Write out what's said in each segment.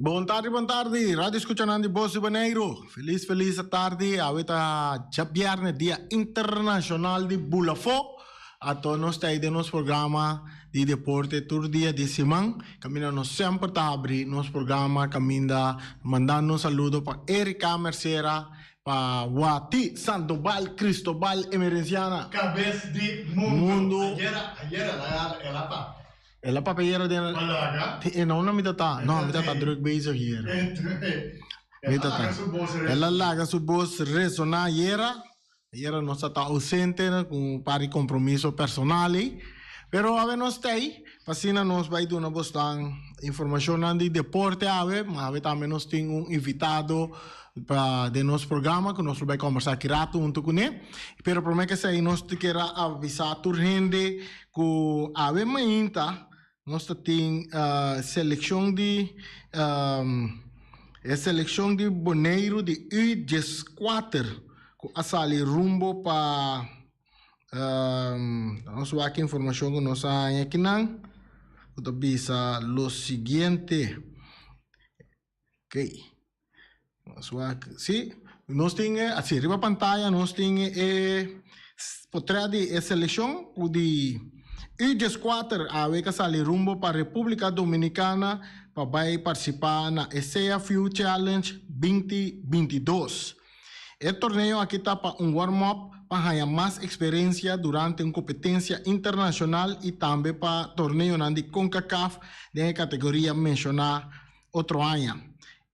Bon tardi, bon tardi, radio escuchanan di Bos di Boneiru. Feliz, feliz tardi. Awe ta djabierne, dia internacional di Bulafó. Ato nos ta den nos programa di deporte tur dia di siman. Caminda nos semper ta habri nos programa, caminda mandando un saludo pa Erika Mercera, pa Wati Sandoval Cristobal Emerenciana. Cabes di mundo. Mundo. Ayera, ayera el a papia. El a papia ayera den. Palaga. E no, no mi ta ta. No, mi ta ta druk bezig ayera. Mi El ta a ta. laga su bos El a laga su bos resoná ayera. Ayera nos ta ta ausente ku un par di kompromiso personal ei. Pero awe nos ta ei, pa asina nos bai duna bosnan informashonnan di deporte awe. Ma awe tambe nos tin un invitado pa den nos programa ku nos lo bai kombersá aki rato huntu kuné. Pero promé ke esei nos ta kier a avisá tur hende ku awe mainta nos ta tin selekshon di e selekshon di Boneiru di U dieskuater ku a sali rumbo pa nos wak e informashon ku nos a haña akinan ku ta bisa lo siguiente. Oké. Nos wak, sí, nos tin e, así, riba pantaya nos tin e potret di e selekshon ku di U dieskuater awe ka sali rumbo pa Repúblika Dominikana pa bai partisipá na e CFU Challenge binti 22. E torneo aki ta pa un warm-up pa haña mas eksperensia durante un kompetensia internashonal i tambe pa torneonan di Concacaf den e kategoria menshoná otro aña.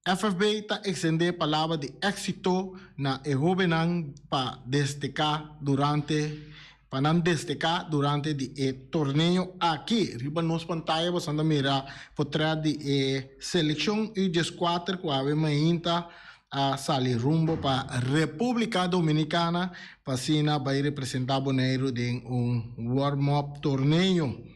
FFB ta extendé palabra di éxito na e hóbennan pa desteká durante pa nan desteká durante di e torneo aki. Riba nos pantaya boso ta mira potrèt di e selekshon U dieskuater ku awe mainta a sali rumbo pa Repúblika Dominikana pa asina bai representá Boneiru den un warm-up torneo.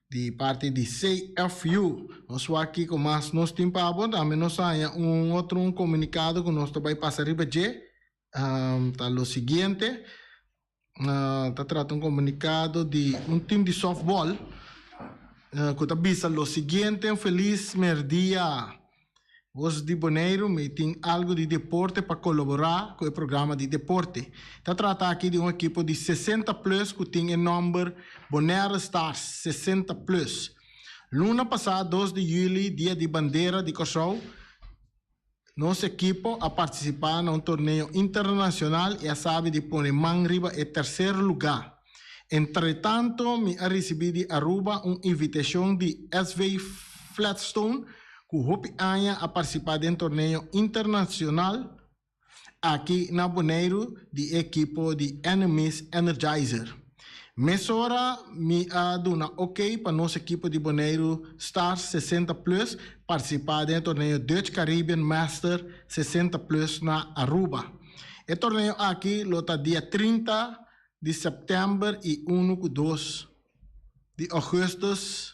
Di parti di CFU. Nos wak kiko mas nos tin pa bo. Tambe nos haña un otro un komunikado ku nos ta bai pasa riba dje. Ta lo siguiente. Ta trata un komunikado di un tim di softball ku ta bisa lo siguiente, Un felis merdia. Bos di Boneiru mi tin algu di deporte pa kolaborá ku e programa di deporte. Ta trata aki di un ekipo di 60 plus ku tin e nòmber Bonaire Stars 60 plus. Luna pasá 2 di yüli, dia di bandera di Kòrsou, nos ekipo a partisipá na un torneo internashonal i a sabi di pone man riba e terser lugá. Entretanto mi a risibí di Aruba un invitashon di SV Flatstone ku hopi aña a partisipá den torneo internashonal aki na Boneiru di e ekipo di Enemies Energizer. Mesora mi a duna ok pa nos ekipo di Boneiru Stars 60 Plus partisipá den e torneo Dutch Caribbean Master 60 Plus na Aruba. E torneo aki lo ta dia 30 di sèptèmber i unu ku dos di ougùstùs.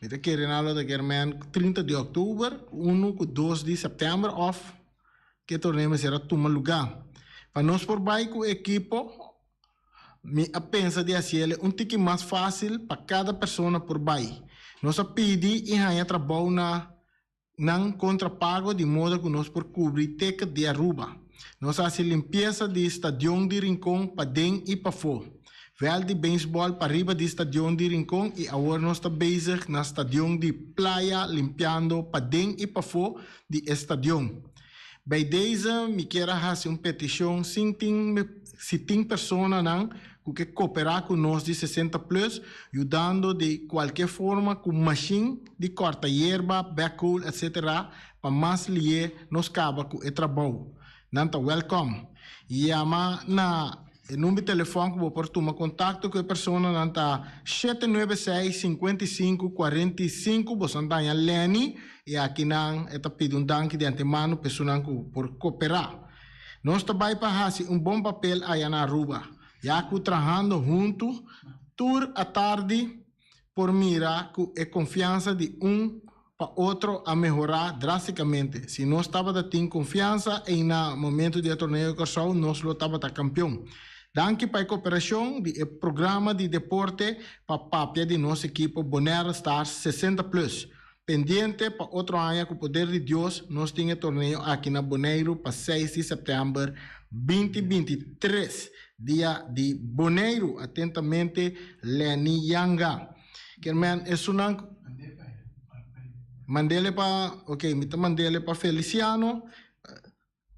Mi ta kere nan lo ta kier men 30 di òktober, unu ku dos di sèptèmber òf ke torneo mester a tuma lugá. Pa nos por bai ku ekipo, mi a pensa di hasiel un tiki mas fásil pa kada persona por bai. Nos a pidi i haña trabou na nan kontra pago di moda ku nos por kubri ticket di Aruba. Nos a hasi limpiesa di stadion di Rincon paden i pafó, vèlt di beisbòl pariba di stadion di Rincon i awor nos ta bezig na stadion di Playa limpiando paden i pafó di e stadion. Bij deze mi kier a hasi un petishon sin tin si tin personanan ku ke koperá ku nos di 60 plus yudando di kualke forma ku mashin di kòrta yerba, backhoe etc. Pa mas lié nos kaba ku e trabou. Nan ta wèlkòm. Yama na e number di telefòn ku bo por tuma kontakto ku e personanan ta 796 55 45. Boso nan daña Lenny i akinan e ta pidi un danki di antemano pa esunnan ku por koperá. Nos ta bai pa hasi un bon papel aya na Aruba, ya ku trahando huntu tur atardi por mira ku e konfiansa di un pa otro a mehorá drástikamente. Si nos tabata tin konfiansa ei na momentu di e torneo di Kòrsou nos lo tabata kampion. Danki pa e koperashon di e programa di deporte pa papia di nos ekipo Bonaire Stars 60 plus. Pendiente pa otro aña ku poder di Dios nos tin e torneo aki na Boneiru pa seis di sèptèmber 2023, dia di Boneiru. Atentamente, Lenny Yanga. Kermen esunnan ku mandele pa, ok, mi ta mandele pa Feliciano.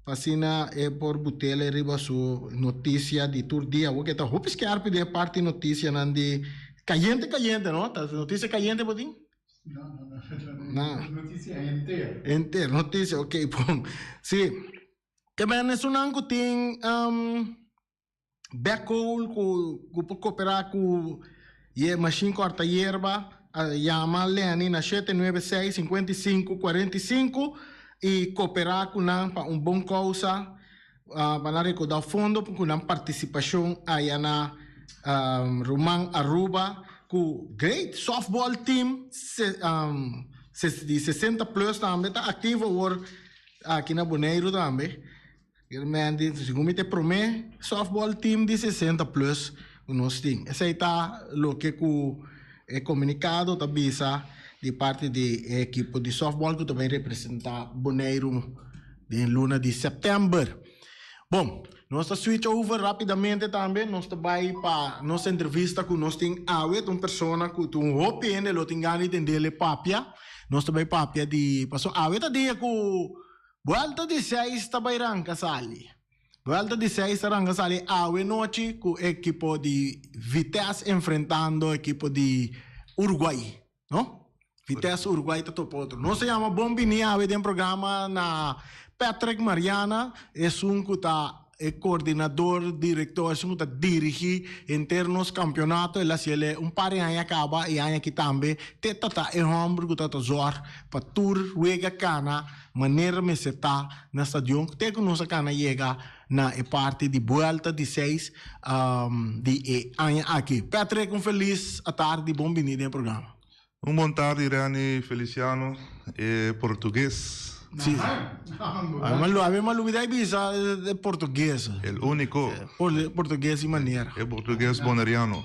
Pa asina e por butele riba su noticia di tur dia. Awor ke ta hopi skerpi den e parti noticianan di cayente cayente no? Ta noticia cayente bo tin? No, no, no. No. Noticia henter. Henter, noticia, ok, bon. Si. Ke men esunnan ku tin Backhoe ku ku por koperá ku ye mashin kòrta yerba a yama Lenny na shete nuebe seis 55 45 i koperá ku nan pa un bon kousa pa nan rekoudá fondo ku nan partisipashon aya na Ruman Aruba ku great softball team di 60 plus tambe ta aktivo awor aki na Boneiru tambe. Realmente, segun mi ta e prome softball team di 60 plus ku nos tin. Esei ta loke ku e komunikado ta bisa di parti di e ekipo di softball ku ta bai representá Boneiru den luna di sèptèmber. Bon, nos ta switch over rápidamente tambe, nos ta bai pa nos entrevista ku nos tin awe. Ta un persona ku ta un hopi hende lo tin gana di tendel e papia. Nos ta bai papia di, pasobra awe ta dia ku Buelta di seis ta bai ranka sali. Buelta di seis ta ranka sali awe nochi ku ekipo di Vitesse enfrentando ekipo di Uruguay, no? Vitesse Uruguay ta topa otro. Nos ta yama bon bini awe den programa na Patrick Mariana, esun ku ta E coordinador, director, esun cu ta dirigi henter nos campeonato, el a haciele un par di aña caba y aña aki tambe, te ta ta e homber cu ta ta zorg pa tur wega cana manera mester ta na stadion, te cu nos a cana yega na e parti di buelta di seis di e aña aki. Patrick, un feliz atardi, bon bini den e programa. Un bon tardi Reni Feliciano e portugues. Si. Ami a lubida e bisa e portugues. El unico. Portugues y manera. E portugues boneriano.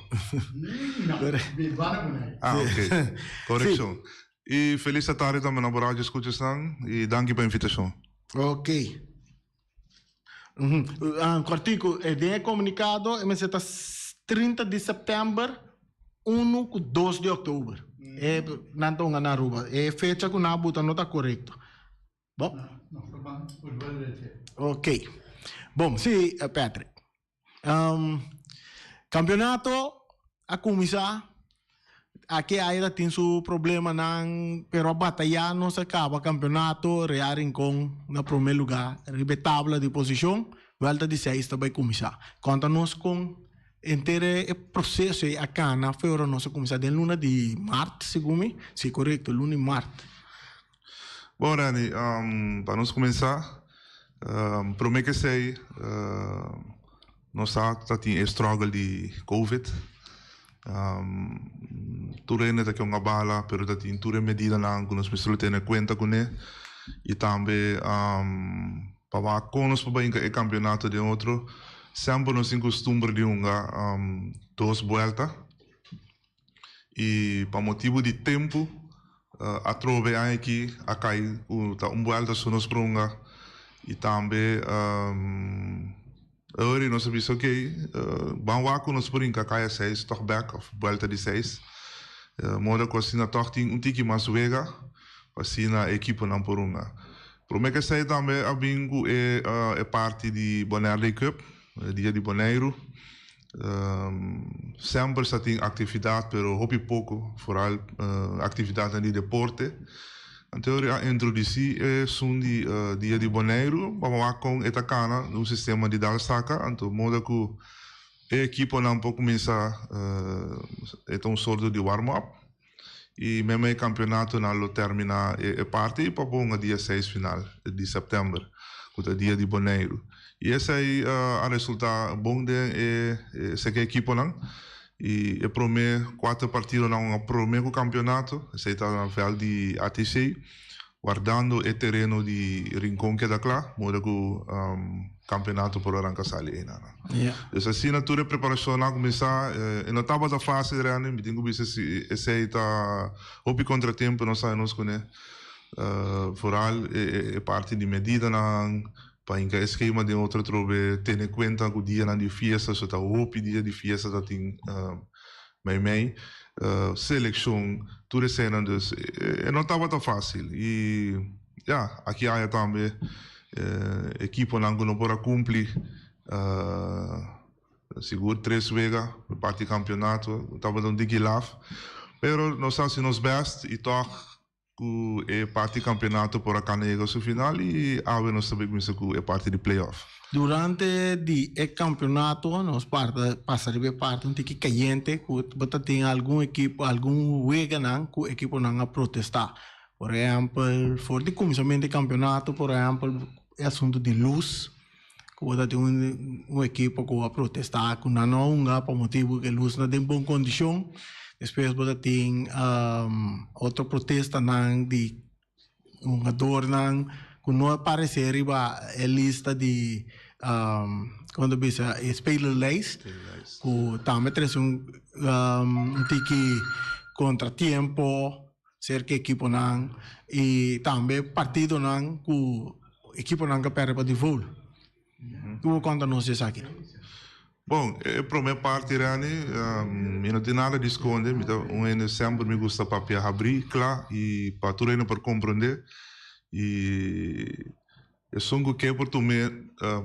Ah ok. Correccion. Y feliz tardi tambe na bo radio escuchasnan y danki pa invitacion. Ok. Cortico, den e comunicado e mester ta 30 di september uno cu dos di october. E nan ta hunga na Aruba. E fecha cu nan a buta no ta corecto. Bon. Ok. Bon, si Patrick. Campeonato a cuminsa. Aki aya ta tin su problemanan, pero a bataya nos a caba campeonato, Real Rincon na prome lugar riba e tabla di posicion, welta di seis ta bay cuminsa. Conta nos con henter e proceso ey a cana fe ora nos a cuminsa den luna di maart, segun mi, si corecto, luna di maart. Bon Randy, pa nos cuminsa, prome ke esey nos sa ta tin e struggle di covid, tur hende ta ke un abala pero ta tin tur e medidanan ku nos mester lo tene kuenta kuné i tambe pa wak kon nos por bai hinka e kampionato den otro, semper nos tin kustumber di hunga dos buelta. I pa motibu di tempu atrobe aña aki a kai ku ta un buelta su nos prunga i tambe ori nos a bisa ok ban wak ku nos por hinka kaya seis tòg bèk òf buelta di seis moda ku asina tòg tin un tiki mas wega pa asina e ekiponan por hunga. Promé ku esei tambe a bin ku e parti di Bonaire Day Cup, Dia di Boneiru. Semper sa tin actividad pero hopi poco, vooral actividadnan di deporte. Anto a introduci esun di Dia di Boneiru pa wak con e ta cana un sistema di dal saca, anto moda cu e ekiponan por cuminsa e ta un sorto di warm up y meme e campeonatonan lo termina e parti pa ponga dia seis final di september cu ta dia di Boneiru. Y esey a resulta bon den e seke ekiponan y e prome cuater partidonan a prome cu campeonato, esey ta na veld di ATC. Wardando e tereno di Rincon keda kla, moda ku kampeonato por aranka sali einan. Dus asina tur e preparashonnan a kuminsá. E no tabata fásil Randy, mi tin ku bisa si esei ta hopi kontratiempo nos a nos kuné. Foral e parti di medidanan, pa hinka e skema den otro atrobe, tene kuenta ku dianan di fiesta, so ta hopi dia di fiesta ta tin Meimei selekshon tur eseinan dus e no tabata fásil i ya aki aya tambe ekiponan ku no por a kumpli sigur tres wega parti kampionato tabata un tiki laf pero nos a hasi nos bèst i tòg Ku e parti kampionato por a kana yega su final i awe nos ta bay kuminsa ku e parti di playoff. Durante di e kampionato nos parta pasa riba e parti un tiki kayente ku bo ta tin algun ekipo algun weganan ku ekiponan a protesta. Por ehèmpel for di kuminsamentu di kampionato por ehèmpel e asuntu di lus ku bo ta tin un ekipo ku a protestá ku nan no a hunga pa motibu ku e lus no den bon kondishon. Despues bo ta tin otro protestanan di hungadornan ku no a paresé riba e lista di komo ta bisa e spelerlijst ku tambe trese un tiki kontratiempo Serka ekiponan i tambe partidonan ku ekiponan ka pèrdè pa default. Ku bo konta nos di esaki? Bon, e promé parti Reni, mi no tin nada di skonde, mi ta un hende semper mi gusta papia habrí, kla i pa tur hende por komprondé. I esun ku ke por tum'é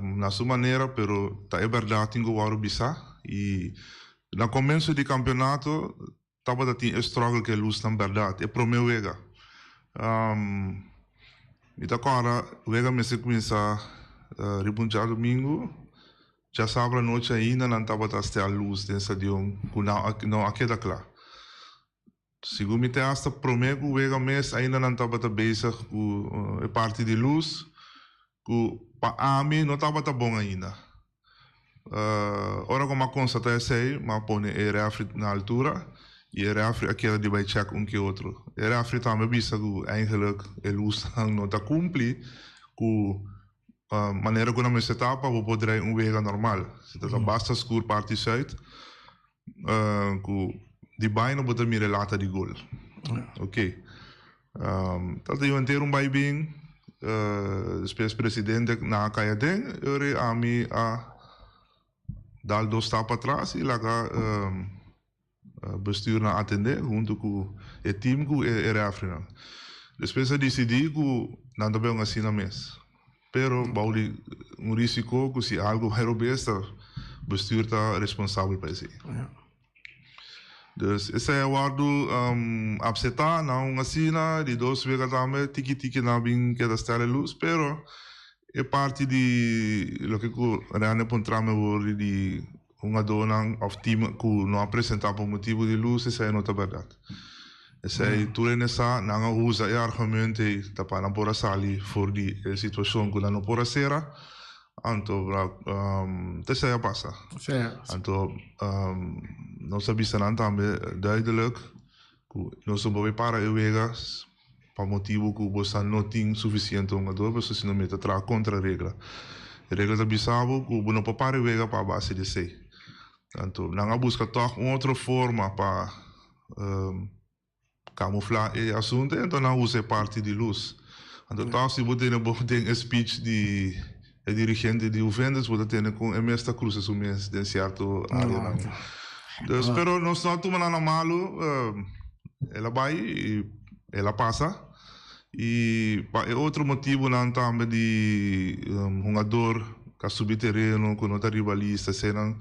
na su manera, pero ta e bèrdat tin ku wòrdu bisá. I na komienso di kampionato Tabata tin e struggle ku e lusnan bèrdat e promé wega. Mi ta kòrda wega mester kuminsá riba un djadumingu, djasabra anochi ainda nan tabata stel lus den stadion ku no a keda kla. Segun mi te asta promé ku wega mes ainda nan tabata bezig ku e parti di lus ku pa ami no tabata bon ainda. Ora ku mi a konstatá esei, mi a pone e rèfri na altura i e rèfri a keda di bai chèk un ke otro. E rèfri tambe a bisa ku eigenlik e lusnan no ta kumpli ku manera ku nan mester ta pa bo por drai un wega normal. Si ta basta skur parti sùit ku di baina bo ta mira e lata di gol. Oke. Ta tin henter un bai bin, despues presidente nan a kai aden, e ora ami a dal dos stap patras i laga bestuurnan atende huntu ku e team ku e refrinan. Despues a disidí ku nan ta bai un asina mes, pero bou di un risiko ku si algu bai robes ta bestuur ta responsabel pa esei. Dus esei a wòrdu apseptá na un asina, di dos wega tambe tiki tiki nan a bin keda stèl e lus, pero e parti di loke ku Rene puntra mi awor di hungadónan òf tim ku no a presentá pa motibu di lus esei no ta bèrdat. Esei tur hende sa, nan a usa e argumento ei ta pa nan por a sali for di e situashon ku nan no por a sera. Anto esei a pasa. Anto nos a bisa nan tambe duidelijk ku nos no por bay para e wega pa motibu ku boso no tin sufisiente hungador pasobra si no mi ta traha kontra regla. E regla ta bisa bo ku bo no por para e wega pa base di esei. Anto nan a buska tòg un otro forma pa Kamuflá e asuntu enton nan usa e parti di lus. Anto tòg si bo tene bo den e speech di e dirigente di Juventus bo ta tene kon e mes ta krusa su mes den sierto areanan. Dus pero nos no a tuma nan na malu, el a bai i el a pasa. I pa e otro motibunan tambe di hungador ku a subi tereno ku no ta riba lista eseinan.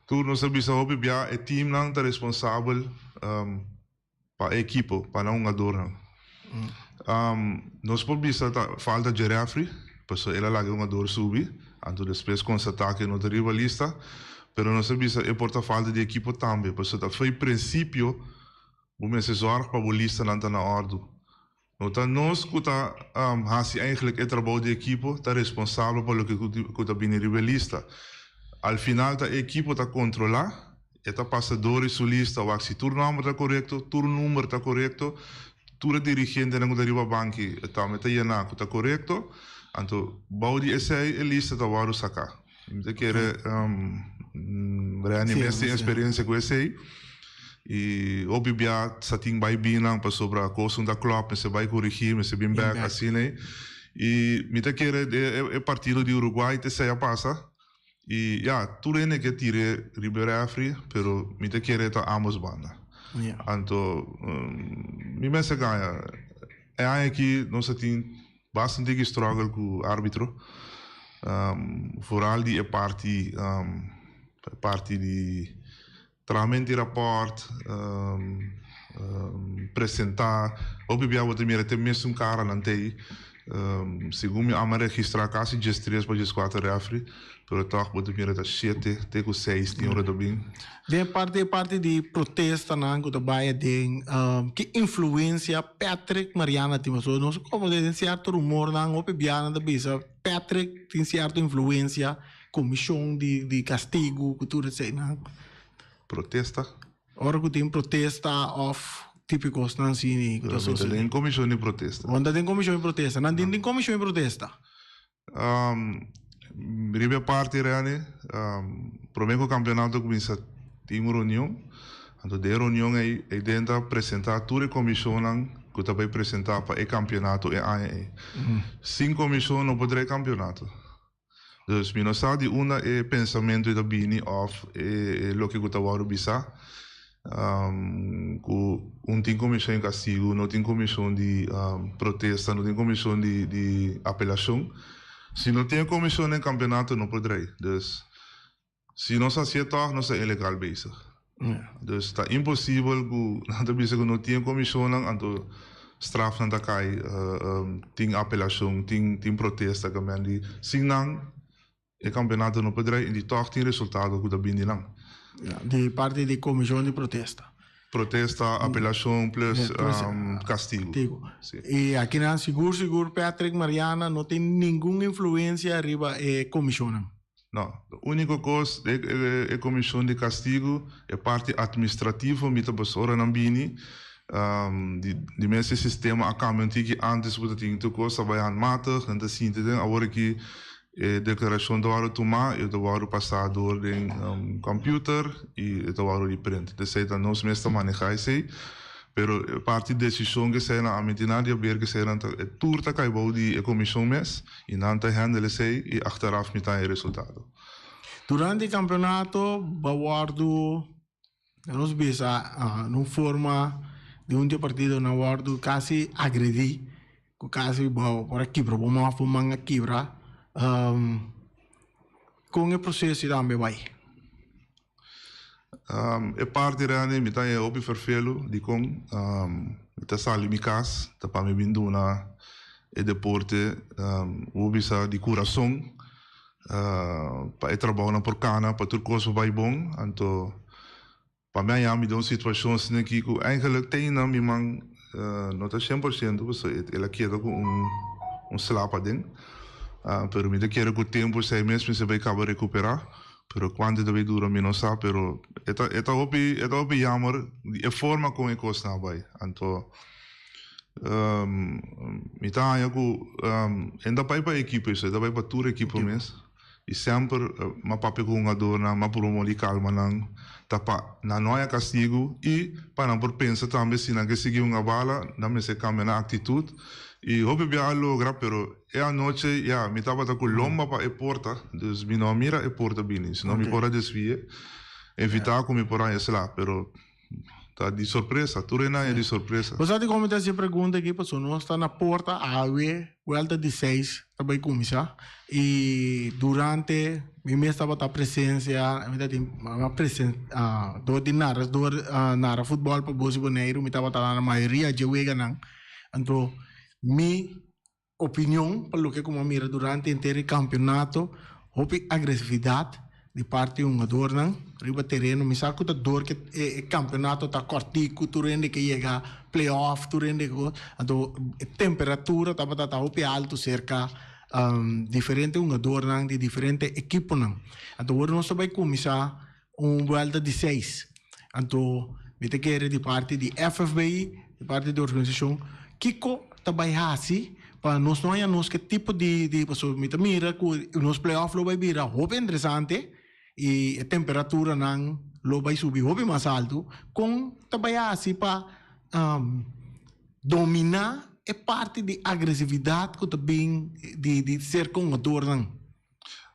Tur nos a bisa hopi bia e teamnan ta responsabel pa e ekipo, pa nan hungadornan. Nos por bisa ta falta dje refri, pasobra el a laga e hungador subi, anto despues konstatá ku e no ta riba lista, pero nos a bisa e por ta falta di ekipo tambe, pasobra ta fo'i prinsipio bo mester zòrg pa bo listanan ta na òrdu. No ta nos ku ta hasi eigenlijk e trabou di ekipo ta responsabel pa loke ku ta bini riba e lista. Al final ta e ekipo ta kontrolá, e ta pasa dor di su lista wak si tur nòmber ta korekto, tur number ta korekto. Tur e dirigentenan ku ta riba banki tambe ta yena ku ta korekto. Anto bou di esei e lista ta wòrdu saká. Mi ta kere Reni mes tin eksperensia ku esei i hopi bia sa tin bai binnan pasobra kos no ta klòp mester bai korigí mester bin bèk asina ei. I mi ta kere e partido di Uruguay ta esei a pasa i ya tur hende ke tira riba e rèfri pero mi ta kere ta ámbos banda. Anto mi mester gaña e aña aki nos a tin Bastante ki struggle ku arbitro, vooral di e parti e parti di trahamento di raport, presenta, hopi bia bo ta mira te mesun karanan ta ei, segun mi ama registra kasi diestres pa dieskuater refri, pero tòg bo ta mira ta shete te ku seis tin ora ta bin. Den parti e parti di protestanan ku ta bai aden, ki influensia Patrick Mariana tin? Pasobra nos a komprende den sierto rumornan hopi biaha nan ta bisa Patrick tin sierto influensia, komishon di di kastigu ku tur eseinan. Protesta? Ora ku tin protesta òf tipo kosnan asina ku ta sosodé. Mi ta den komishon di protesta. Bo no ta den komishon di protesta. Nan tin den komishon di protesta. Riba e parti Rene, prome ku kampionato kuminsa tin un reunion, anto den e reunion ei ei den ta presenta tur e komishonnan ku ta bai presenta pa e kampionato e aña ei. Sin komishon no por drai kampionato. Dus mi no sa di unda e pensamentu ei ta bini òf e loke ku ta wòrdu bisá. Ku un tin komishon di kastigu, no tin komishon di protesta, no tin komishon di apelashon. Si no tin e komishon den kampionato no por drai. Dus si nos hasié tòg nos ta ilegal bezig. Dus ta imposibel ku nan ta bisa ku no tin e komishonnan anto strafnan ta kai, tin apelashon, tin protesta di sin nan. E kampeonato no por drai i di tòg tin resultado ku ta bini nan. Di parti di komishon di protesta. Protesta, apelashon plus kastigu. I akinan sigur sigur Patrick Mariana no tin ningun influensia riba e komishonnan. No. Úniko kos e komishon di kastigu, e parti atministrativo mi ta bas ora nan bini di mes e sistema a kambia un tiki antes ku ta tin tur kos ta bai handmatig nan ta sinti den awor aki E deklarashon ta wòrdu tumá i e ta wòrdu pasá dor den kòmpiuter i e ta wòrdu di print. Esei ta nos mes ta manehá esei, pero e parti desishon ku eseinan a miti nan di haber ku eseinan ta e tur ta kai bou di e komishon mes i nan ta handle esei i achteraf mi ta haña e resultado. Durante e kampeonato bo a wòrdu nos bisa na un forma di un di e partidonan wòrdu kasi agredí. Ku kasi bo por a kibra bo man of bo man a kibra, kon e proseso tambe bai? E parti rende mi ta haña hopi ferfelu dikon mi ta sali mi kas ta pa mi bin duna e deporte bo bisa di kurason pa e trabounan por kana pa tur kos por bai bon anto Pa mi haña mi den un situashon asina aki ku eigenlijk teina mi man no ta 100% pasobra el a keda ku un slap aden. Pero mi ta kere ku tempu esei mes mi sa bai kaba rekuperá. Pero kuantu ta bai dura mi no sa pero e ta e ta hopi e ta hopi yammer di e forma kon e kosnan a bai. Anto mi ta haña ku e no ta bai pa ekipo esei e ta bai pa tur ekipo mes. I semper m'a papia ku hungadornan, m'a purba di kalma nan, ta pa nan no haña kastigu i pa nan por pensa tambe si nan ke sigui hunga bala, nan mester kambia nan aktitut. I hopi bia a logra, pero e anochi ya mi tabata ku lomba pa e porta, dus mi no a mira e porta bini, sino mi por a desvi'e, evitá ku mi por haña sla, pero Ta di sorpresa, tur e nan e di sorpresa. Bo sa dikon mi ta hasi e pregunta aki? Pasobra nos ta na porta awe, buelta di seis ta bai kuminsá i durante mi mes tabata presensia, mi ta tin mi a presen dor di nara dor nara futbòl pa Boso Boneiru mi tabata na mayoria dje weganan. Anto mi Opinion pa loke ku mi a mira durante henter e kampionato, hopi agresividat di parti hungadornan riba tereno. Mi sa ku ta dor ku e kampionato ta kòrtiku, tur hende ke yega play-off, tur hende ke anto e temperatura tabata ta hopi altu serka diferente hungadornan di diferente ekiponan. Anto awor nos ta bai kuminsá un buelta di seis. Anto. Mi ta kere di parti di FFBI, di parti di organisashon, kiko ta bai hasi pa nos no haña nos ke tipo di di pasobra mi ta mira ku nos playoff lo bai bira hopi interesante i e temperaturanan lo bai subi hopi mas altu. Kon ta bai hasi pa dominá e parti di agresividat ku ta bin di di ser kongadornan?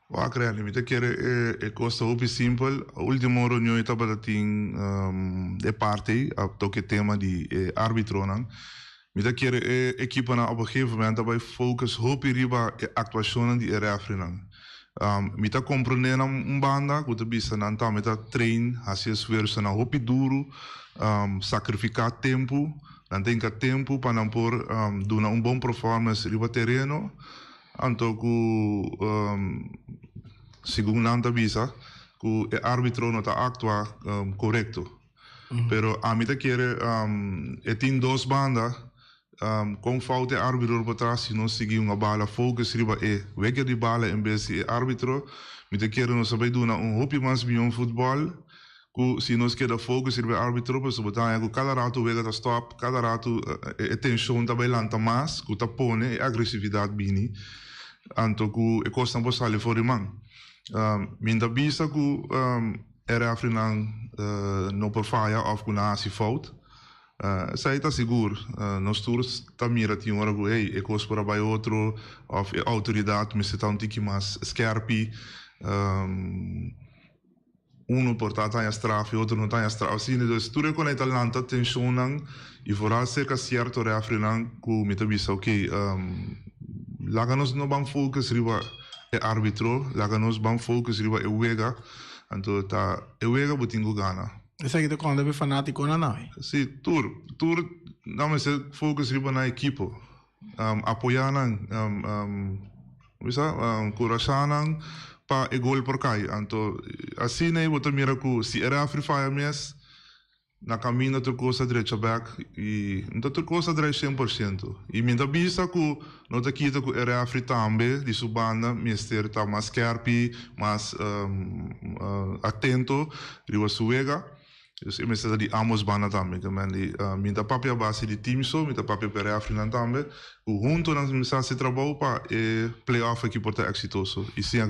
Wak Randy, mi ta kere e kos ta hopi simpel. Ultimo reunion e tabata tin e parti ei a toka e tema di e arbitronan. Mi ta kere e ekiponan op een gegeven moment ta bai focus hopi riba e aktuashonnan di e refrinan. Mi ta komprende nan un banda ku ta bisa nan tambe ta train, hasi esfuersonan hopi duru, sakrifiká tempu, nan ta hinka tempu pa nan por duna un bon performance riba tereno. Anto ku segun nan ta bisa ku e arbitro no ta aktua korekto. Pero ami ta kere e tin dos banda kon fout e arbitro por ta si nos sigui hunga bala focus riba e wega di bala en bes di e arbitro. Mi ta kere nos a bai duna un hopi mas mion futbòl Ku si nos keda focus riba e arbitro pasobra bo ta haña ku kada ratu wega ta stop, kada ratu e tenshon ta bai lanta mas ku ta pone e agresividat bini anto ku e kosnan por sali for di man. Mi ta bisa ku e refrinan no por faya òf ku nan hasi fout. Esei ta sigur. Nos tur ta mira tin ora ku hey e kos por a bai otro òf e outoridat mester ta un tiki mas skerpi. Uno por ta taña straf y otro no taña straf. Asina dus tur e konai ta lanta tenshonnan y vooral serka sierto refrinan ku mi ta bisa ok laga nos no ban focus riba e arbitro, laga nos ban focus riba e wega, anto ta e wega bo tin ku gana. Esaki ta konta pa e fanatikonan awe? Si, tur, tur nan mester focus riba nan ekipo. Apoyá nan, bisa, kurashá nan pa e gol por kai. Anto asina ei bo ta mira ku si e refri faya mes, na kaminda tur kos ta drecha bèk i no ta tur kos ta drai shen por shento. I mi ta bisa ku no ta kita ku e refri tambe di su banda mester ta mas skèrpi, mas atento riba su wega. Dus e mester ta di ambos banda tambe. Ke men di mi ta papia a base di team so, mi ta papia pa e refrinan tambe, ku hunto nan mester hasi trabou pa e play-off aki por ta eksitoso i sin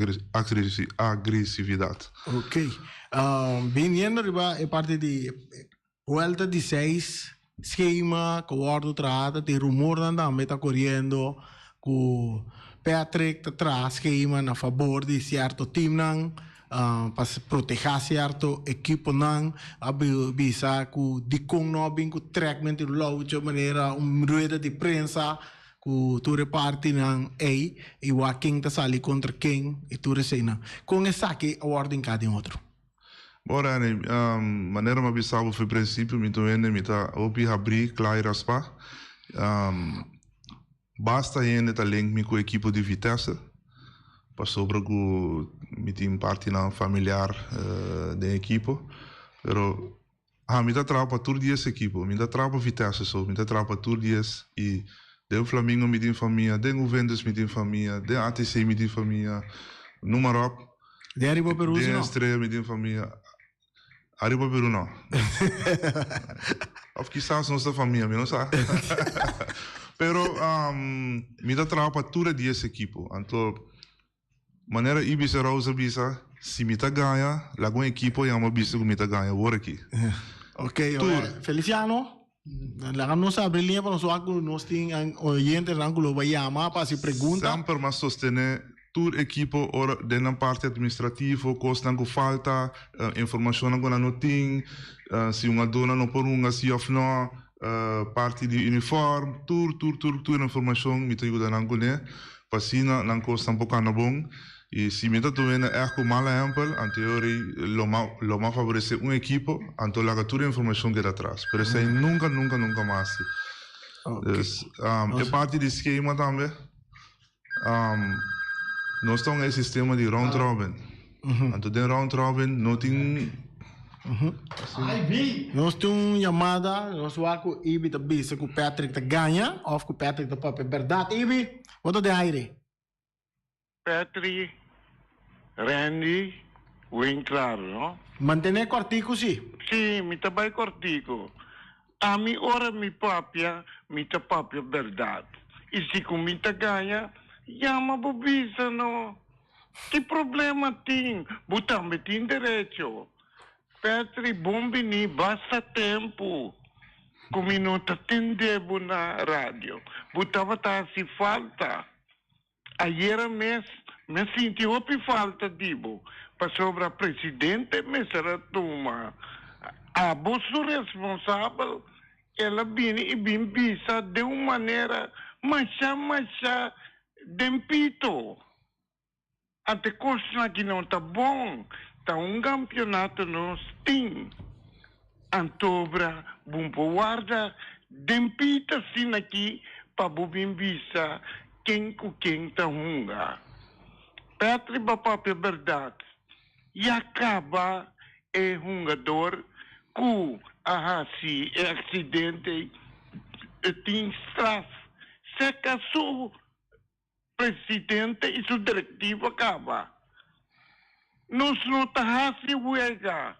agresividat. Ok. Biniendo riba e parti di buelta di seis schema ku wòrdu traha ta tin rumornan tambe ta koriendo ku Patrick ta traha schema na fabor di sierto teamnan pa proteha sierto ekiponan. A bisa ku dikon no a bin ku trekment di loucha manera un rueda di prensa ku tur e partinan ei i wak ken ta sali kontra ken i tur eseinan. Kon esaki a wòrdu hinká den otro? Bon Rene, manera mi a bisa bo for principio mi ta un hende mi ta hopi habrí, kla i raspá. Basta hende ta link mi ku ekipo di Vitesse pasobra ku mi tin partinan familiar den ekipo. Pero ami ta traha pa tur dies ekipo, mi ta traha pa Vitesse so, mi ta traha pa tur dies i den Flamingo mi tin famia, den Juventus mi tin famia, den ATC mi tin famia, noem maar op. Den Ariba Peru si no? Den Estrella mi tin famia. Ariba Peru no. Of kisas nos ta famia, mi no sa. Pero mi ta traha pa tur e dies ekipo. Anto manera Ibis Arauza bisa, si mi ta gaña, laga un ekipo yama bisa ku mi ta gaña awor aki. Ok, tur. Feliciano, laga nos abri liña pa nos wak ku nos tin oyentenan ku lo bai yama pa hasi pregunta. Semper m'a sostené tur ekipo ora den nan parti administrativo, kosnan ku falta, informashonnan ku nan no tin, si un adornan no por hunga si òf no, parti di unifòrm, tur tur tur tur informashon mi ta yuda nan kuné pa asina nan kosnan por kana bon. I si mi ta tum'é ègt ku mal ehèmpel, anto e ora ei lo m'a lo m'a faboresé un ekipo, anto laga tur e informashon keda atras. Pero esei nunka nunka nunka mas hasi. Dus e parti di skema tambe. Nos ta un e sistema di round robin. Anto den round robin no tin. Nos tin un yamada, nos wak ku Ibi ta bisa ku Patrick ta gaña of ku Patrick ta papia bèrdat. Ibi, bo ta den aire. Patrick, Randy. Wen klaro, no? Mantené kòrtiku si. Sí, mi ta bai kòrtiku. Ami ora mi papia, mi ta papia bèrdat. I si ku mi ta gaña, yama bo bisa no. Ki problema tin? Bo tambe tin derecho. Petri, bon bini, basta tempu ku mi no ta tende bo na radio. Bo tabata hasi falta. Ayera mes mi a sinti hopi falta di bo, pasobra presidente mester a tuma abo su responsabel, el a bini i bin bisa den un manera masha masha den pito. Ante kosnan aki no ta bon, ta un kampionato nos tin. Antobra bo por warda den pita asina aki pa bo bin bisa ken ku ken ta hunga. Patrick bo a papia berdad, ya kaba e hungador ku a hasi e aksidente e tin straf seka su Presidente y su directiva caba. Nos no ta haci wega.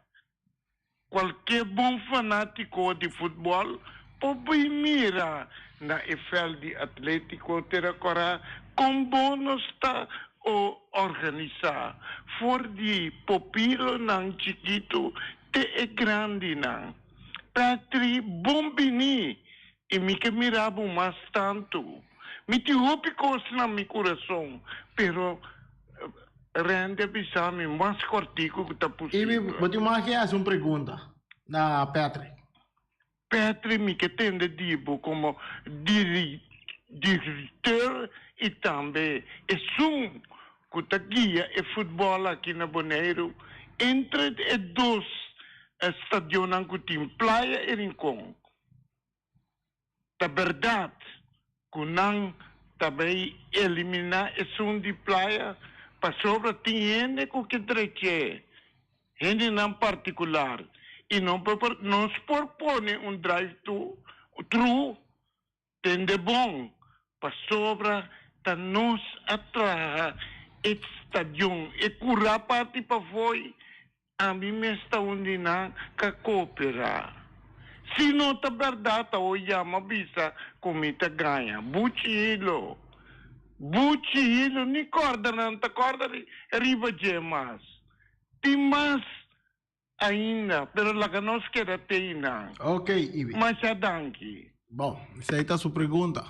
Cualkier bon fanatico di futbol por bay mira na e veld di Atletico Teracora con bon nos ta organisa for di popilonan chikito te e grandinan. Petri, bon bini I mi ke mira bo mas tantu. Mi tin hopi kos na mi kurason, pero Randy a bisa mi mas kòrtiku ku ta posibel. Ibi, bo tin mas ke hasi un pregunta na Patrick? Patrick, mi ke tende di bo komo directeur i tambe esun ku ta guia e futbòl aki na Boneiru entre e dos stadionnan ku tin, Playa i Rincon. Ta berdad cu nan ta bay elimina esun di Playa pasobra tin hende cu ke dreche, hendenan particular, y no por nos por pone un drive thru tende bon pasobra ta nos a traha e stadion, e cura parti pafoy Ami mes ta un di nan ka kooperá. Si no ta bèrdat awo yama bisa ku mi ta gaña. Buchi hilo. Buchi hilo ni kòrda nan ta kòrda riba dje mas. Tin mas ainda pero laga nos keda te einan. Ok, Ibi. Masha danki. Bon, esei ta su pregunta.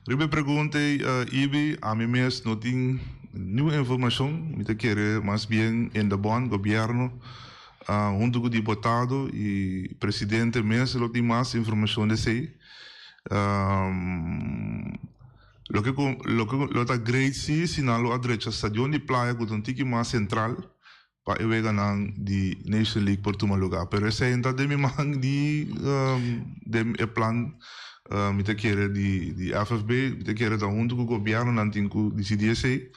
Riba e pregunta ei, Ibi, ami mes no tin niun informashon. Mi ta kere mas bien Indebon, gobièrnu, huntu ku diputado i presidente mes lo tin mas informashon di esei. Loke ku loke lo ta great si, si nan lo a drecha stadion di Playa ku ta un tiki mas sentral. Pa e weganan di Nation League por tuma luga. Pero esei no ta den mi man di den e plan mi ta kere di di FFB. Mi ta kere ta huntu ku gobièrnu nan tin ku disidí esei.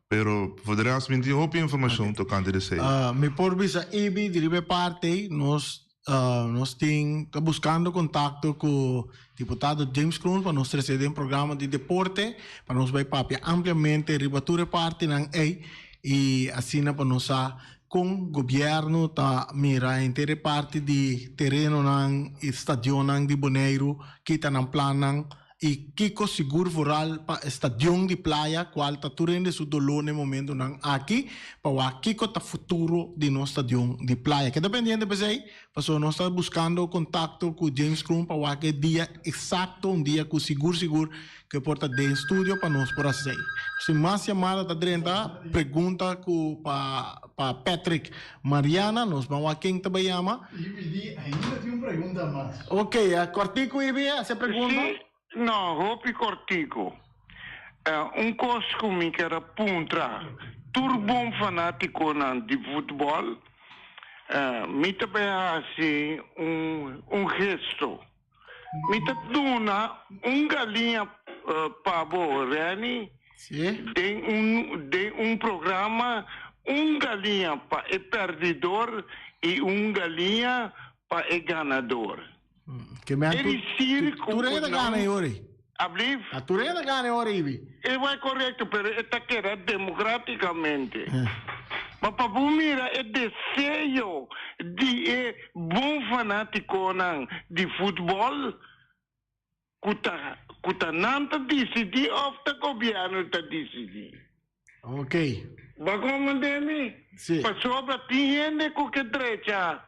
Pero for de rest mi no tin hopi informashon tokante di esei. Mi por bisa Ibi di riba e parti ei nos Nos tin ta buscando contacto cu diputado James Kroon pa nos trece den programa di deporte pa nos bay papia ampliamente riba tur e partinan ey y asina pa nos sa con gobierno ta mira henter e parti di terenonan y stadionnan di Boneiru, kita nan plannan. I kiko sigur vooral pa e stadion di Playa cual ta tur hende su dolor na e momentonan aki pa wak kiko ta futuro di nos stadion di Playa. Keda pendiente p'esey pasobra nos ta buscando contacto cu James Kroon pa wak e dia exacto, un dia cu sigur sigur cu e por ta den studio pa nos por haci esey. Si mas yamada ta drenta pregunta cu pa pa Patrick Mariana nos ban wak ken ta bay yama. Ibi ainda tin un pregunta mas. Ok, kortiku Ibi hasi pregunta? Si, no, hopi kortiku. Un kos ku mi ker a puntra tur bon fanatikonan di futbòl, mi ta bay hasi un un gesto. Mi ta duna un galiña pa bo, Renny, den un den un programa, un galiña pa e perdidor y un galiña pa e ganador. Ke men tu, tu, tur e ta gana e ora ei. Ablief? A tur e ta gana e ora ei, bi. E bai korekto, pero e ta keda demokratikamente. Ma pa bo mira e deseo di e bon fanátikonan di futbòl ku ta ku ta nan ta disidí òf ta gobièrnu ta disidí. Ok. Bo komprendé mi? Sí. Pasobra tin hende ku ke drecha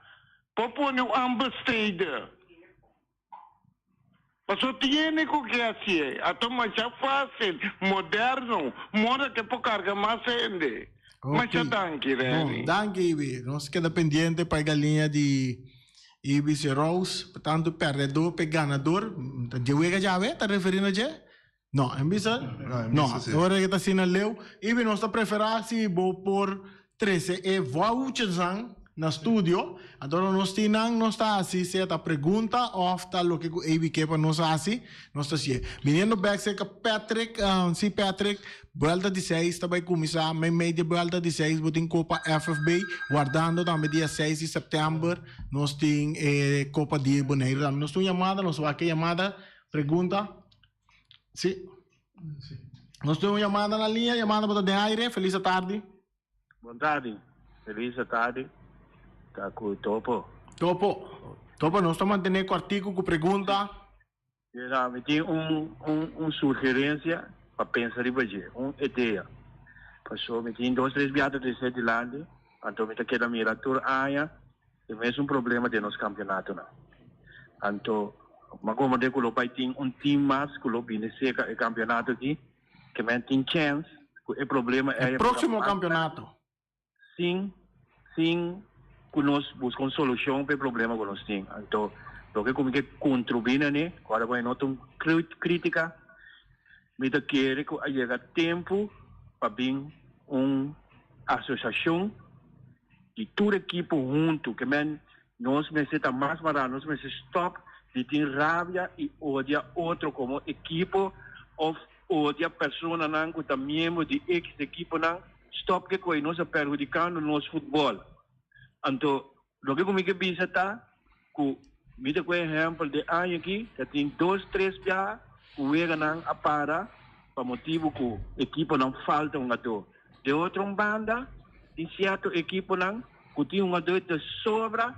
por pone un aanbesteder. Paso tin hende ku ke hasié. A ta masha fásil, moderno, moda ke por karga mas hende. Masha danki, Renny. Bon, danki Ibi. Nos keda pendiente pa e galiña di Ibi Serous. Pa tantu pèrdèdó pa e ganador. Ta dje wega djawe ta referí na dje? No, en bisa? No, ora ke ta asina leu. Ibi nos ta preferá si bo por trese e vouchersnan na studio, anto ora nos tin nan nos ta hasi sea ta pregunta òf ta loke ku Ibi ke pa nos hasi, nos ta hasié. Biniendo bèk serka Patrick, si Patrick, buelta di seis ta bai kuminsá, meimei di e buelta di seis bo tin Kopa FFB, wardando tambe dia seis di sèptèmber nos tin e Kopa di Boneiru tambe. Nos tin un yamada, nos wak e yamada, pregunta. Sí. Nos tin un yamada na liña, yamada bo ta den aire. Feliz atardi. Bon tardi. Feliz atardi. Ta ku Topo. Topo. Topo, nos ta mantené kòrtiku ku pregunta. Ja, mi tin un, un, un sugerencia pa pensa riba dje, un idea. Paso mi tin dos, tres biaha ta trese dilanti, anto mi ta keda mira tur aña E mesun problema den nos campeonatonan. Anto, m'a comprende cu lo bay tin un team mas cu lo bini cerca e campeonato aki, ke men tin chance cu e problema E ey a bira proximo mas campeonato. sin sin cu nos busca un solucion pa e problema cu nos tin. Anto, loke cu mi ke contribui na ne, cu ora cu e no ta un critica, mi ta kere cu a yega tempo pa bin un asociacion di tur ekipo huntu ke men nos mester ta mas mará, nos mester stop di tin rabia i odia otro komo ekipo of odia personanan ku ta miembro di X ekiponan, stop ke koe nos a perhudikando nos futbol. Anto loke ku mi ke bisa ta ku mi ta koe ehèmpel den aña aki ta tin dos tres bia ku weganan a para pa motibu ku ekiponan falta hungadó. Den otro un banda tin sierto ekiponan ku tin hungadó di sobra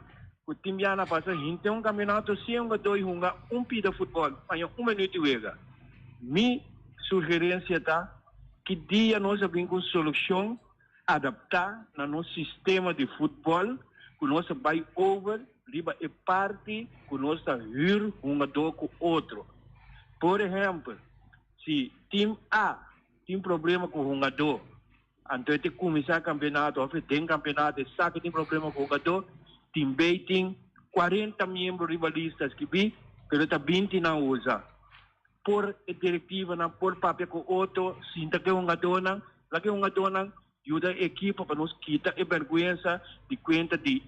ku tin bia na pasa henter un kampionato sin hungadó i hunga un pida futbòl paña un minüt di wega. Mi sugerensia ta ki dia nos a bin ku un solushon adaptá na nos sistema di futbòl ku nos a bai over riba e parti ku nos ta hür hungadó ku otro. Por ehèmpel, si tim A tin problema ku hungadó, anto e ta kuminsá kampionato òf e den kampionato e sa ku tin problema ku hungadó, tim B tin kuarenta miembro riba lista skibí, pero ta binti nan usa. Por e direktivanan por papia ku otro, sinta ku e hungadónan, laga e hungadónan yuda e ekipo pa nos kita e bèrgwensa di kuenta di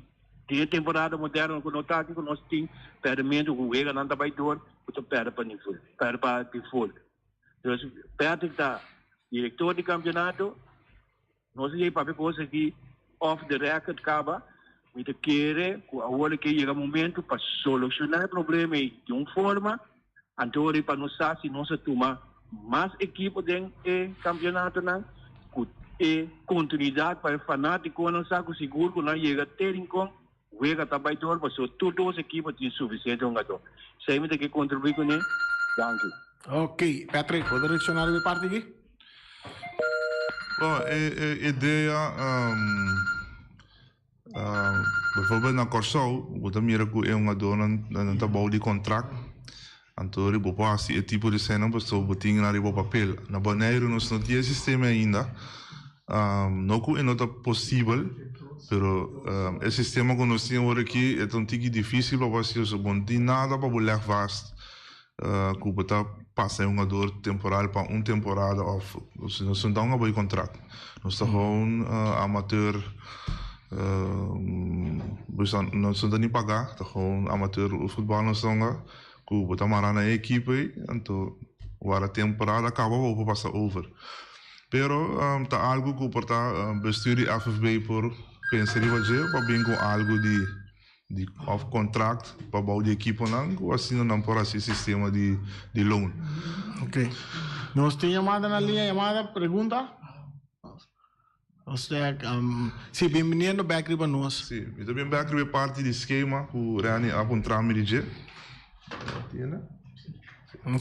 den e temporada moderno ku no ta aki ku nos tin pèrdementu ku weganan ta bai dor ku ta pèrdè pa nivel, pèrdè pa default. Dus Patrick ta director di campeonato. Nos a yei papia cos aki off the record caba. Mi ta kere cu awor ke yega momento pa soluciona e problema ei di un forma. Anto ora pa nos sa si nos a tuma mas ekipo den e campeonatonan cu e continuidad pa e fanaticonan sa cu sigur cu nan yega te Rincon Wega ta bai dor paso tur dos ekipo tin suficiente hungador. Esei mi ta ke contribui cune. Danki. Ok, Patrick, bo ta reacciona riba e parti aki? Bon, e e idea bijvoorbeeld na Kòrsou bo ta mira ku e hungadónan nan ta bou di kontrakt anto bo por hasi e tipo di eseinan pasobra bo tin nan riba papel. Na Boneiru nos no tin e sistema ainda. No ku e no ta posibel, pero e sistema ku nos tin awor aki e ta un tiki difísil pa bo hasi pasobra bo no tin nada pa bo lèg vast ku bo ta pasa e hungador temporal pa un temporada òf nos no ta hunga bo e kontrakt. Nos ta gewoon amateur, nos no ta ni pagá, ta gewoon amateur futbòl nos ta hunga ku bo ta mará na e ekipo ei, anto wara temporada kaba bo por pasa over. Pero ta algu ku por ta bestuur di FFB por pensa riba dje pa bin ku algu di di òf kontrakt pa bou di ekiponan ku asina nan por hasi sistema di di loan. Ok. Nos tin yamada na liña, yamada, pregunta? Nos ta um, si bienveniendo back riba nos. Si, mi ta bin back riba e parti di skema ku Renny a puntra mi di dje. Tiene?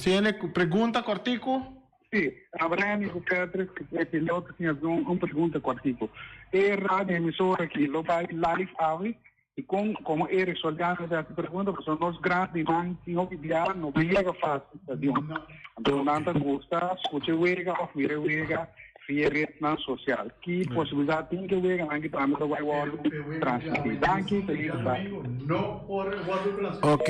Tiene pregunta kortiku? Si, Renny ku Patrick, e piloto tin algun un pregunta kortiku. E radio emisora aki lo bai live awe? I kon komo Eric Soliano ta hasi pregunta pasobra nos grandinan tin hopi bia no por yega fácil stadion. Anto nan ta gusta skucha e wega òf mira e wega via e retnan sosial. Ki posibilidat tin ku e weganan ki tambe ta bai wòrdu transmití? Danki, felis tardi. Ok.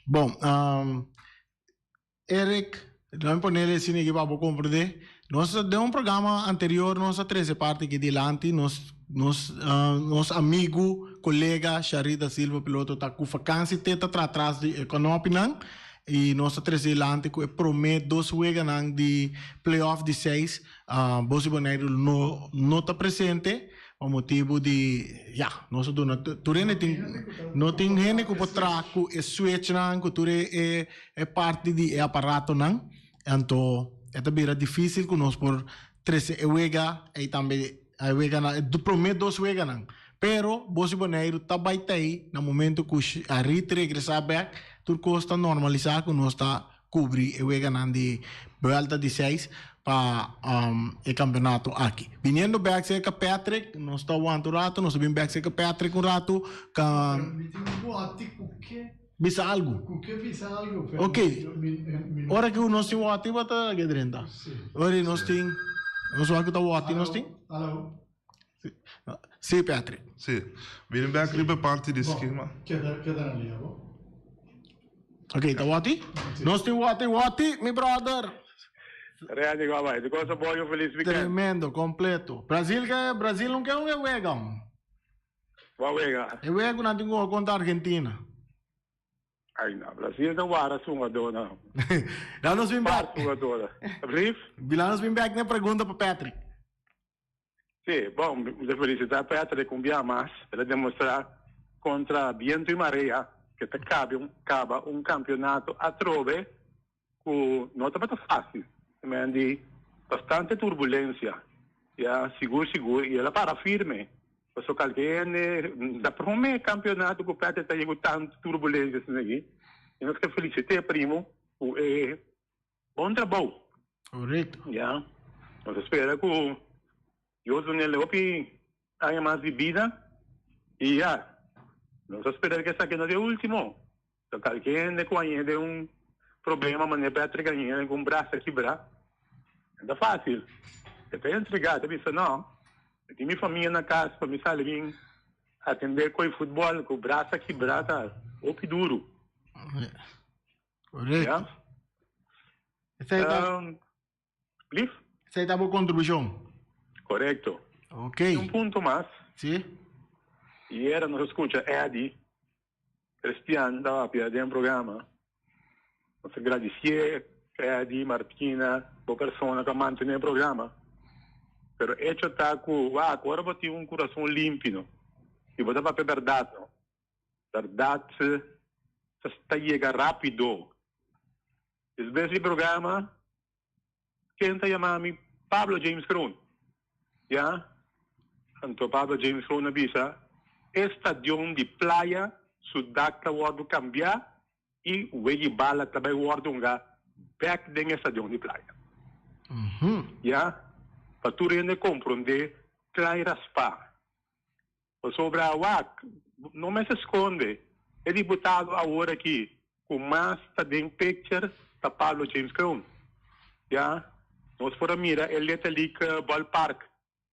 Bon, Eric, lo mi ponele asina aki pa bo comprende. Nos den un programa anterior nos a trece parti aki dilanti, nos nos nos amigo, colega Shari da Silva piloto ta cu vakantie te ta tra tras di e konopinan y nos a trece dilanti cu e prome dos weganan di playoff di seis Bosi Boneiru no no ta presente. Pa motibu di, ya, nos a duna tur hende tin, no tin hende ku por traha ku e switchnan, ku tur e e parti di e aparatonan. Anto e ta bira difísil ku nos por trese e wega ei tambe, e weganan, e promé dos weganan. Pero Bosi Boneiru ta bai ta ei na momento ku Arit regresá bèk, tur kos ta normalisá ku nos ta kubri e weganan di buelta di seis pa e kampeonato aki. Biniendo bek serka Patrick, nos ta wanta un rato, nos ta bin bek serka Patrick un rato ka Mi tin un wòti ku ke bisa algu. ku ke bisa algu pero Ok, mi mi no ora ku nos tin wòti bo ta ke drenta. Si. Ora nos tin, nos wak ku ta wòti nos tin. Alo. Si, Patrick. Si. Bini bek riba e parti di skema. Keda keda na lia bo. Ok, ta wòti? Nos tin wòti, wòti, mi brother. Ready, go bai. Di cosa boy un feliz weekend. Tremendo, completo. Brazil ke Brazil no ke un e wega. Wa wega? E wega ku nan tin ku kontra Argentina. Ay no, Brasil ta wara su jugadornan. Laat nos bin Par back. su jugadornan. Brief? Laat nos bin back na e pregunta pa Patrick. Sí, bon, mi ta felicita Patrick un bia mas. El a demostra contra biento y marea que ta cabe un, caba un campeonato atrobe cu no tabata facil. Men di bastante turbulencia, ya, sigur sigur, y el a para firme. Paso calke hende, ta prome campeonato cu Patrick ta yega cu tanto turbulencia asina aki. Y nos ke felicit'e primo cu e Bon trabou. Correcto. Ya. Nos ta spera ku Dios dun'el hopi aña mas di bida i ya. Nos ta spera ku esaki no ta e ultimo. Ta kalke hende ku a yega den un problema manera Patrick a yega ku un brasa kibrá, no ta fásil. E ta entregá, e ta bisa no, mi tin mi famia na kas pa mi sali bin atendé ku e futbòl ku brasa kibrá ta hopi duru. Correcto. Ja. Esei ta, Um, lief? esei ta bo contribucion. Correcto. Ok. Un punto mas. Sí. Y era nos escucha Eddie Cristian estaba papia den programa. Nos agradecié Eddie, Martina, bo persona que mantene el programa. Pero hecho ta cu, wak, ora bo tin un corazón limpio, no? Y bo ta papia verdad, no? Berdad ta yega rapido. Despues di programa, ken ta yama mi? Pablo James Kroon. Ya? Anto Pablo James Kroon a bisa, e stadion di Playa su dak ta wordo cambia y wegi bala ta bay wordo hunga bek den e stadion di Playa. Ya? Pa tur hende compronde, klai raspa. Pasobra wak, no mester skonde, e diputado awor aki ku mas ta den picture ta Pablo James Kroon. Ya, nos por a mira e Little League Ballpark,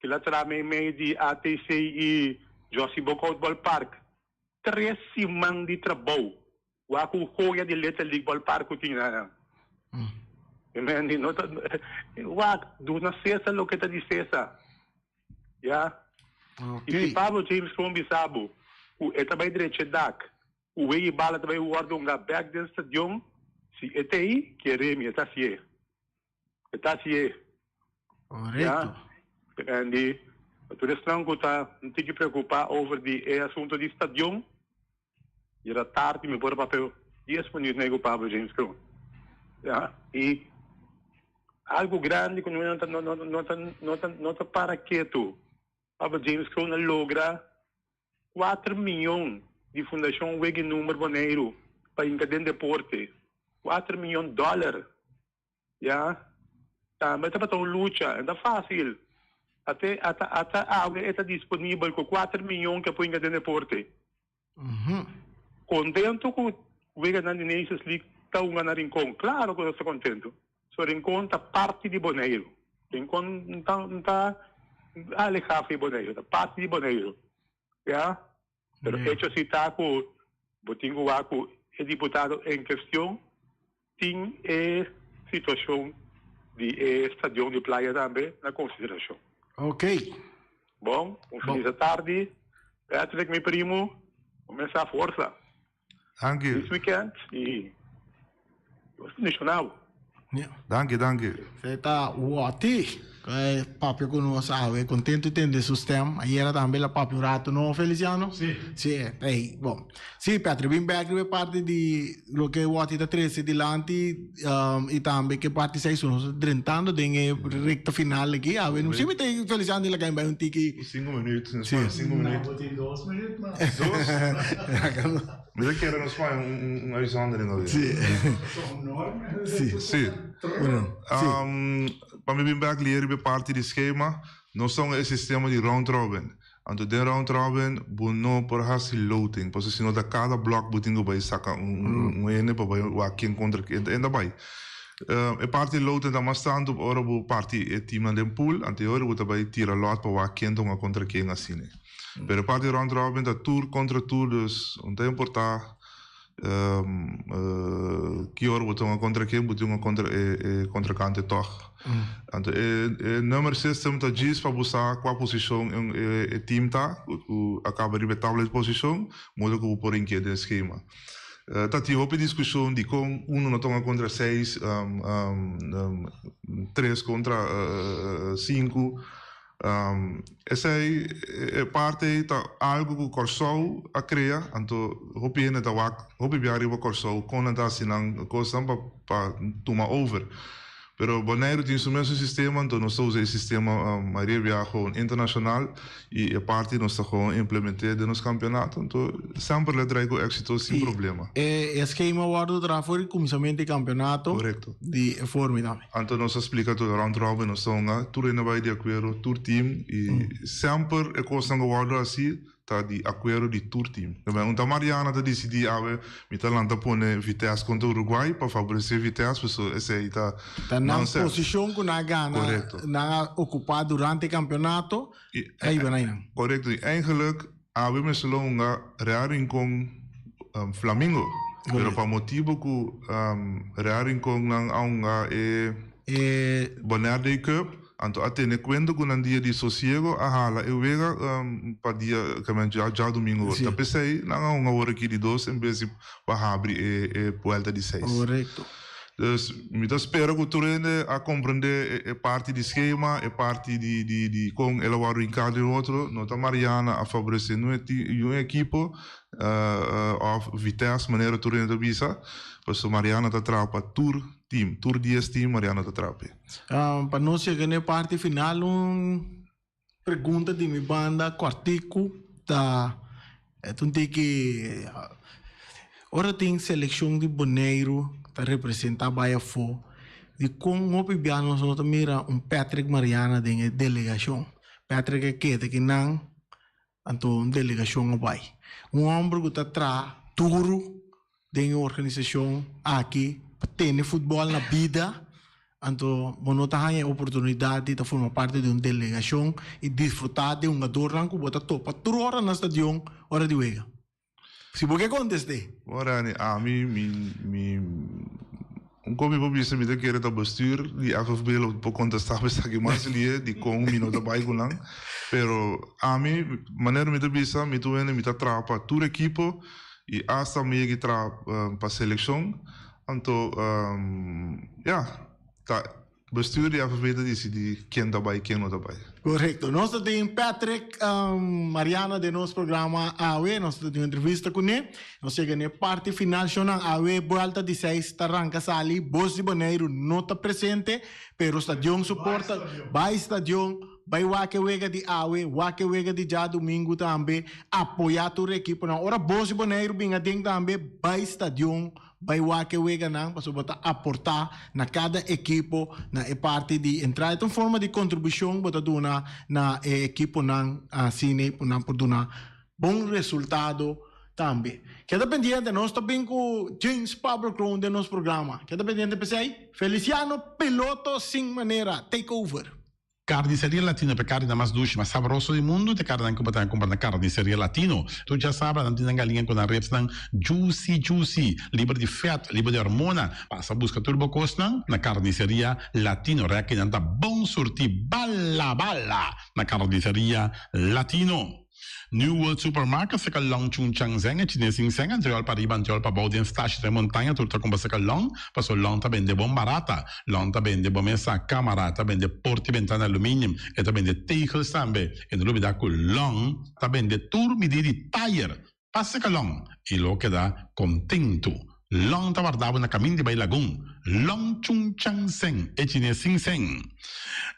kila tra meimei di ATC i Jossy Boekhout Ballpark. Tres siman di trabou, wak ku hoya di Little League Ballpark ku tin nan. Mendi, no ta, wak, duna Cesar loke ta di Cesar. Ya. Ok. I si Pablo James Kroon bisa bo ku e ta bai drecha e dak, ku wei e bala ta bai wòrdu hunga bèk den stadion, si e ta ei, kere mi, e ta hasié. E ta hasié. Korekto. Ya. Andy, tur esnan ku ta un tiki preokupá over di e asuntu di stadion, Yera tardi mi por a papia dies minuut na ku Pablo James Kroon. Ya. I. Algo grande ku no ta no no no ta no ta no ta para ketu. Papa James Kroon a logra 4 mion di Fundashon Wega i Number Boneiru pa hinka den deporte. 4 mion dòler. Ya. Tambe tabata un lucha. E ta fásil. Ate ata ata awe e ta disponibel ku 4 mion ke a por hinka den deporte. Contento cu weganan di Nations League ta hunga na Rincon? Claro cu nos ta contento. So Rincon ta parti di Boneiru. Rincon no ta no ta aleha for di Boneiru, ta parti di Boneiru. Ya. Pero hecho si ta cu bo tin cu wak cu e diputado en cuestion tin e situacion di e stadion di Playa tambe na consideracion. Ok. Bon, un feliz atardi. Patrick, mi primo, cuminsa forsa. Danki. This weekend y Dios bendiciona bo. Danki, danki. Esei ta Watty. E papia ku nos awe kontentu tende su stem. Ayera tambe el a papia un ratu, no Feliciano? Si. Si, ey, bon. Si, Patrick, bin bek riba e parti di loke Watty ta trese dilanti i tambe ke parti seis nos ta drentando den e rekta final aki. Awe no si mi ta Feliciano tin laga bai un tiki. Sinku minuut, nos pone sinku minuut. No, bo tin dos minuut mas. Dos? Mi ta kere nos pone un uitzondering alweer. Si. Si. Si. Pa mi bin bek lier riba e parti di schema, nos ta un e sistema di round robin. Anto den round robin bo no por hasi loting, pasobra si no ta cada blok bo tin ku bai saka un hende pa bai wak ken kontra ken ta bai. E parti di loting ta mas tantu ora bo parti e teamnan den pool, anto e ora bo ta bai tira lot pa wak ken ta hunga kontra ken asina. Pero e parti di round robin ta tur kontra tur, dus no ta importa Ki ora bo ta hunga kontra ken, bo tin hunga kontra e kontrikante tòg. Anto e number system ta djis pa bo sa kua posishon e team ta, ku a kaba riba e tabla di posishon, modo ku bo por rinkié den skema. Ta tin hopi diskushon dikon unu no ta hunga kontra seis, tres kontra sinku. Esei e parti ei ta algu ku Kòrsou a krea, anto hopi hende ta wak hopi bia riba Kòrsou kon nan ta hasi nan kosnan pa pa tuma over. Pero Boneiru tin su mesun sistema, anto nos ta usa e sistema mayoria bia gewoon internashonal i e parti nos ta gewoon implement'é den nos kampionato, anto semper lo trae ku éksito sin problema. E skema wòrdu traha for di kuminsamentu di kampionato di e forma tambe. Anto nos a splika tur round robin nos ta hunga, tur hende bai di akuerdo, tur team i semper e kosnan ku wòrdu hasi ta di akuerdo di tur team. Un ta Mariana ta disidí awe mi ta lanta pone Vitesse kontra Uruguay pa favoresé Vitesse pasobra esei ta Ta nan posishon ku nan a gana, nan a okupá durante e kampionato, a yuda nan. Korekto, i eigenlik Awe mester lo hunga Real Rincon Flamingo, pero pa motibo cu Real Rincon nan a hunga e Bonaire Day Cup, anto a tene cuenta cu nan dia di sosiego a hala e wega pa dia djadomingo awor. Ta p'esey nan a hunga awor aki di dos en bes di pa habri e buelta di seis. Dus mi ta spera ku tur hende a komprendé e parti di skema, e parti di di di kon el a wòrdu hinká den otro. No ta Mariana a favoresé niun ekipo òf Vitesse manera tur hende ta bisa, pasobra Mariana ta traha pa tur tim, tur dies tim Mariana ta traha p'e. Pa nos yega na e parti final un pregunta di mi banda kòrtiku ta e ta un tiki ora tin selekshon di Boneiru ta representá bai afó dikon hopi bia nos no ta mira un Patrick Mariana den e delegashon? Patrick a keda kinan Anto un delegashon a bai. Un hòmber ku ta traha duru den e organisashon aki pa tene futbòl na bida, anto bo no ta haña e oportunidat di ta forma parti di un delegashon i disfrutá di hungadornan ku bo ta topa tur ora na stadion ora di wega. Si bo ke kontest'é. Bon Rani, ami mi mi un kon mi por bisa mi ta kere ta bestuur di FFB lo por kontestá pa esaki mas lie dikon mi no ta bai ku nan. Pero ami manera mi ta bisa mi tur hende mi ta traha pa tur ekipo i asta mi yega traha pa selekshon anto ya ta. Bestuur di FFB ta disidí ken ta bai, ken no ta bai. Korekto. Nos ta tin Patrick Mariano den nos programa awe. Nos ta tin un entrevista kuné. Nos yega na e parti final. Shownan awe buelta di seis ta ranka sali. Bos di Boneiru no ta presente, pero stadion su porta. Bai stadion, bai wak e wega di awe, wak e wega di djadumingu tambe. Apoyá tur e ekiponan. Ora Bos di Boneiru bin aden tambe, bai stadion. Bai wak e weganan pasobra bo ta aportá na kada ekipo na e parti di entrada. E ta un forma di kontribushon bo ta duna na e ekiponan asina ku nan por duna bon resultado tambe. Keda pendiente, nos ta bin ku James Pablo Kroon den nos programa. Keda pendiente p'esei. Feliciano Piloto Sin Manera, take over. Carniceria Latino pa e carninan mas dushi, mas sabroso di mundu, ta e carninan cu bo ta cumpra na Carniceria Latino. Tur djasabra nan tin nan galiña cu nan ribsnan juicy juicy, liber di vet, liber di hormona. Pasa busca tur bo cosnan na Carniceria Latino. Rekinan ta bon surti bala bala na Carniceria Latino. New World Supermarket seka long Chung Chang Zeng e chines sin seng antriol pa riba antriol pa bou den stashi den montaña tur ta kumpra seka long paso long ta bende bon barata long ta bende bo mesa kamara ta bende porti bentana aluminium e ta bende tegels tambe e no lubida ku long ta bende tur midi di tayer pa seka long i lo keda kontentu long ta warda bo na kamin di bai lagun long Chung Chang Zeng e chines sin seng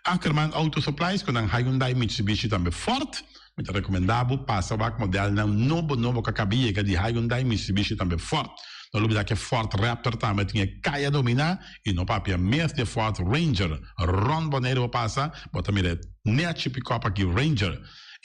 Ackerman Auto Supplies ku nan Hyundai Mitsubishi tambe Ford. Mi ta rekomendá bo pasa wak modelnan nobo nobo ku a kaba yega di Hyundai, Mitsubishi tambe Ford. No lubidá ku e Ford Raptor tambe tin e kaya dominá i no papia mes di e Ford Ranger. Rònt Boneiru bo pasa, bo ta mira e nèchi pikòp aki Ranger.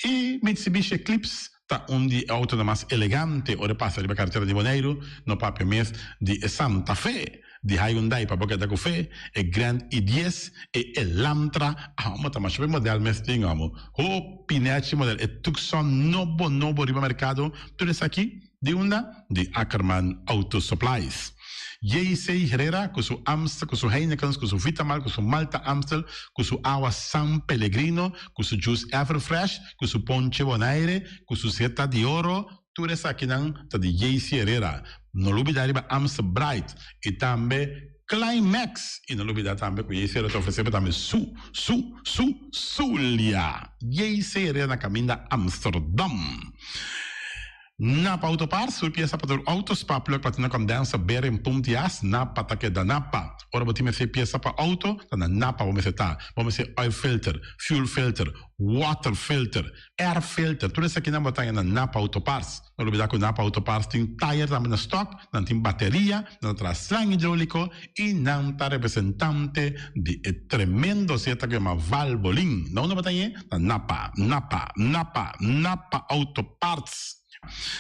I Mitsubishi Eclipse ta un di e outonan mas elegante ora e pasa riba karetera di Boneiru, no papia mes di e Santa Fe. Di Hyundai pa bo keda ku fe, e Grand i dies, e Elantra, amo ta masha be model mes tin amo. Hopi nechi model, e Tucson nobo nobo riba merkado, tur esaki di unda? Di Ackerman Auto Supplies. JC Herrera ku su Amstel, ku su Heinekens, ku su Vitamal, ku su Malta Amstel, ku su awa San Pellegrino, ku su juice Everfresh, ku su ponche Bonaire, ku su Zeta di Oro, Tur esakinan ta di JC Herrera. No lubida riba Amstel Bright y tambe Climax. Y no lubida tambe cu JC Herrera ta ofrece bo tambe su, su, su, Zulia. JC Herrera na caminda Amsterdam. Napa Auto Parts, tur pieza pa tur auto, spa, plug, platina, condenser, bearing, pump di as, Napa ta keda Napa. Ora bo tin mester pieza pa auto, ta na Napa bo mester ta. Bo mester oil filter, fuel filter, water filter, Air filter, tur esakinan bo ta haña na Napa Auto Parts. No lubida ku Napa Auto Parts tin tayer tambe na stock, nan tin bateria, nan ta traha slang hidroliko i nan ta representante di e tremendo zeta ku yama Valvoline. Na unda bo ta hañ'é? Na Napa, Napa, Napa, Napa Auto Parts.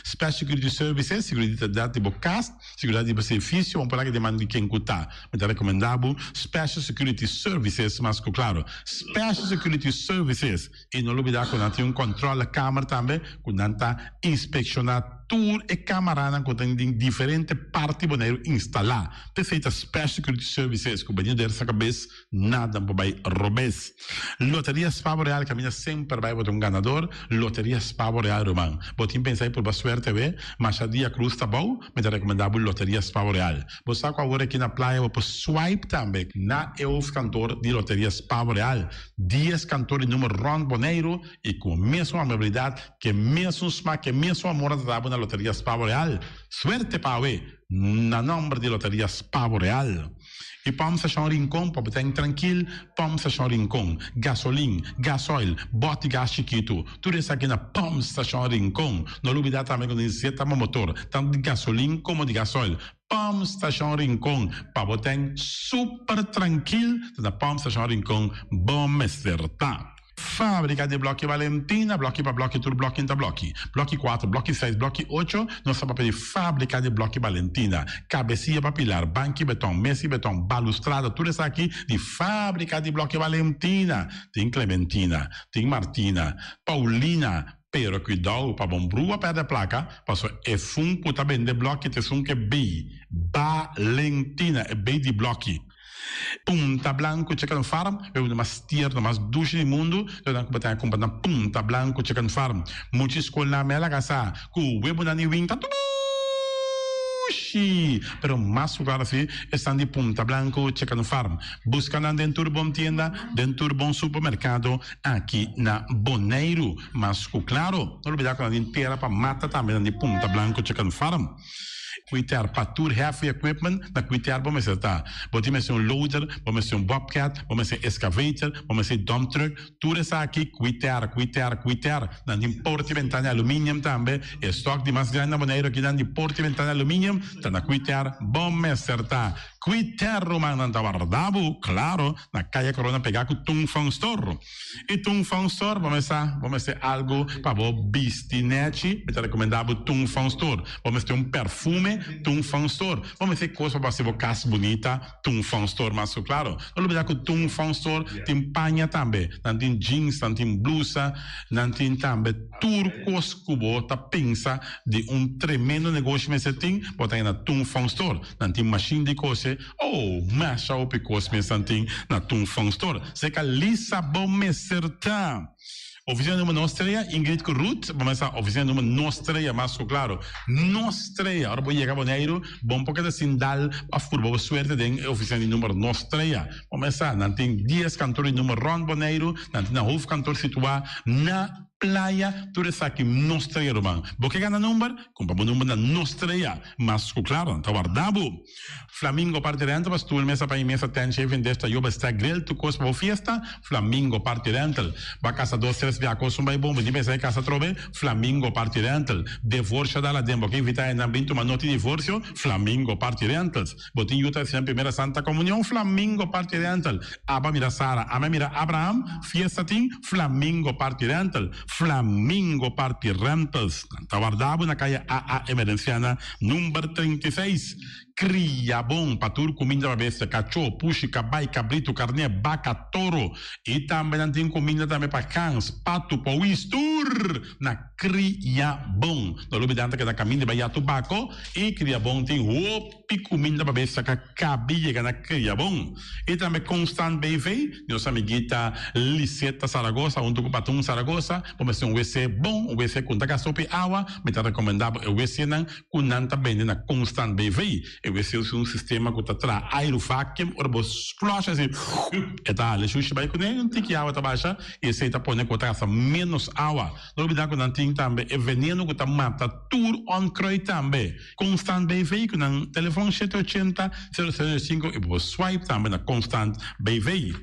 Special Security Services, Seguridat di bo kas, seguridat di bo servisio, un palabra di man di ken ku ta. Mi ta rekomendá bo Special Security Services mas ku klaro. Special Security Services. I no lubidá ku nan tin un kòntròlekamer tambe ku nan ta inspekshoná tur e kamaranan ku tin den diferente parti Boneiru instalá. P'esei ta Special Security Services ku bini der sa kabes nada por bai robes. Loteria Spavo Real kaminda semper bai bo ta un ganador. Loteria Spavo Real ruman. Bo tin pensa di purba suerte awe? Masha dia krus ta bou, mi ta rekomendá bo Loteria Spavo Real. Bo sa ku awor aki na playa bo por swipe tambe na e hoofdkantoor di Loteria Spavo Real. Dies kantoor di number rònt Boneiru i ku mesun amabilidat, ku e mesun smak, ku e mesun amor nan ta dabo na Loteria Spavo Real. Suerte pa awe na nòmber di Loteria Spavo Real. I Pòmp Stashon Rincon pa bo ta en trankil, Pòmp Stashon Rincon, gasolin, gasoil, bòt di gas chikitu, tur esaki na Pòmp Stashon Rincon. No lubidá tambe ku nos zeta bo motor, tantu di gasolin komo di gasoil. Pòmp Stashon Rincon, pa bo ta en super trankil, ta na Pòmp Stashon Rincon bo mester ta. Fábrika di blòki Valentina, blòki pa blòki tur blòki ta blòki. Blòki kuater, blòki seis, blòki ocho, nos ta papia di fábrika di blòki Valentina. Kabesia pa pilar, banki beton, mesi beton, balustrada, tur esaki di fábrika di blòki Valentina. Tin Clementina, tin Martina, Paulina, pero kuidou pa bon brua pèrdè plaka, pasobra esun ku ta bende blòki ta esun ku e bei Valentina, e bei di blòki. Punta Blanco Chicken Farm, e un di mas tierno, mas dushi di mundu, lo nan ku bo ta kumpra na Punta Blanco Chicken Farm. Mucha skolnan mel a kasa ku webunan di winta dushi. Dushi! Pero mas ku klaro si esnan di Punta Blanco Chicken Farm. Buska nan den tur bon tienda, den tur bon supermerkado aki na Boneiru. Mas ku klaro, no lubida ku nan tin tera pa mata tambe nan di Punta Blanco Chicken Farm. Kuiter pa tur heavy equipment na kuiter bo mester ta. Bo tin mester un loader, bo mester un bobcat, bo mester excavator, bo mester dump truck, Tur esaki kuiter, kuiter, kuiter. Nan tin porta i bentana di aluminium tambe. E stok di mas grandi na Boneiru aki nan di porta i bentana di aluminium ta na kuiter. Bo mester ta kuiter ruman nan ta warda bo, klaro, na Kaya Corona pegá ku Tung Fong Store. I Tung Fong Store bo mester bo mester algu pa bo bisti nèchi, mi ta rekomendá bo Tung Fong Store. Bo mester un perfume, Tung Fong Store. Bo mester kos pa bo hasi bo kas bunita, Tung Fong Store mas ku klaro. No lubida ku Tung Fong Store tin paña tambe. Nan tin jeans, nan tin blusa, nan tin tambe tur kos ku bo ta pensa di un tremendo negoshi mester tin, bo ta na Tung Fong Store. Nan tin mashin di kose, oh, masha hopi kos mes nan tin na Tung Fong Store. Seka lisa bo mester ta. Oficina numero nos trea, Ingrid ku Ruth, bo mester sa oficina numero nos trea mas ku klaro. Nos trea, ora bo yega Boneiru, bon por keda sin dal of purba bo suerte den e oficina di numero nos trea. Bo mester sa, nan tin dies kantor di numero rond Boneiru, nan tin nan hoofdkantoor situa na Playa, tur esaki nos trea ruman. Bo ke gana number? Kumpra bo number na nos trea. Mas ku klaro, nan ta warda bo. Flamingo Party Rental pa stoel, mesa pa i mesa, tent, shaving dish, tayoba, stack, grill, tur kos pa bo fiesta, Flamingo Party Rental. Ba kasa dos tres bia kos un bai bon, bo tin pensa e kasa atrobe, Flamingo Party Rental. Devorsio dal aden, bo ke invita hendenan bin tuma noti divorsio, Flamingo Party Rentals. Bo tin yu ta hasi nan primera Santa Comunion, Flamingo Party Rental. Aba mira Sara, ame mira Abraham, fiesta tin, Flamingo Party Rental. Flamingo Party Rentals. Nan ta warda bo na kaya AA Emerenciana number 36. Kria bon pa tur kuminda pa bestia, kachó, pushi, kabai, kabritu, karné, baka, toro. I tambe nan tin kuminda tambe pa gans, patu, powis, tur na Kria Bon. No lubida nan ta keda kaminda bai ya tubako i Kria Bon tin hopi kuminda pa bestia ka kabi yega na Kria Bon. I tambe Constant BV, nos amiguita Liseta Zaragoza huntu ku Patun Zaragoza, bo mester un wc bon, un wc ku no ta gasta hopi awa, mi ta rekomendá bo e wcnan ku nan ta bende na Constant BV. E wc usa un sistema ku ta traha airu vacuum, ora bo flush asi e ta hala e shushi bai kuné, un tiki awa ta basha i esei ta pone ku bo ta gasta ménos awa. No olbida ku nan tin tambe e veneno ku ta mata tur onkruid tambe. Constant BV ku nan telefon shete ochenta, sero sero sinku i bo por swipe tambe na Constant BV.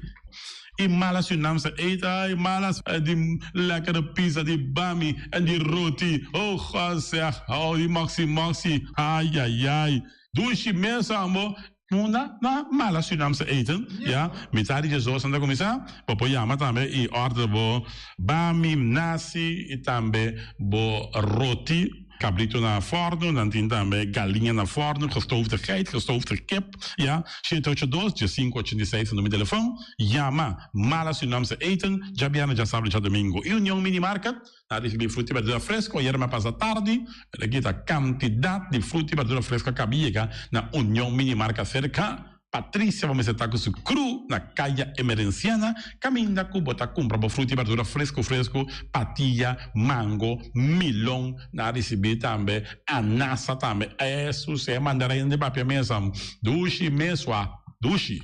I mala Surinaamse eten, ai mala di lekkere pizza di bami en di roti, oh God zeg, oh di moxi moxi, ai ai ai, dushi mes ambo. Munda na mala Surinaamse eten, ya, mitad di diesdos nan ta kuminsá, bo por yama tambe i order bo bami, nasi i tambe bo roti, kabrito na fòrnu, nan tin tambe galiña na fòrnu, gestoofde geit, gestoofde kip, ya, shete ocho dos, diesinku ochenta i seis ta numero di telefòn, yama mala Surinaamse eten, djabièrnè, djasabra i djadumingu. I Union Mini Market. Na ricibi fruta y berdura fresco ayer mi a pasa tardi, pero aki ta cantidad di fruta y berdura fresco a caba yega na Union Mini Marca cerca Patricia bo mester ta cu su crew na Caya Emerenciana caminda cu bo ta cumpra bo fruta y berdura fresco fresco, patilla, mango, milon, na ricibi tambe anasa tambe, esu se mandarina di papia mesa dushi mesua dushi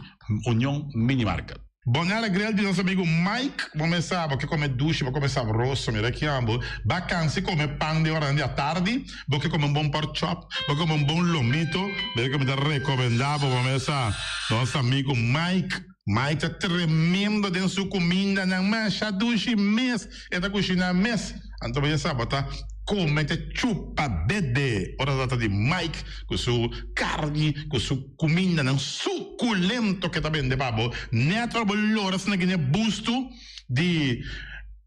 Union Mini Market. Bonella Grill di nos amigo Mike, bo mes sa bo ke come dushi, bo come sabroso, mira ki ambo, ba cansi come pan den oranan di atardi, bo ke come un bon pork chop, bo ke come un bon lomito, mira ke mi ta recomenda bo, bo mes sa, nos amigo Mike, Mike ta tremendo den su cumindanan, masha dushi mes e ta cushina mes, anto bo ya sa bo ta come te chupa dede ora ta trata di Mike cu su carni, cu su. Kumindanan sukulento ke ta bende pa bo nèt ora bo lora asina gine bustu di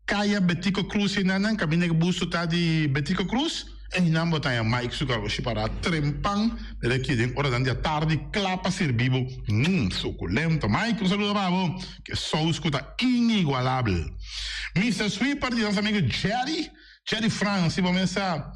Kaya Betico Cruz einanan kaminda ke bustu ta di Betico Cruz einan bo ta haña Mike su karoshi para trempan mira aki den oranan di atardi kla pa sirbi bo mm sukulento Mike un saludo pa bo ke sous ku ta inigualabel Mister Sweeper di nos amigo Jerry Jerry Frans si bo mesa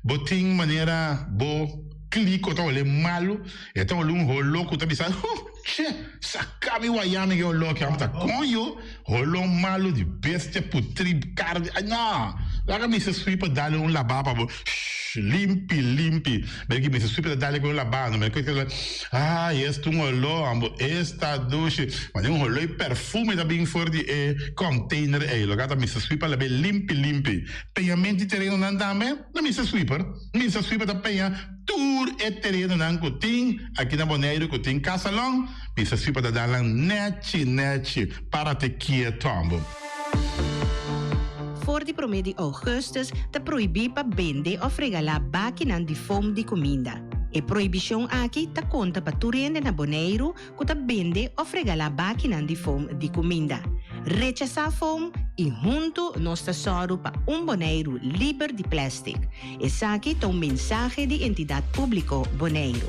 bo tin manera bo kliko ta hole malu e ta hole un holo ku ta bisa huh che saka mi waya mi ke holo aki amo ta koño holo malu di bestia putri karni ay no laga mi se sweeper dale un laba pa bo shh. Limpi limpi. Mira ki mester super ta dale ku un labano. Mira ku ay esta un oló ambo esta dushi. Mane un oló y perfume ta bin for di e container ey. Loke ta mester sweeper labe limpi limpi. Peñamento di terenonan tambe na mester sweeper. Mester sweeper ta peña tur e terenonan ku tin aki na Boneiru ku tin kasalon. Mester sweeper ta dal nan nechi nechi. Para te kieto ambo. For di promé di ougùstùs ta prohibí pa bende òf regalá bakinan di foam di kuminda. E prohibishon aki ta konta pa tur hende na Boneiru ku ta bende òf regalá bakinan di foam di kuminda. Rechasá foam i huntu nos ta sòru pa un Boneiru liber di plèstik. Esaki ta un mensahe di Entidat Públiko Boneiru.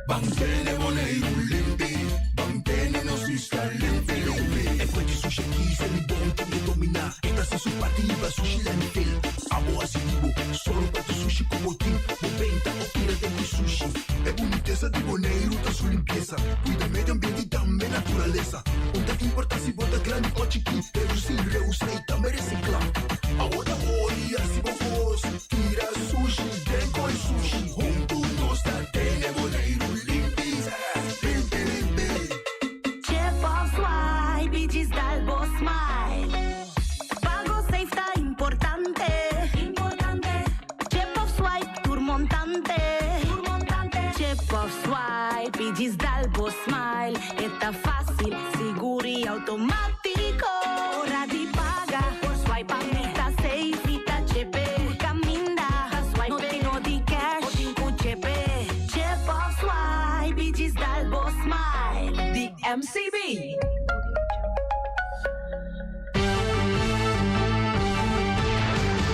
Ban tene Boneiru limpi, ban tene nos isla limpi limpi. E fuente sushi aki se mi bon tin ke dominá. E ta hasi su parti riba sushi landfill. Abo hasi di bo, solo pa tu sushi ku bo tin. Bo benta o tira den ku sushi. E bunitesa di Boneiru ta su limpiesa. Kuida medio ambiente i tambe naturalesa. Un ta importá si bo ta grandi o chikí. Redusí, reusá i tambe resiklá. Awo ta hori hasi bo kos. Tira sushi den koi sushi. Huntu nos ta tene Boneiru limpi, limpi, limpi. Chip of swipe i djis dal bo smile. Pago safe ta importante. Importante. Chip of swipe tur montante. Tur montante. Chip of swipe i djis dal bo smile. E ta fácil, sigur i automátiko. Ora di paga, por swipe pa mi ta safe, mi ta chepe. Tur kaminda, ta swipe. No tin no di cash, bo tin ku chepe. Chip of swipe i djis dal bo smile. Di MCB.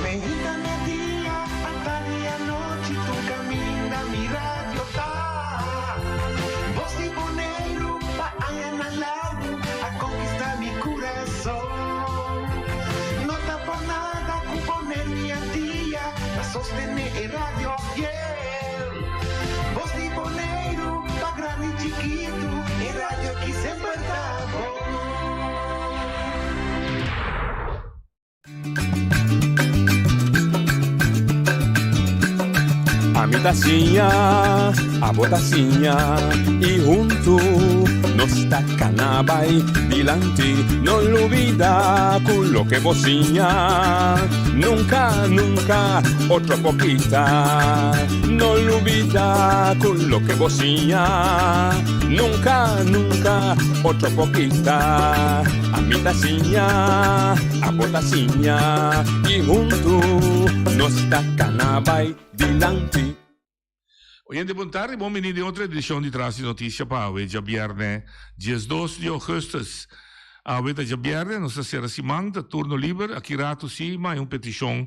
Meinta media, atardi anochi, tur caminda mi radio ta. Voz di Boneiru pa añanan largu a conquista mi curason. No ta por nada cu Boneiru y Antia ta sostene e radio fiel. Voz di Boneiru pa grandi y chikitu, e radio aki semper ta bon. Ami ta siña, abo ta siña y huntu nos ta cana bay dilanti. No lubida cu loke bo siña nunca, nunca otro por kita. No lubida cu loke bo siña nunca, nunca otro por kita. Ami ta siña, abo ta siña y huntu nos ta cana bay dilanti. Oyente bon tardi, bon bini den otro edicion di Tras di Noticia pa awe djabierne 12 di augustus. Awe ta djabierne, nos ta cera siman, ta turno liber. Aki rato si maya un peticion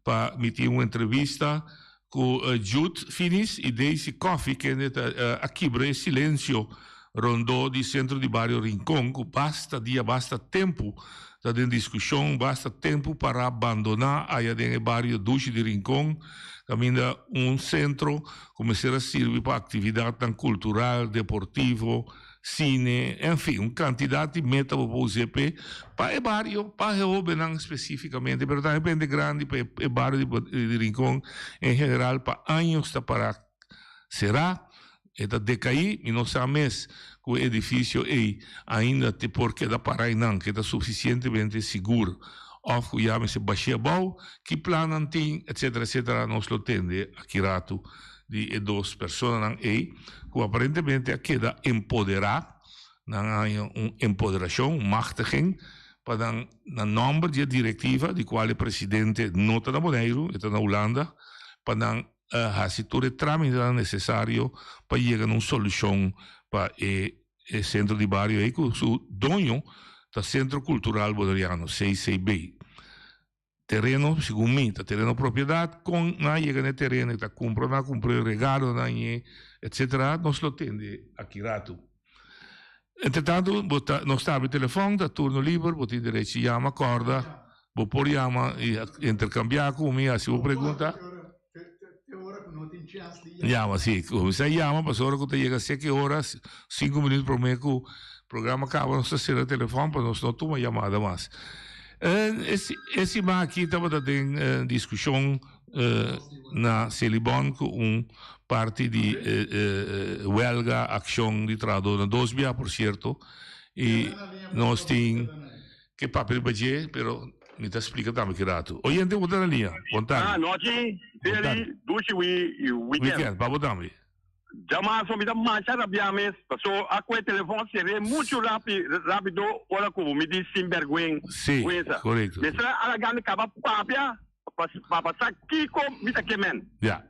pa mi tin un entrevista cu Jude Finis y Daisy Coffie kende ta a kibra e silencio rondó di Centro di Bario Rincon cu basta dia, basta tempu ta den discusion, basta tempu para bandona aya den e bario dushi di Rincon caminda un centro cu mester a sirbi pa actividadnan cultural, deportivo, sine, en fin, un cantidad di meta bo por us'é p'e, pa e bario, pa e hobennan specificamente, pero tambe pa hende grandi, pa e bario di Rincon en general, pa años ta para cerá, e ta decaí, mi no sa mes cu e edificio ey ainda te por keda para eynan, ke ta suficientemente sigur, of cu ya mester bash'é abou, ki plannan tin, etcetera, etcetera, nos lo tende aki rato. di e dos personanan ei ku aparentemente a keda empoderá, nan a haña un empoderashon, un machtiging, pa nan na nòmber di e direktiva, di kual e presidente no ta na Boneiru, e ta na Hulanda, pa nan hasi tur e trámitenan nesesario pa yega na un solushon pa e sentro di bario ei ku su doño ta Sentro Kultural Boneriano, CCB. Tereno, segun mi, ta tereno propiedad, con nan a yega na e tereno, e ta cumpra, nan a cumpra e regalo, nan e, etcetera, nos lo tende aki ratu. Entre tanto, bo ta, nos ta abri telefon, ta turno liber, bo tin derecho di yama, corda, bo por yama y intercambia cu mi, haci bo pregunta. Yama, si. Cuminsa yama, pasobra ora cu ta yega seki ora, cinco minuut prome cu. Programa kaba nos ta sera telefòn pa nos no tuma yamada mas. E siman aki tabata den diskushon na Selibon ku un parti di welga, akshon di trahadónan, dos bia por sierto, i nos tin ke papia riba dje, pero mi ta splika tambe ki ratu. Oyente bo ta na liña. Bon tardi. Ah, nochi, Billy, dushi weekend. Weekend, pa bo tambe. Djamarzo mi ta masha rabia mes paso a koe telefon sere mucho rapi rapido ora ku mi di sin berguen Sí, guensa. korekto. Mester a laga mi kaba papia pa pa sa kiko mi ta ke men. Ya.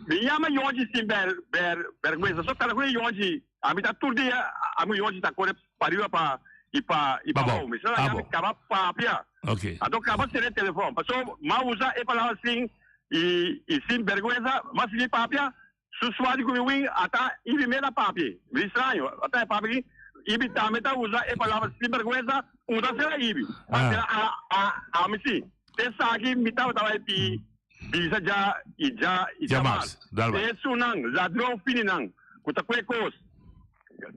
Mi yama yonchi sin ber ber berguensa so telefon e yonchi a mi ta tur dia ami yonchi ta kore pariba pa i pa i Pa pa bou. bou. Mester a laga mi Abo. kaba papia. Ok. Anto kaba sere telefon paso m'a usa e palabra sin I i sin berguensa mas sigui papia su suadi ku mi win ata ibi me ta papia mi straño ata e papia aki ibi tambe ta usa e palabra sin berguensa un ta sera ibi pa sera a a ami si esaki mi tabata bai pi bisa dja i dja i Dja dja mas, mas dal bai. esunnan ladron fininan ku ta kue kos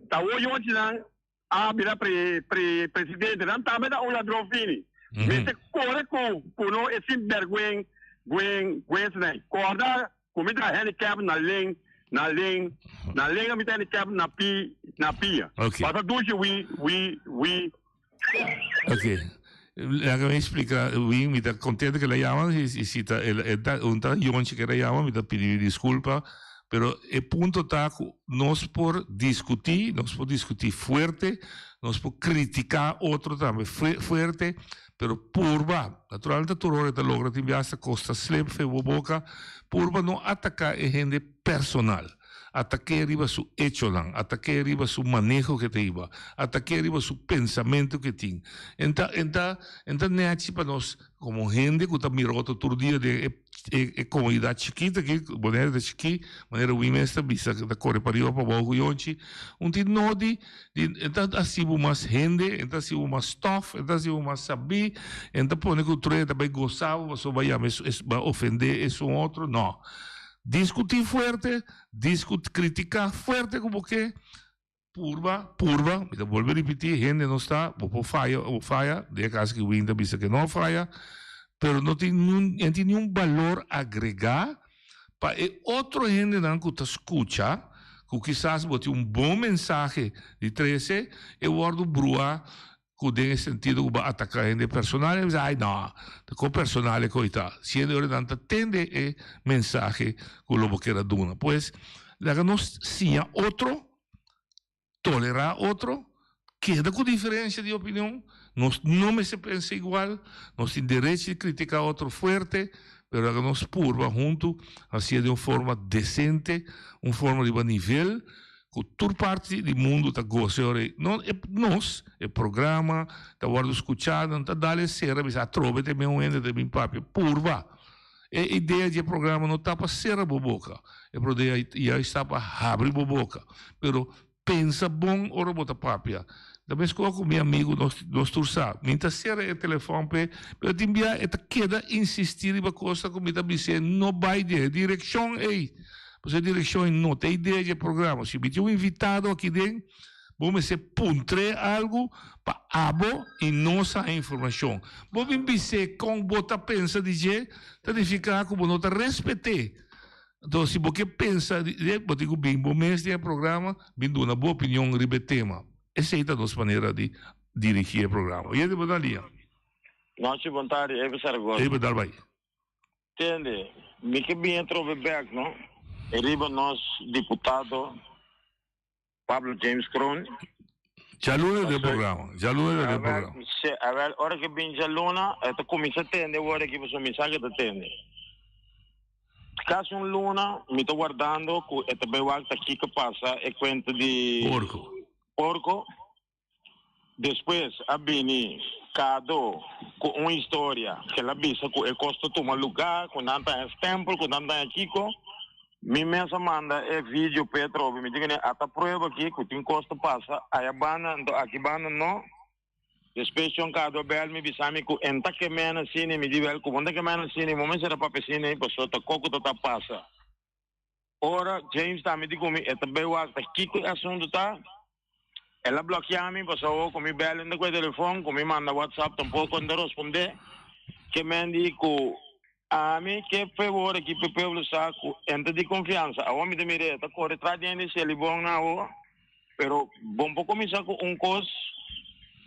ta wo yonchinan a bira pre pre presidente nan tambe ta un ladron fini mester kore ku ku no e sin berguen guen guensnan korda ku mi ta handicap na len na len na len mi ta handicap na pi na pia Ok. pasa dushi wi wi wi. Ok. Laga mi explica, Win, mi ta contento que la llama, y, y si ta, el, el ta, un ta yonchi que la llama, mi ta pidi disculpa, pero e punto ta cu nos por discuti, nos por discuti fuerte, nos por critica otro tambe fuerte, pero purba, naturalmente tur ora ta logra, tin biaha ta costa slip fe bo boca, purba no ataca e hende personal. Atak'é riba su echonan, atak'é riba su maneho ke ta hiba, atak'é riba su pensamentu ke tin. En ta, en ta, en ta nèchi pa nos komo hende ku ta mira otro tur dia den e e e komunidat chikit aki, Bonaire ta chikí, manera Wim mes ta bisa ta kore pariba pabou ku yonchi, un tin nodi di en ta hasi bo mas hende, en ta hasi bo mas stòf, en ta hasi bo mas sabí, en ta pone ku tur hende ta bai gosa bo pasobra bo a yama es bo a ofendé esun otro, nò. Diskutí fuerte, diskut, kritiká fuerte ku bo ke, purba, purba, mi ta bolbe ripití, hende no sta, bo por faya o faya, den e kaso ki Win ta bisa ke no a faya, pero no tin niun, no tin niun balor agregá pa e otro hendenan ku ta skucha, ku kisas bo tin un bon mensahe di trese, e wòrdu bruá Ku den e sentido ku bo a ataka hende personal, e bisa, ai no, ta kon personal e koi ta. Siendo ora nan ta tende e mensahe ku lo bo kier a duna. Pues, laga nos siña otro, tolerá otro, keda ku diferensia di opinion, nos no mester pensa igual, nos tin derecho di kritiká otro fuerte, pero laga nos purba huntu hasié den un forma desente, un forma riba nivel, Ku tur parti di mundu ta gosa e ora ei. No e nos, e programa ta wòrdu skuchá, nan ta dal e sera bisa atrobe te men un hende ta bin papia. Purba! E idea di e programa no ta pa sera bo boka, e prodea juist ta pa habri bo boka. Pero pensa bon ora bo ta papia. Ta meskos ku mi amigu nos nos tur sa. Mi ta sera e telefòn p'e, pero tin bia e ta keda insistí riba kosnan ku mi ta bis'é no bai den e direkshon ei. Pasobra e direkshon ei no ta idea dje programa. Si mi tin un invitado aki den, bo mester puntr'é algu pa abo i nos haña informashon. Bo bin bis'é kon bo ta pensa di dje, ta nifiká ku bo no ta respet'é. Anto si bo ke pensa di dje, bo tin ku bin bo mes den e programa, bin duna bo opinion riba e tema. Esei ta nos manera di dirigí e programa. Oyente bo ta lia. Nochi bon tardi, Eva Saragoza. Eva dal bai. Tende, mi ke bin atrobe bek no, riba nos diputado Pablo James Kroon. Djaluna den programa, djaluna den programa. Awel, ora ke bin djaluna, e ta kuminsá tende awor aki pasobra mi sa ke ta tende. Kasi un luna mi ta wardando ku e ta bai wak ta kiko pasa e kuenta di Porko. Porko. Despues a bini Kado ku un historia ku el a bisa ku e kos ta tuma lugá, ku nan ta haña stèmpel, ku nan ta haña kiko. Mi mes a manda e video p'e atrobe. Mi di kuné, Ata prueba aki ku tin kos ta pasa aya banda, anto aki banda no. Despues Shon Kado a bèl mi bisa mi ku e n'ta ke mèn asina. Mi di, Wèl, ku bo n'ta ke mèn asina, bo mester a papia asina pasobra ta koko ta ta pasa. Ora James tambe di ku mi e ta bai wak ta kiko e asuntu ta. El a blòkiá mi pasobra ku mi bèl hende ku e telefòn, ku mi manda WhatsApp tampoko no ta rospondé. Ke men di ku ami ke febor aki p'e pueblo sa ku e ta di konfiansa. Awor mi ta mir'é e ta kore tras di hende Selibon nan awor, pero bon por kuminsá ku un kos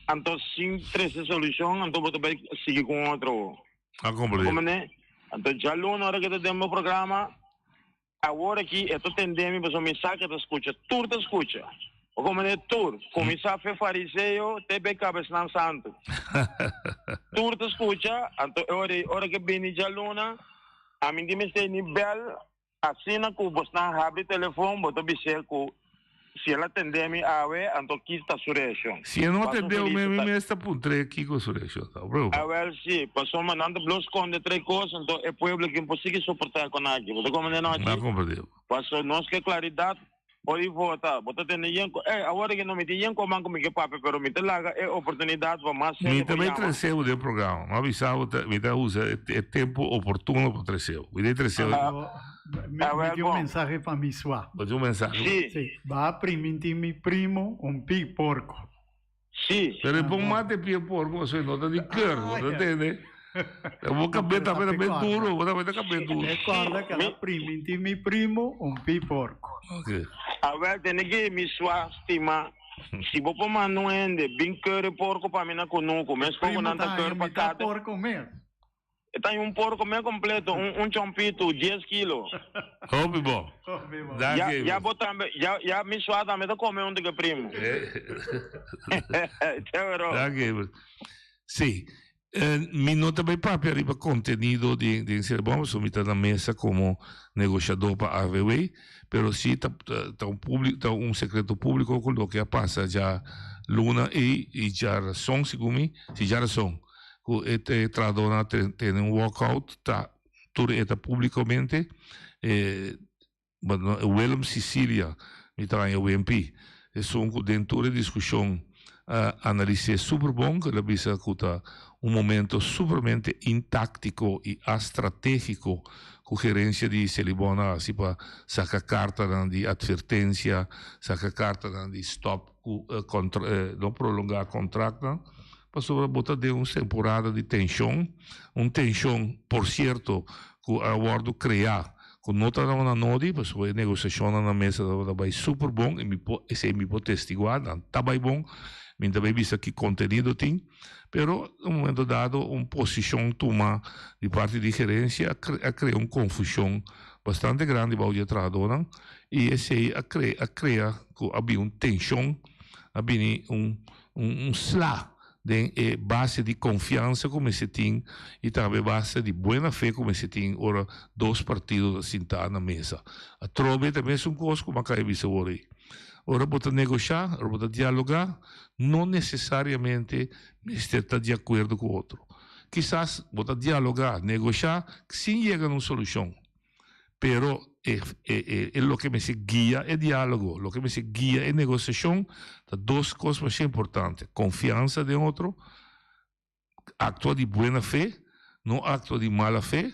anto sin trese solushon anto bo ta bai sigui ku un otro awor. A komprendé. Komprendé? Anto djaluna ora ke ta den bo programa. Awor aki e ta tende mi pasobra mi sa ku e ta skucha. Tur ta skucha. Bo komprendé? Tur. Kuminsá fe fariseo te be kabesnan santu. Tur ta skucha. Anto e ora ei, ora ku e bini djaluna, ami di mester ni bèl asina ku bosnan habri telefon, bo ta bis'é ku Si el a tende mi awe, anto ki ta su reaccion? Si e no Paso tendeu mi, feliz mi ta. mes ta puntr'é kiko su reaccion ta. Preocupa. Awel si, pasobra nan ta blo sconde tres cos, anto e pueblo aki no por sigui soporta con aki. Bo ta comprende no Mi a aki? comprende. Paso nos ke claridad por i vota. Bo ta tende yen cu, ey, awor aki no mi tin yen cu man cu mi ke papia, pero mi ta laga e oportunidad pa mas Mi hende ta por bay yama. trece bo den programa. Mi a bisa bo, mi ta usa e tempo oportuno pa trece bo. Mi ta trece bo. Mi, mi tin un mensahe pa mi swa. Bo tin un mensahe? Sí. Sí. Ba a priminti mi primo un pi porco. Sí. Pero e pon mate pie porco pasobra e no ta di keur, bo ta tende? Bo kabes ta bira ben duro, bo ta bira kabes duro. Recorda cu el a priminti mi primo un pi porco. Ok. Awel, tene ki mi swa stima, si bo por manda un hende bin keur e porco pa mi na kunuku, meskos ku Primo nan ta ta keur haña pa mitad kada. porco mes. E ta un porco men completo, un un chompitu, dies kilo. Hopi bo. Ya ya bo tambe, ya ya mi swa tambe ta come hunto cu e primo. Chévere. Danki. Sí. Mi no ta bay papia riba contenido di di Cerebon, pasobra mi ta na mesa como negoshador pa AVW, pero sí ta ta un publi ta un secreto publico cu loke a pasa djaluna ey y djarason segun mi, si djarason. Ku e trahadónan a tene un walkout ta tur e ta públikamente Willem Cicilia mi ta haña Wimpy esun ku den tur e diskushon a analis'é super bon ku el a bisa ku ta un momento supermente intáktiko i astratégiko ku gerensia di Selibon a hasi pa saka kartanan di atvertensia saka kartanan di stòp ku no prolongá kontraktnan. Pasobra bo ta den un temporada di tenshon, un tenshon, por sierto, ku a wòrdu kreá, ku no ta na nodi, pasobra e negosiashonnan na mesa tabata bai super bon, i mi por, esei mi por testiguá, nan ta bai bon, mi ta bai bisa ki kontenido tin, pero na un momento dado un posishon tuma di parti di gerensia a krea un konfushon bastante grandi bou di e trahadónan, i esei a a krea ku a bin un tenshon, a bini un Un sla den e base di konfiansa ku mester tin i tambe base di buena fe ku mester tin ora dos partido ta sintá na mesa. Atrobe ta mesun kos ku Makaya bisa awor ei. Ora bo ta negoshá, ora bo ta dialogá, no nesesariamente mester ta di akuerdo ku otro. Kisas bo ta dialogá, negoshá sin yega na un solushon. Pero e e e loke mester guia e dialogo, loke mester guia e negociacion ta dos cos masha importante, confiansa den otro, actua di buena fe, no actua di mala fe,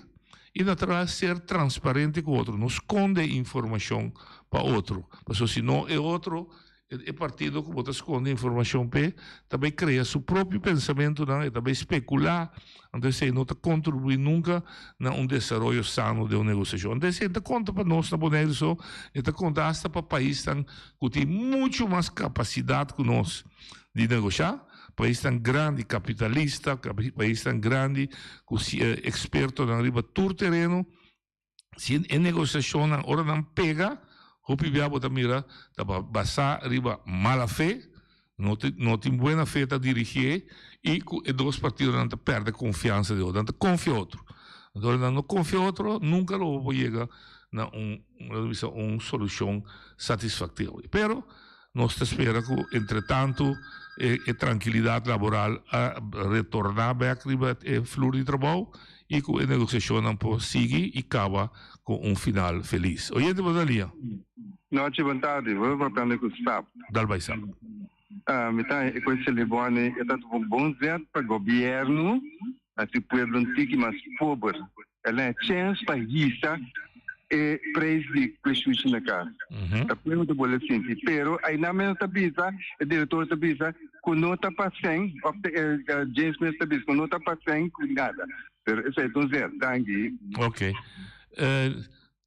y natural ser transparente cu otro, no sconde informacion pa otro, pasobra si no e otro E partido ku bo ta skonde informashon p'e ta bai krea su propio pensamentunan, e ta bai spekulá, anto esei no ta kontribuí nunka na un desaroyo sano den un negosiashon. Anto esei ta konta pa nos na Boneiru so, e ta konta asta pa paisnan ku tin muchu mas kapasidat ku nos di negoshá, paisnan grandi kapitalista, paisnan grandi ku ekspertonan riba tur tereno. Si e negosiashonnan ora nan pega, hopi bia bo ta mira ta basá riba mala fe, no tin no tin buena fe ta dirigié i ku e dos partidonan ta pèrdè konfiansa di otro, nan ta konfia otro. Anto ora nan no konfia otro, nunka lo bo por yega na un, lo bisa un solushon satisfaktorio. Pero Nos ta spera ku entretantu e e trankilidat laboral a retorná bèk riba e flur di trabou i ku e negosiashonnan por sigui i kaba ku un final felis. Oyente bo ta lia. Nochi bon tardi, bo ta papiando ku Sap. Dal bai Sap. Mi ta e ku Selibon e ta un bon zet pa gobièrnu hasi pueblo un tiki mas pober. El a chèns pa hisa. e prijs di kue shushi na kas. Ta pueblo ta bole sinti. Pero aynan mes ta bisa, e director ta bisa, ku no ta pa sèn, òf James mes ta bisa ku no ta pa sèn ku nada. Pero esei ta un zet. Danki. Ok.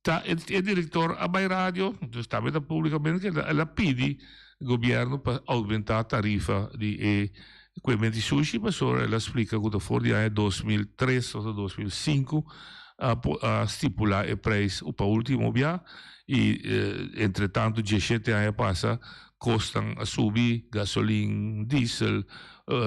Ta e director a bai radio, dus tambe ta publicamente, ke el a pidi gobierno pa aumenta tarifa di e cuement di sushi, pasobra el a splica cu ta for di aña 2003 o 2005 a a stipula e prijs pa ultimo bia y entre tanto diesshete aña pasa cosnan a subi, gasolin, diesel,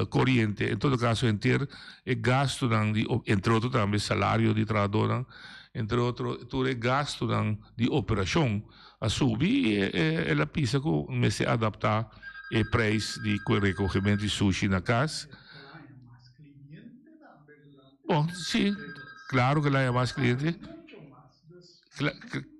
coriente, en todo caso henter e gastonan di entre otro tambe salario di trahadornan, entre otro tur e gastonan di operacion a subi y el a pisa cu mester adapta e prijs di recogemento di sushi na cas. Bon, si, claro cu el a haya mas cliente.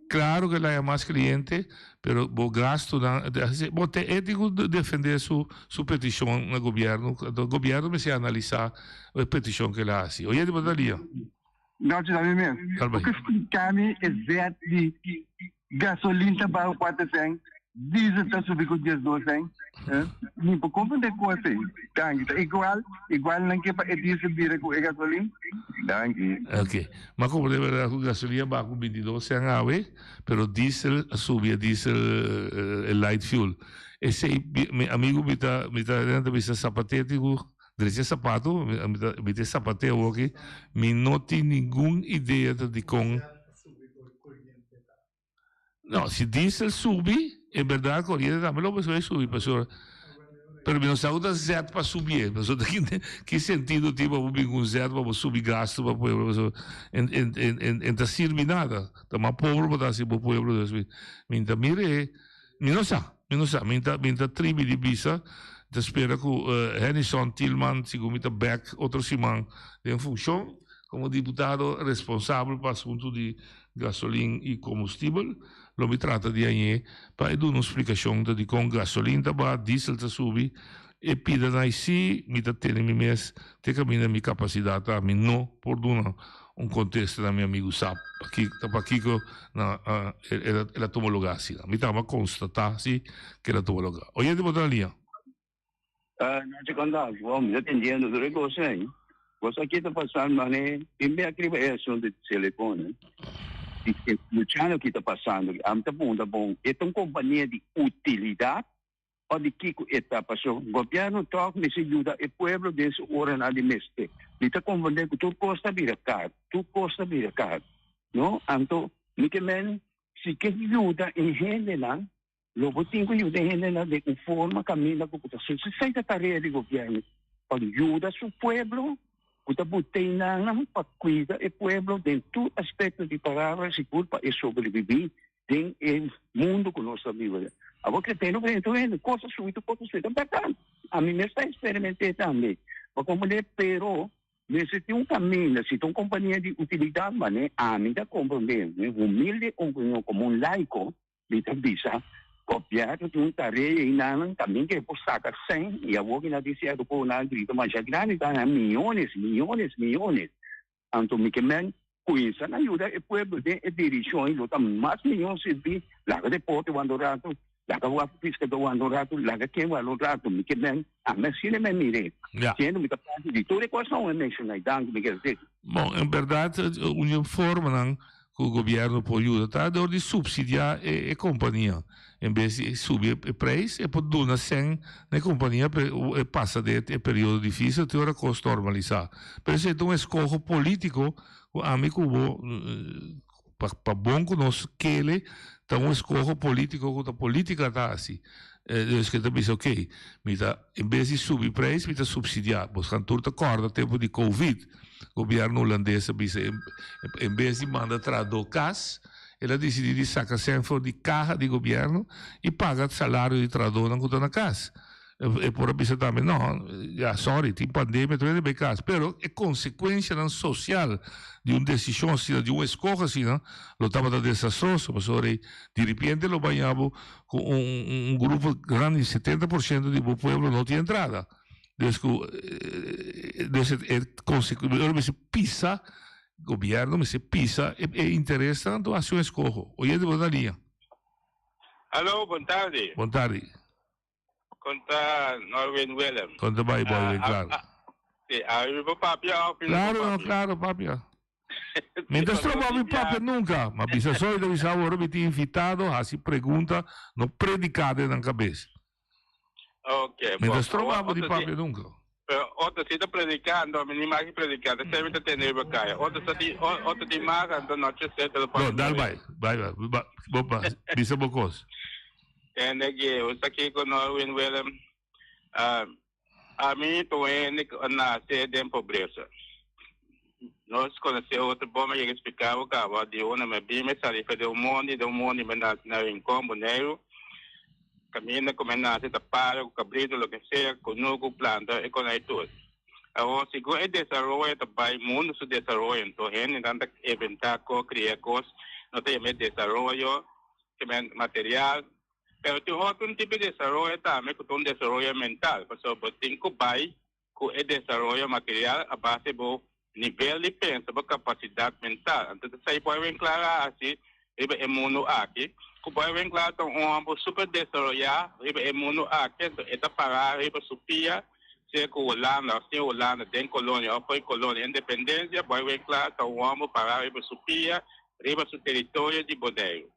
Claro cu el a haya mas cliente, pero bo gastonan, bo te e tin cu defende su su peticion na gobierno, anto gobierno mester analisa e peticion cu el a haci. Oye, bo ta lia. Nochi ta mi mes. Bo ke splica mi e zet di gasolin ta baho cuater cent, diesel ta subi cu diesdos cent? Mi por comprende cos ey. Danki. Ta igual, igual nan ke pa e diesel bira cu e gasolin? Danki. Ok. M'a comprende verdad cu gasolin a baha cu bintidos cent awe, pero diesel a subi, e diesel, e light fuel. Esey, mi amigo mi ta, mi ta, nan ta bisa zapatero tin cu Drecha sapato, mi ta e zapateo awoki, mi no tin ningun idea ta dikon. No, si diesel subi, en berdad coriente tambe lo mester subi, pasobra, pero mi no sa ku ta zet pa subié, pasobra ta ki sentido tin pa bo bin ku un zet pa bo subi gasto pa pueblo, pasobra en ta sirbi nada, ta mas pober bo ta hasi bo pueblo, mi ta mira e. Mi no sa, mi no sa. Mi ta, mi ta tribi di bisa. Mi ta spera ku Hennyson Thielman sigur mi ta bek otro siman den funshon komo diputado responsabel pa asuntu di gasolin i komustibel. Lo mi trata di hañ'é pa e duna un splikashon ta dikon gasolin ta baha, diesel ta subi. E pida na si mi ta tene mi mes te kaminda mi kapasidat ta. Mi no por duna un kontesta na mi amigu sa ta pakiko na el a tuma lugar asina. Mi taba konstatá si ke el a tuma lugar. Oyente bo ta na liña. Nochi konta, bo mi ta tendiendo tur e kos ei. Bo sa ke ta pasando mane tin bek riba e asuntu di telefon i escuchando ki ta pasando. Ami ta punta bon e ta un kompania di utilidat o di kiko e ta paso gobierno tog mester yuda e pueblo den su oranan di mester. Mi ta comprende cu tur cos ta bira caro, tur cos ta bira caro, no? Anto mi ke men si ke yuda e hendenan lo bo tin cu yuda e hendenan den un forma caminda cu ta su esey ta tarea di gobierno pa yuda su pueblo cu ta butey nan pa cuida e pueblo den tur aspecto di palabra sigur pa e sobrevivi den e mundu ku nos ta biba den. Awor ke tene ku hende hende kos a subi tur kos a subi ta bèrdat. Ami mes ta eksperiment'é tambe. Bo komprendé? Pero mester tin un kaminda, si ta un kompania di utilidat manera ami ta komprendé, mi humilde opinion komo un laiko, mi ta bisa gobièrnu tin un tarea einan tambe ke por saka sèn i awor ki nan tin sierto ku nan a grita masha grandi ta haña miyones, miyones, miyones. Anto mi ke men kuinsa na yuda e pueblo den e dirishon ei lo ta mas mihó sirbi laga deporte wanta un ratu, laga wak piskadó wanta un ratu, laga ken wanta un ratu. Mi ke men ami asina men mir'é. Siendo mi ta parti di tur e kosnan e menshoná ei. Danki mi ke Bon, en bèrdat un di e formanan ku gobièrnu por yuda ta dor di supsidiá e kompania. En bes di subi e preis, e por duna sèn na e kompania pa e pasa den e periodo difísil te ora kos normalisá. Pero esei ta un eskoho polítiko ku ami ku bo, pa bon ku nos kere, ta un eskoho polítiko ku ta polítika ta hasi. Dus ke ta bisa oke, mi ta en bes di subi preis mi ta supsidiá. Bosnan tur ta kòrda tempu di covid. Gobierno Hulandes a bisa en bes di manda trahadó kas, el a disidí di saka sèn for di kaha di gobierno i paga salario di trahadónan ku ta na kas. E por a bisa tambe, no, ya sorry, tin pandemia tur hende bai kas. Pero e konsekuensianan sosial di un desishon asina, di un eskoho asina, lo tabata desastroso, pasobra diripiente lo baña bo ku un grupo grandi, setenta por siento di bo pueblo no tin entrada. Dus ku dus e konseku ora mester pisa. Gobierno mester pisa e e interesnan anto haci un escoho. Oyente bo ta na liña. Alo, bon tardi. Bon tardi. Kon ta Norwin Willem? Kon ta bai boy wen claro. Si, a mi por papia of mi no por Claro, no, papia? claro, papia. Mi ta stroba mi papia nunca, ma bisa soy ta bisa ora mi tin invitado haci pregunta, no predica den nan cabes. Ok, Mi bon. ta stroba Awor bo di otro papia nunca. Pero otro si ta predicando, mi ni maki predica, ta esei mi ta tende riba caya. Otro sa di, otro di mas, anto noche se te lo No, pone dal bai, bai, bai, ba, bo ba, bisa bo cos. Tende ki, usa kiko Norwin Willem, ah, ami ta un hende ku a nase den pobresa. Nos konosé otro bon, mi yega splika bo kaba di unda mi a bin, mi a sali for den un mondi, den un mondi mi a nase na Rincon, Boneiru. Kaminda ku mi a nase ta para ku kabrito, loke sea, kunuku, planta, e konai tur. Awor, segun e desaroyo ta bai, mundu su desaroyo, anto hendenan ta inventá kos, kria kos, no ta yama e desaroyo, material, pero tin otro un tipo di desaroyo tambe ku ta un desaroyo mental, pasobra bo tin ku bai ku e desaroyo material a base bo nivel di pensa, bo kapasidat mental. Anto ta esei Boy Winklaar a hasi riba e mundu aki, ku Boy Winklaar ta un hòmber super desaroyá riba e mundu aki, anto e ta pará riba su pia, sea ku Hulanda òf sin Hulanda, den kolonia òf fo'i kolonia, independensia, Boy Winklaar ta un hòmber pará riba su pia riba su teritorio di Boneiru.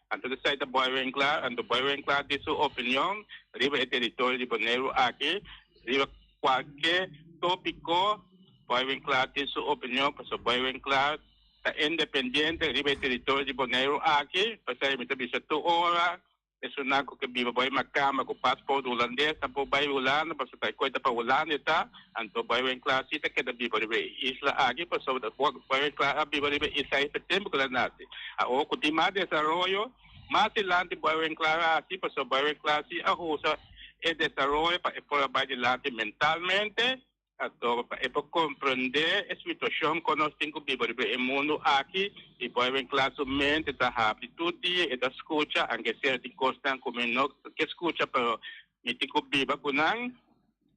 Anto esei ta Boy Winklaar. Anto Boy Winklaar di su opinion riba e teritorio di Boneiru aki, riba kualke topiko Boy Winklaar tin su opinion pasobra Boy Winklaar ta independiente riba e teritorio di Boneiru aki. P'esei mi ta bisa tur ora Esunnan ku ke biba bai makamba ku pasport hulandes nan por bai Hulanda pasobra ta e koe ta pa Hulanda e ta, anto bai Wenclaar si ta keda biba riba e isla aki pasobra bai Wenclaar a biba riba e isla ei pa tempu ku el a nase. Awor ku tin mas desaroyo mas dilanti bai Wenclaar a hasi pasobra bai Wenclaar si a usa e desaroyo pa e por a bai dilanti mentalmente. Anto pa e por comprende e situacion con nos tin cu biba riba e mundo aki y por e cla su mente ta habri tur dia e ta scucha aunke sea tin cosnan cu mi no ke scucha pero mi tin cu biba cu nan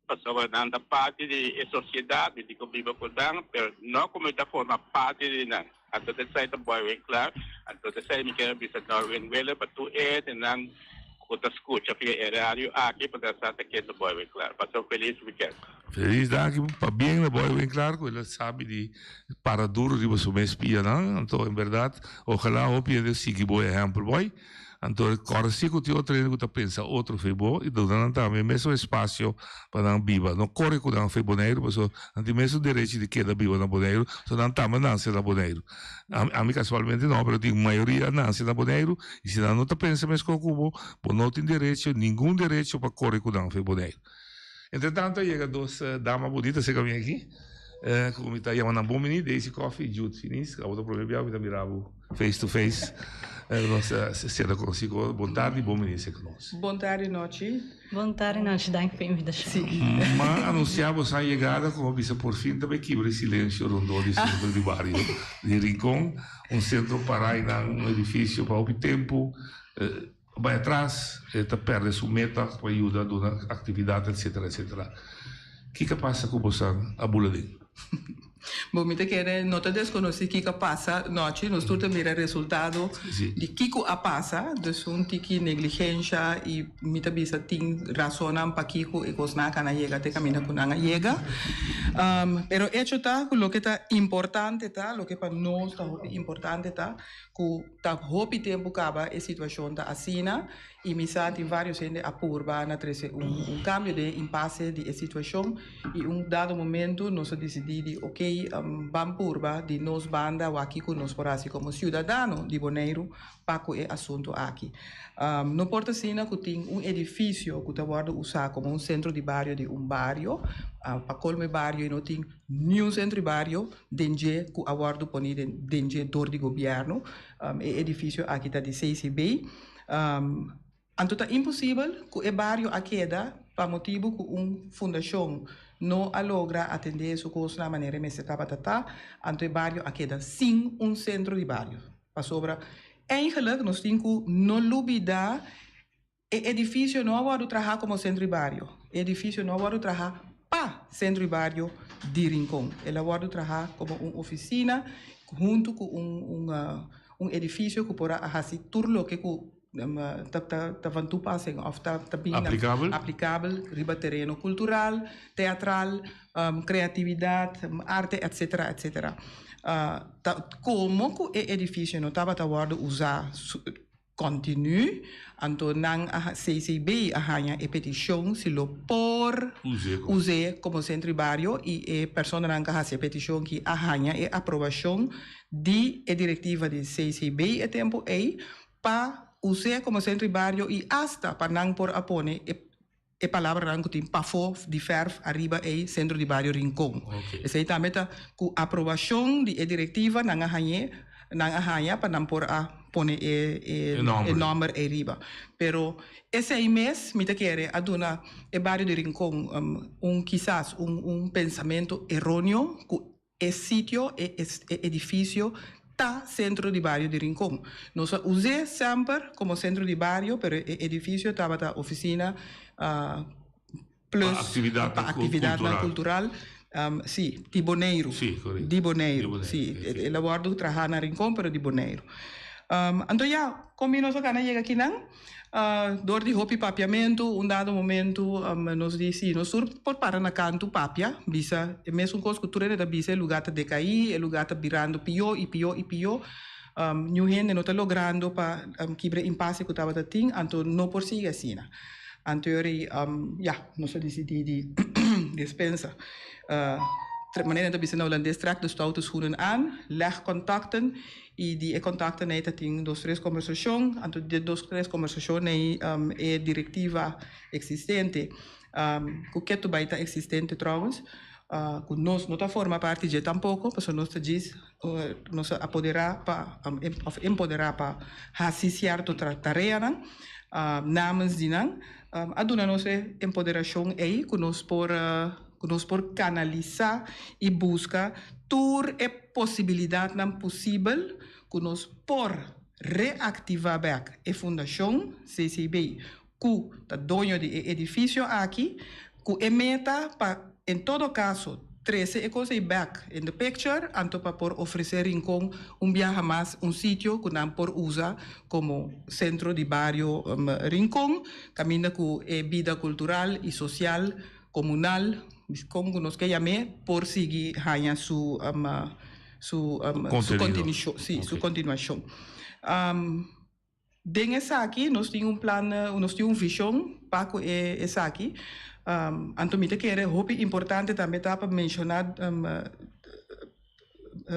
pasobra nan ta parti di e sociedad mi tin cu biba cu nan pero no cu mi ta forma parti di nan anto esai ta boy wen cla anto esai mi kier a bisa Norwin Wille pa tur e nan Ku ta skucha via e radio aki pa ta sa ta ken ta Boy Winklaar. Pasa un felis weekend. Felis danki pabien na Boy Winklaar ku el a sabi di para duro riba su mes pianan. Anto en berdad ojalá hopi hende sigui bo ehempel Boy. Anto kòrda si ku tin otro hende ku ta pensa otro fe bo i duna nan tambe mesun espasio pa nan biba. No kore ku nan fe Boneiru pasobra nan tin mesun derechi di keda biba na Boneiru pasobra nan tambe nanse na Boneiru. Ami casualmente no, pero tin mayoria nace na Boneiru y si nan no ta pensa mesco cu bo, bo no tin derecho, ningun derecho pa core cu nan fe Boneiru. Entre tanto a yega dos dama bunita cerca mi aki, cu mi ta yama nan bon bini, Daisy Coffie y Jude Finis. Abo ta prome bia mi ta mira bo face to face. Nos a cera conoci cu bo. Bon tardi y bon bini cerca nos. Bon tardi nochi. Bon tardi nochi, danki pa e invitashon. M'a anunsiá boso a yegada komo bisa porfin ta bai kibra e silensio rondó di sentro di bario di Rincon, un sentro pará einan, un edifisio pa hopi tempu a bai atras, e ta pèrdè su meta pa yuda duna aktividat etsetera etsetera. Kiko a pasa ku boso a bula den? Bo mi ta kere no ta deskonosí kiko a pasa nochi, nos tur ta mira resultado di kiko a pasa, dus un tiki negligensha i mi ta bisa tin rasonnan pakiko e kosnan a kana yega te kaminda ku nan a yega. Pero echo ta ku loke ta importante ta, loke pa nos ta hopi importante ta ku ta hopi tempu kaba e situashon ta asina I mi sa tin varios hende a purba na trece un cambio den e impasse di e situacion y un dado momento nos a dicidi di ok ban purba di nos banda wak kico nos por haci como ciudadano di Boneiru pa cu e asunto aki. No por ta asina cu tin un edificio cu ta wordo usa como un centro di bario di un bario, pa colmo e bario y no tin niun centro di bario den dje cu a wordo poni den dje door di gobierno. E edificio aki ta di CCB. Anto ta imposibel ku e bario a keda pa motibu ku un fundashon no a logra atendé su kosnan manera e mester tabata ta, anto e bario a keda sin un sentro di bario. Pasobra eigenlijk nos tin ku no lubida e edifisio no a wòrdu traha komo sentro di bario, e edifisio no a wòrdu traha. pa Sentro di Bario di Rincon. El a wòrdu trahá komo un ofisina huntu ku un un un edifisio ku por a hasi tur loke ku ta ta van toepassing òf ta ta bin Aplikabel. aplikabel riba tereno kultural, teatral, kreatividat, arte etsetera etsetera. Ta komo ku e edifisio no tabata wòrdu usá Continu, anto nan a CCB a haña e peticion si lo por us'é como centro di bario y e personanan cu a haci e peticion ki a haña e aprobacion di e directiva di CCB e tempo ey pa us'é como centro di bario y hasta pa nan por a pone e E palabranan ku tin pafó di fèrf ariba ei Sentro di Bario Rincon. Esei tambe ta ku aprobashon di e direktiva nan a hañ'é, nan a haña pa nan por a pone e e nòmber ei riba. Pero esei mes mi ta kere a duna e bario di Rincon un kisas un un pensamentu eróneo ku E sitio, e e edifisio ta Sentro di Bario di Rincon. Nos a us'é semper komo sentro di bario, pero e edifisio tabata ofisina plus pa aktividatnan kultural, sí, di Boneiru. Di Boneiru, sí. El a wòrdu trahá na Rincon, pero di Boneiru. Anto ya, kon mi nos a gana yega akinan? Dor di hopi papiamentu, un dado momentu nos di si nos tur por para na kantu papia, bisa e mesun kos ku tur hende ta bisa, e lugá ta dekaí, e lugá ta birando pió i pió i pió, niun hende no ta logrando pa kibra e impase ku tabata tin, anto no por sigui asina. Anto yori ya, nos a disidí di despensa. Manera nan ta bisa na hulandes, trek de stoute schoenen aan, leg contacten. I di e kontaktonan ei ta tin dos tres kombersashon, anto di e dos tres kombersashon ei e direktiva eksistente, ku ketu bai ta eksistente trouwens, ku nos no ta forma parti dje tampoko, pasobra nos ta djis nos a apoderá pa òf empoderá pa hasi sierto tareanan namens di nan, a duna nos e empoderashon ei ku nos por ku nos por kanalisá i buska tur e posibilidatnan posibel ku nos por reaktivá bèk e fundashon CCB ku ta doño di e edifisio aki ku e meta pa en todo kaso trese e kos ei bèk in the picture anto pa por ofresé Rincon un biaha mas un sitio ku nan por usa komo sentro di bario Rincon kaminda ku e bida kultural i sosial komunal, kon ku nos ke yam'é, por sigui haña su su su kontinuashon, sí, su kontinuashon. Den esaki nos tin un plan, nos tin un vishon pa ku e esaki. Anto mi ta kere hopi importante tambe ta pa menshoná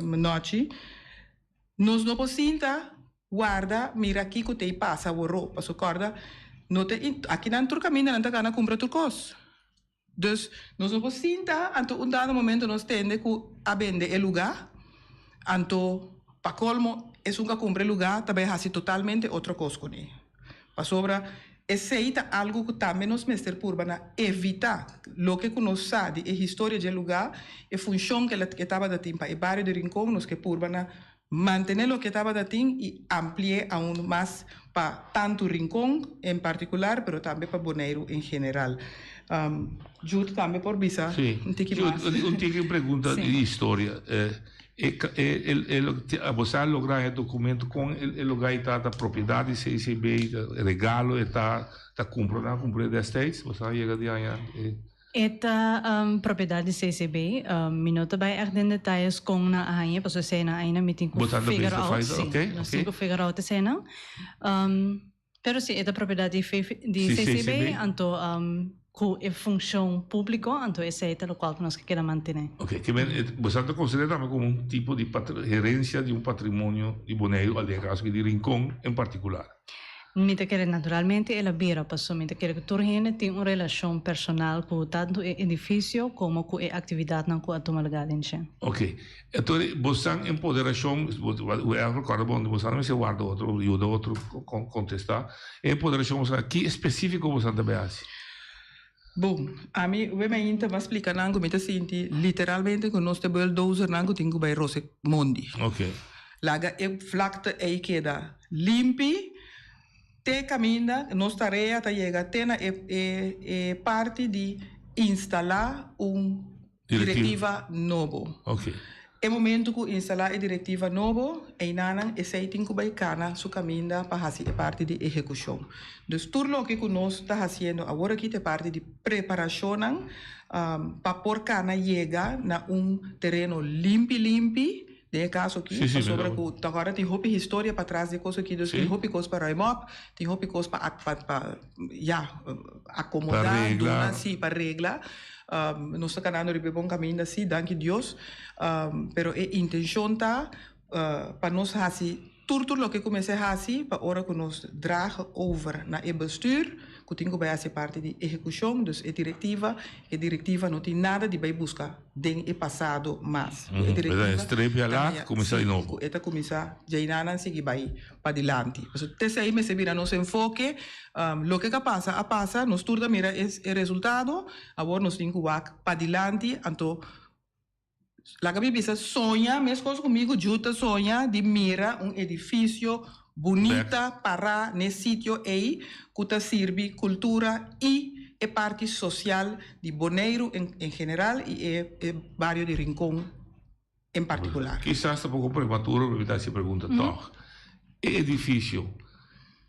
nochi, nos no por sinta warda mira kiko ta e pasa aworó, paso kòrda no ta akinan tur kaminda nan ta gana kumpra tur kos. Dus nos no por sinta anto un dado momento nos tende ku a bende e lugá, anto pa kolmo esun ku a kumpra e lugá ta bai hasi totalmente otro kos kuné. Pasobra esei ta algu ku tambe nos mester purba na evitá. Loke ku nos sa di e historia dje lugá, e funshon ku e tabata tin pa e bario di Rincon, nos ke purba na Mantené loke tabata tin i ampli'é aun mas pa tantu Rincon en partikular pero tambe pa Boneiru en general. Jude tambe por bisa un tiki mas. Jude, un tiki un pregunta di historia. Bo sa logra e documento con e lugar ei ta propiedad di CCB, regalo e ta, ta cumpra nan a cumpra destijds? Bo sa yega di haña e. E ta propiedat di CCB. Mi no ta bai ègt den detayes kon nan a hañ'é, pasobra eseinan ainda mi tin ku figure out. Sí, nos tin ku figure out eseinan. Pero sí, e ta propiedat di CCB, anto ku e funshon públiko, anto esei ta lokual ku nos ke keda mantené. Oke, ke men bo sa ta konsiderá tambe komo un tipo di herensia di un patrimonio di Boneiru, al den e kaso aki di Rincon en partikular. Mi ta kere naturalmente el a bira paso mi ta kere ku tur hende tin un relashon personal ku tantu e edifisio komo ku e aktividatnan ku a tuma lugá den dje. Ok. Entonces bosan empoderashon, bo a recorda bon, bosan mester warda otro, yuda otro contesta. E empoderashon bosan, ki específico bosan ta bay haci? Bon, ami we mainta m'a splica nan ku mi ta sinti literalmente ku nos ta bulldozernan ku tin ku bay rose mondi. Ok. Laga e vlakte ei keda limpi te kaminda nos tarea ta yega te na e e parti di. instalá un direktiva nobo. E momento ku instalá e direktiva nobo, einanan esei tin ku bai kana su kaminda pa hasi e parti di ehekushon. Dus tur loke ku nos ta hasiendo awor aki ta e parti di preparashonnan pa por kana yega na un tereno limpi limpi den e kaso aki, pasobra ku ta kòrda tin hopi historia patras di e kos aki, dus tin hopi kos pa ruim op, tin hopi kos pa pa ya akomodá, duna, si, pa regla. Nos ta kanando riba e bon kaminda, si, danki Dios, pero e intenshon ta pa nos hasi tur tur loke ku mester hasi pa ora ku nos draag over na e bestuur ku tin ku bai hasi parti di ehekushon, dus e direktiva, e direktiva no tin nada di bai buska den e pasado mas. Ku e direktiva ta maya, si, ku e ta kuminsá djainanan sigui bai padilanti. Pasobra t'esei mester bira nos enfoke, loke ka pasa a pasa, nos tur ta mira e resultado, awor nos tin ku wak padilanti, anto Laga mi bisa soña meskos ku mi ku Jude ta soña di mira un edifisio bunita pará n'e sitio ei ku ta sirbi kultura i e parti sosial di Boneiru en general i e bario di Rincon en partikular. Kisas ta poko prematuro pa mi ta hasi e pregunta tòg. E edifisio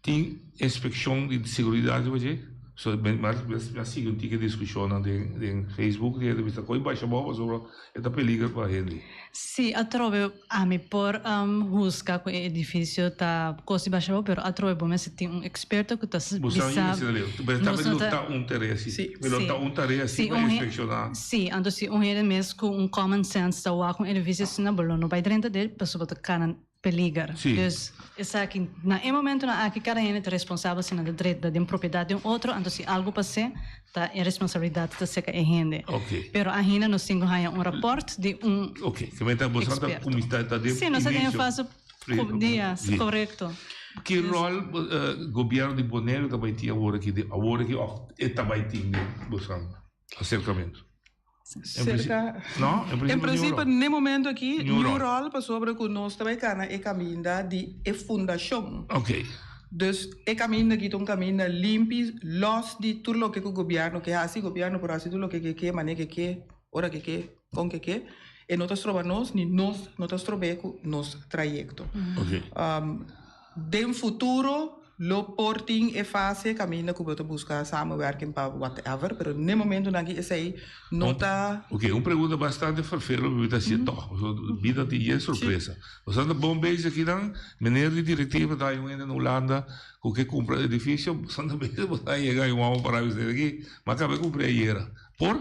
Tin inspekshon di seguridat riba dje? So mi a sigui un tiki diskushonnan den Facebook di hende bisa koe basha abou pasobra e ta peliger pa hende. Si atrobe ami por husga ku e edifisio ta kos di basha abou pero atrobe bo mester tin un eksperto ku ta bisa. Bo sa mester leu. Pero tambe lo ta un tarea si. Lo ta un tarea si pa inspekshoná. Si, anto si un hende mes ku un common sense ta wak un edifisio asina bo lo no bai drenta dje pasobra bo ta kana peliger. Dus esaki na e momentonan aki kada hende ta responsabel si nan ta drenta den propiedat di un otro, anto si algu pas'é ta e responsabilidat ta serka e hende. Pero ainda nos tin ku haña un rapòrt di un eksperto. Si, nos ta den e fase di, si, korekto. Ki ròl gobièrnu di Boneiru ta bai tin awor aki, awor aki òf e ta bai tin den boso aserkamentu? Cerca. No, en principio, en principio n'e momento aki niun rol pasobra cu nos ta bay cana e caminda di e fundacion. Ok. Dus e caminda aki ta un caminda limpi, los di tur loke cu gobierno ke haci. Gobierno por haci tur loke ke ke, mane ke ke, ora ke ke, con ke ke. E no ta stroba nos ni nos no ta strob'é cu nos trayecto. Ok. Den futuro lo por tin e fase caminda cu bo ta busca samenwerking pa whatever, pero n'e momentonan aki esey no ta. Ok, un pregunta bastante fervero mi ta hacié toch, pasobra bida tin yen sorpresa. Bo ta bon bezig akinan, meneer di directiva ta hay un hende na Hulanda cu ke cumpra edificio, bo ta bezig bo ta yega hay un homo para bisa aki, mi a caba di cumpra ayera. Por?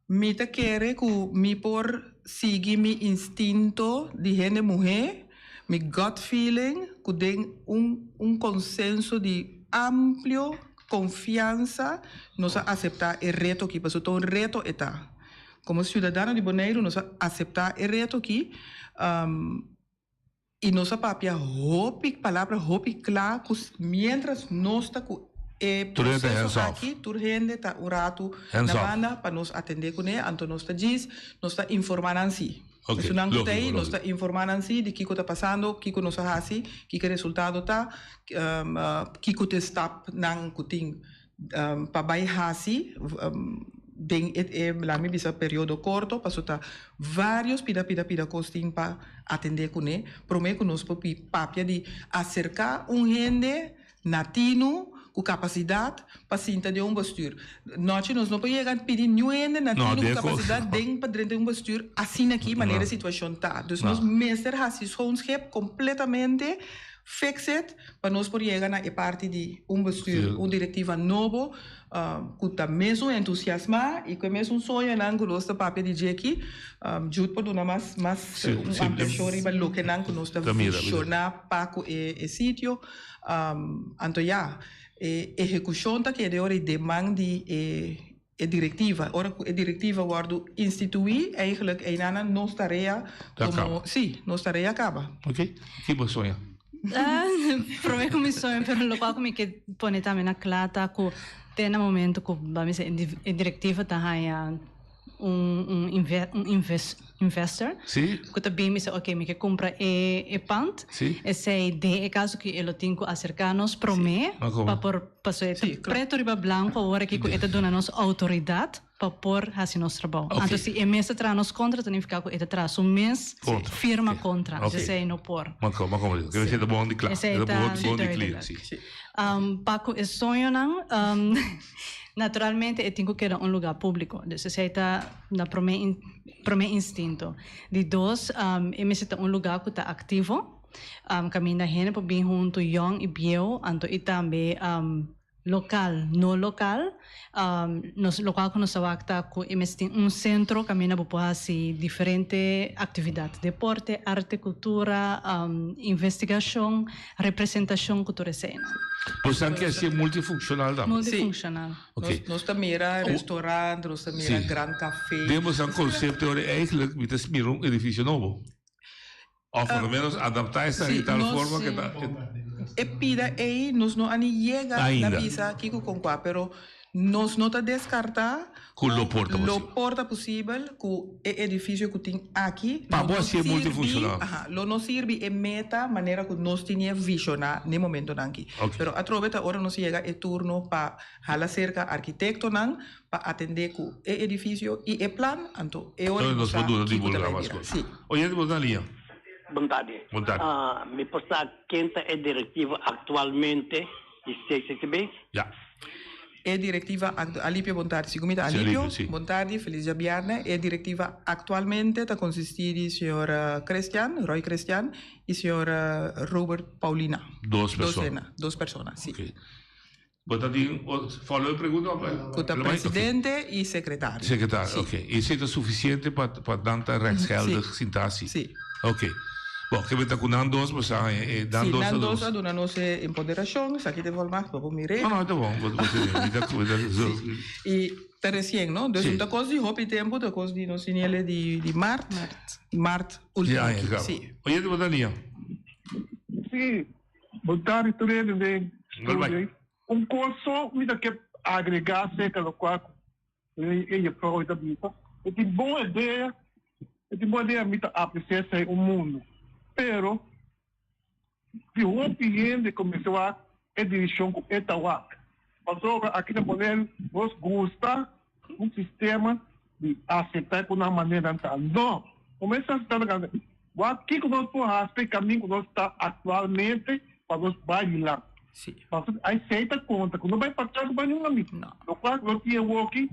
Mi ta kere ku mi por sigui mi instinto di hende muhé, mi gut feeling, ku den un un konsenso di amplio konfiansa nos a aseptá e reto aki, pasobra ta un reto e ta. Komo siudadano di Boneiru nos a aseptá e reto aki. I nos a papia hopi palabra hopi kla ku mientras nos ta ku e proseso aki tur hende ta un ratu na banda pa nos atende kuné, anto nos ta djis nos ta informa nan si. Esunnan ku ta ei nos ta informa nan si di kiko ta pasando, kiko nos a hasi, kiko e resultado ta, kiko ta e stapnan ku tin pa bai hasi den e laat mi bisa periodo korto paso ta varios pida pida pida kos tin pa atende kuné prome ku nos por papia di aserka un hende na tinu ku kapasidat pa sinta den un bestuur. Nochi nos no por yega pidi niun hende na tinu ku kapasidat den pa drenta un bestuur asina aki manera e situashon ta. Dus nos mester hasi schoon schip kompletamente. Fix it pa nos por yega na e parti di un bestuur, un directiva nobo cu ta mesun entusiasma y cu e mesun soñonan cu nos ta papia di dje aki. Jude por duna mas mas un ampliacion riba lokenan cu nos ta visiona pa cu e sitio. Anto ya, e ehecucion ta keda e ora y den man di e E directiva, ora cu e directiva wordo institui, eigenlijk einanan nos tarea como, si, nos tarea caba. Ok, ki bo soña? Prome cu mi soña, pero locual cu mi ke pone tambe na cla ta cu te na momento cu, bami bisa, e directiva ta haya. un un inve un inves investor Sí. ku ta bin bisa oke mi ke kumpra e e pand. Sí. Esei den e kaso ku e lo tin ku aserká nos promé Ma komo? pa por pasobra e ta preto riba blanko awor aki ku e ta duna nos outoridat pa por hasi nos trabou. Oke. Anto si e mes ta traha nos kontra ta nifiká ku e ta traha su mes Kontra. firma kontra. Oke. Esei no por. Ma komo, ma komo. Kere esei ta bon di kla. Esei E ta ta bon bon di clear, duidelijk. sí. Pa ku e soñonan, naturalmente e tin ku keda un lugá públiko. Dus esei ta na promé promé instinto. Di dos, e mester ta un lugá ku ta aktivo, kaminda hende por bin huntu, yòn i bieu, anto i tambe Lokal, no lokal. Nos lokual ku nos ta wak ta ku e mester tin un sentro kaminda bo por hasi diferente aktividat, deporte, arte, kultura, investigashon, representashon ku tur eseinan. Bosan ke hasié multifunkshonal tambe? Multifunkshonal. Oké. Nos ta mira restaurant, nos ta mira gran kafé. Den bosan konsepto ora eigentlik mi ta mira un edifisio nobo. Of por lo menos adaptá esaki di tal forma ke ta. E pida ei nos no a ni yega na bisa kiko kon kua, pero nos no ta deskartá ku lo por ta posibel. Lo por ta posibel ku e edifisio ku tin aki Pa bo hasié multifunshonal. Lo no sirbi e meta manera ku nos tene vishoná n'e momentonan aki. Pero atrobe ta ora nos yega e turno pa hala serka arkitektonan pa atendé ku e edifisio i e plan, anto e ora Entonces nos nos sa por duna kiko ta divulgá bai mas bira. kos. Sí. Oyente bo ta lia. Bon tardi. Bon tardi. Mi por sa ken ta e directiva actualmente di CCCB? Ja. E directiva actu, Alipio bon tardi, sigun mi ta Sí, Alipio. Alipio, sí. Bon tardi, feliz djabièrnè. E directiva actualmente ta consisti di señor Christian, Roy Christian, i señor Robert Paulina. Dos Dos persona. hende, dos persona, sí. Oké. Bo ta tin follow up pregunta of? Ku ta presidente i sekretario. Sekretario, oké. I esei ta sufisiente pa pa nan ta rechtsgeldig sinta asi? Sí. Oké. Bo, ke ta ku nan dos bo sa haña e nan Sí, dos ta nan dos dos. a duna nos e empoderashon, esaki ta e volmacht, bo por mir'é. No, no, ta bon. Bo bo tene, mi ta mi ta zo. I ta resien, no? Dus Sí. un ta kos di hopi tempu, ta kos di nos tiniele di di mart, mart Di ultimo aña aki, kaba. sí. Oyente bo ta lia. Sí, Bon tardi tur hende den studio. Un kos so mi ta ke agregá aserka lokual ku e jefrou ta bisa. E tin bon idea, e tin bon idea mi ta apresiá esei un mundu. Pero si hopi hende kuminsá wak e dirishon ku e ta wak. Pasobra aki na Boneiru nos gusta un sistema di aseptá ku nan manera nan ta. No! Kuminsá aseptá nan manera. Wak kiko nos por hasi pa e kamin ku nos ta aktualmente pa nos bai dilanti. Pasobra esei ta konta ku no bai patras no bai ningun kamin. Lokual ku nos tin awoki